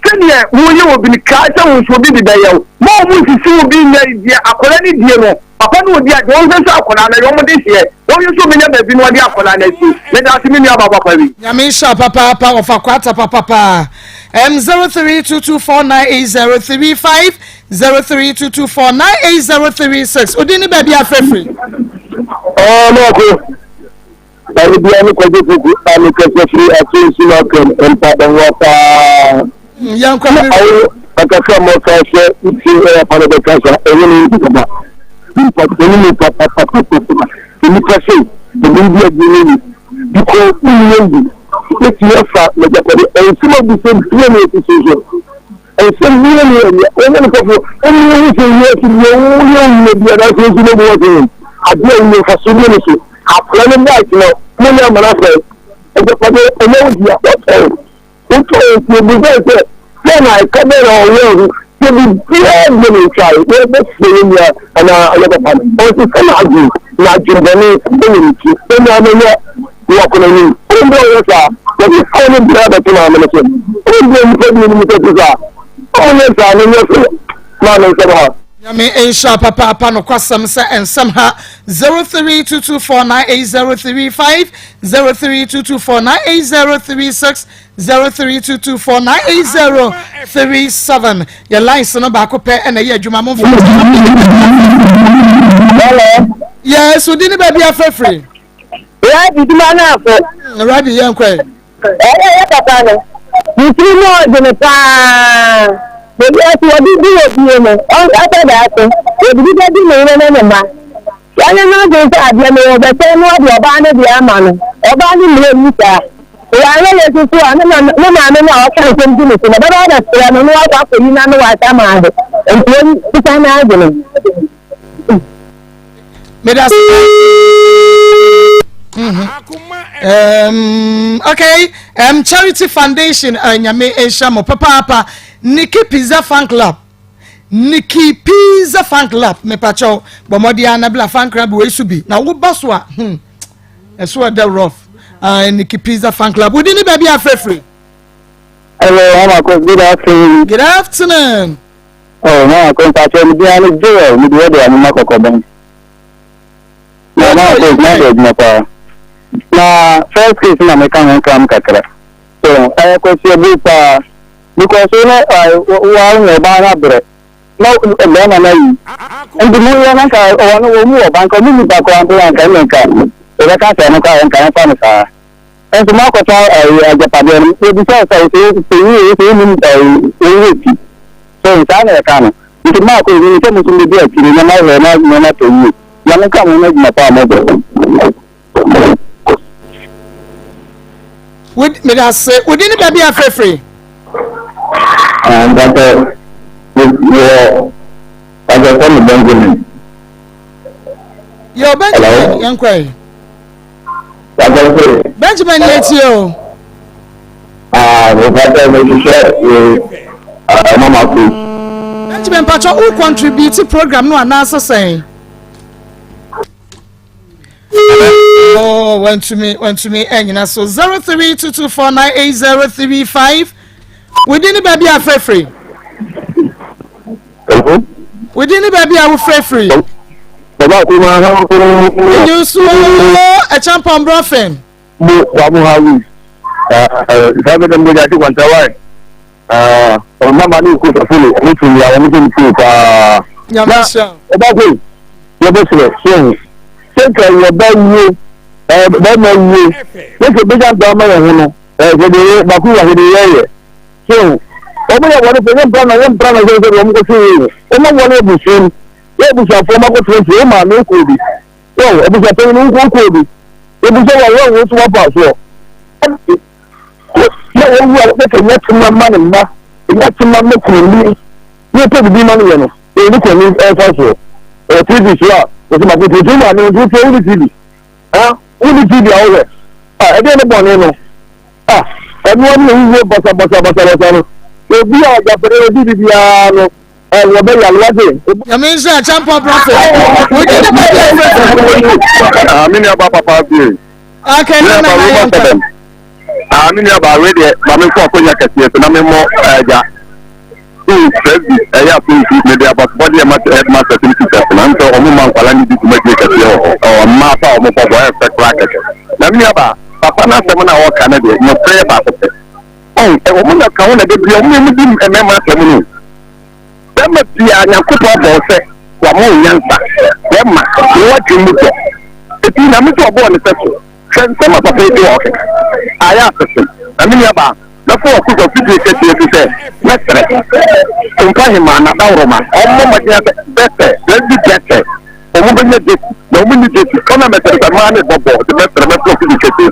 sɛdeɛ woyɛ obi no, kae sɛ wo nso obi de bɛyɛ wo. Mma wɔn nsisi wo bi nyɛ deɛ akwadaa no die no, papa no ɔdi adeɛ, wɔnhwɛ sɛ akwadaa no ɛyɛ wɔn dehyeɛ, wɔnhwɛ sɛ ɔbɛnya baabi na ɔde akwadaa no asi. Medaase me nua ba papa bi. Nyame nhyira wo papaapa wɔfa kwata papapaa M 0322498035 0322498036 Odin ne baabi afrɛfiri. Ɔɔ mako. Ɛne bia ne kwadwo fuku a me kasa firi aso nsu na ɔkɛm mpa bɛhoa paa. Yɛnkɔ Na awo akasa mo ka sɛ nti ɛyɛ pa no bɛka sa ɛnyɛ ne nti papa. Nipa ɛne ne papa papa papa. Nipa se ɛbi bi adi ne ni. Biko wonyɛ bi. Ɛtumi afa magyapade ɛnsɛm abusɛm bia ne ɛsi so so. Nsɛm biara nni hɔ deɛ wɔnyɛ no sɔfo ɛne wo sɛ wiase deɛ woyɛ owura bi anaasɛ nso no bu wɔsɛ adeɛ a woyɛ mfaso bi ne so akora no bike no mo ne amana sɛ agyapadeɛ ɛnyɛ wo dea wɔtɔn wotɔn nti obi sɛ sɛ sɛ na ɛka bɛn na ɔwɔ ho sɛ biribiara deɛ ne ntwae wɔbɛfrɛ yɛ nua anaa ɔyɛ papa no ɔnsesa no adwene na adwembɔne ɛwɔ ne ti ɛnyɛ amanya wɔ akɔnɔ anim ɔn bɛ ɔyɛ saa wɔde haw no biara bɛto maame no so ɔn bɛ nipa bi anim sɛ te saa ɔn yɛ saa no nyɛ so maame nsɛm ha. Nyame nhyira papaapa nokwasɛm sɛ nsɛm ha 0322498035 0322498036 0322498037 yɛ lines no baako pɛ ɛna ɛyɛ adwuma mo nfa. Hello. Yes, odi ne baabi afrɛfrɛ. Rabi dwuma no afo. Rabi yɛn kɔ ɛ. Ɛyɛ yɛ papa no. Ne tiri mu ɔdene paa. Baabi a sɛ wɔde di wɔ fie no, ɔnkasa daakye. Wɔde bi bɛdi ne yere ne ne mma. Wɔnyɛ n'adwene sɛ adeɛ no wɔbɛsɛe no wɔde ɔbaa no deɛ ama no. Ɔbaa no mmrɛ mu saa. Sɛ wanyɛ yei nso so a, ne maame no a ɔka nsɛm gu ne so no, ɔbɛba abɛsrɛ no na wakɔ akɔyi n'ano wɔ asamando. Nti ɔnsesa n'adwene. Meda ase. Um, okay, um, Charity Foundation, uh, Nyame nhyira mo papaapa. Nikki Pizza Fan Club. Nikki Pizza Fan Club, mepakyɛw, bɔ mmɔden ara na bla fan club wei so bi. Na woba so a, hmm, ɛso ɛdɛ rough. Uh, Nikki Pizza Fan Club. Wodi ne baabi afrɛfrɛ. Hello, Mama Kos, good afternoon. Good afternoon. Oh, Mama Kos, mpakyɛ me din ne Joel, me de wɔde amoma kɔkɔbɛn. Na Mama Kos, na bɛ adwuma paa. Na first case na meka ho nkram kakra. So, ɛyɛ kwasi abu paa. Because wo ne wa wo nyɛ ɔbaa no abrɛ. Na bɛrima no ayi. Nti mo yɛ na nka wɔn wɔn mu wɔ ba nka wɔn mu nipa koraa mpo nka ɛna nka yɛbɛka sɛ ɛno koraa nka yɛmfa no saa. Nso moakɔtɔ ɛyi agyapadeɛ no, yɛbisa wo sɛ wo sɛ sɛ yie sɛ wonim ɛyi wo werɛ fi. So saa na yɛka no. Nti maakɔ yi menim sɛ mo nso mobɛdi akyire na moahwɛ na nneɛma tɔ yie. Nyame nka mo ho adwuma pa a mobɔ. Meda ase. Wo din ne baabi a frɛfrɛ? Mpakyɛ, mewɔ mpakyɛ fɔ me Benjamin. Yo, Benjamin, yɛn kɔ yi. Benjamin yɛ tie o. Benjamin mpatsɔ wo contribute program no anaasɛ sɛn. Oh, wantumi wantumi ɛnyina so 0322498035 within ne baabi a frɛfrɛ. Within ne baabi a wofrɛfrɛ. Enyi nso ɛkyampɔn brɔfin. Mo wa mo ha wi. Saa bɛ dɛm bɛ ati kwanta wa. Ɔmo ma ne ko safo ne ɔmo tumi a ɔmo tumi tumi paa. Na ɔba ko yɛ bɛ srɛ so ho. Sɛ nka yɛ ba wuo ɛɛ bɛrima wuo ne sɛ bɛgya nta ama yɛn ho no ɛɛ sɛ de yɛ baako wɔ sɛ de yɛ yɛ so ho. Ɔmo yɛ wɔn fɛ yɛ mpra na yɛ mpra na sɛ sɛ ɔmo kɔ so yɛ ɔmo wɔn abusua mu yɛ abusuafoɔ ɔmo akɔtena fie ɔmo maame kɔ bi. Wɔn abusuapanyin no nko kɔɔ bi. Ebisa wɔn wɔn wɔn so wɔfa soɔ. Na wɔn wu a wɔbɛka nya tema ma ne mma, nya tema ma kunani, ne ɔpɛ bibi ma no yɛ no, ɛyɛ ne kunani ɛfa soɔ. Ɛwɔ TV so a, wɔsɛ mako tuntun maame nti wotie wo ne TV. Ha, wo ne TV a wohwɛ. A, ɛdeɛ ne bɔne no. A, ɛnoa ne owuo basa basa basa basa no. Obi a ɔgyapɛdeɛ ɔdi bibiara no, Nyame nhyira Acheampong Prophet. Wogye ne baabi afrɛfrɛ. Ah, me nua ba papa fie. Okay, na na na yɛn kɔ. Ah, me nua ba we deɛ ma me nkɔ akɔnya kɛseɛ so na me mmɔ agya. School presby ɛyɛ afonsi me de abasobɔdeɛ ma headmaster ne teachers na nsɛ ɔmo ma nkwala ne di dwumadie kɛseɛ wɔ hɔ. Ɔ mmaa pa a ɔmo bɔ bɔ ɛyɛ fɛ koraa kɛkɛ. Na me nua ba papa n'asɛm no a ɔka no deɛ nokorɛ yɛ baako pɛ. Ɔn, wɔn na ka ho na da bia wɔn mu di mmarima asɛm no. Bɛrima bia Nyankopɔn abɔ wo sɛ wama wo nyansa. Bɛrima, wo adwene mu dɔ. Eti Nyame sɛ ɔbɔɔ ne sɛ so. Hwɛ nsɛm a papa yi de wɔ ɔkeka. Ayɛ asese. Na me nua baa, mɛfa w'akogua fidie kɛseɛ bi sɛ mɛsrɛ. Tumpa hemaa na dawuroma, ɔmmɔ mmɔden sɛ bɛsɛ, bɛdi bɛsɛ. Wɔn bɛnya gyesi na wɔn nni gyesi tournament no sɛ mmaa ne bɔ bɔɔl de mɛsrɛ mɛfrɛ obi de kɛse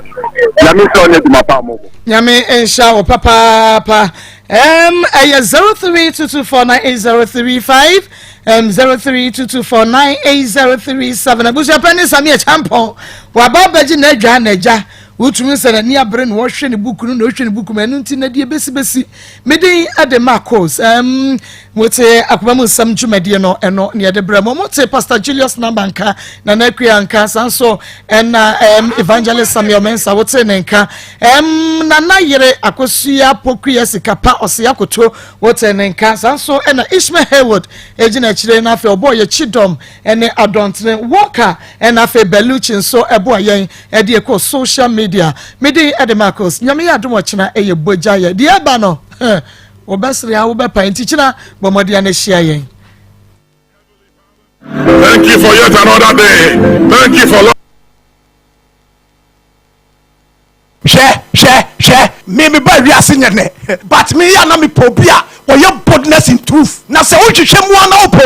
Nyame nhyira wo ne adwuma pa a mo bɔ. Nyame nhyira wo papaapa. Um, ɛyɛ 0322498035 um, 0322498037 abusuapɛ ne Samia Champɔn waba abɛgye n'adwa n'agya wotumi sɛ n'ani abere na wɔhwɛ ne buku no na ɔhwɛ ne buku mu ɛno nti na deɛ besibesi medin de Marcos um, Mote akoma mu nsɛm dwumadie no ɛno ne yɛde brɛ mo. Mote Pastor Julius Namba nka, Nana Akua nka, saa nso ɛna um, Evangelist Samuel Mensah wote ne nka. Um, Nana Yere Akosua Pokuya Sikapa Ɔse Akoto wote ne nka. Saa nso ɛna Ishmael Haywood egyina akyire na afei ɔbɔɔ yɛ Chidom ɛne Adɔntene Walker ɛna afei Bellucci nso ɛboa yɛn ɛde ɛkɔ social media. Medin ɛde Marcos. Nyame yɛ adom ɔkyena ɛyɛ bogya yɛ. Deɛ ɛba no. Wobɛsere a wobɛpae nti kyena bɔ mmɔden a na hyia yɛn. Thank you for yet another day. Thank you for love. Hwɛ hwɛ hwɛ me me ba wiase nyɛ nɛ but me yɛ na me pɛ obi a ɔyɛ boldness in truth na sɛ wohwehwɛ mu a na wopɛ.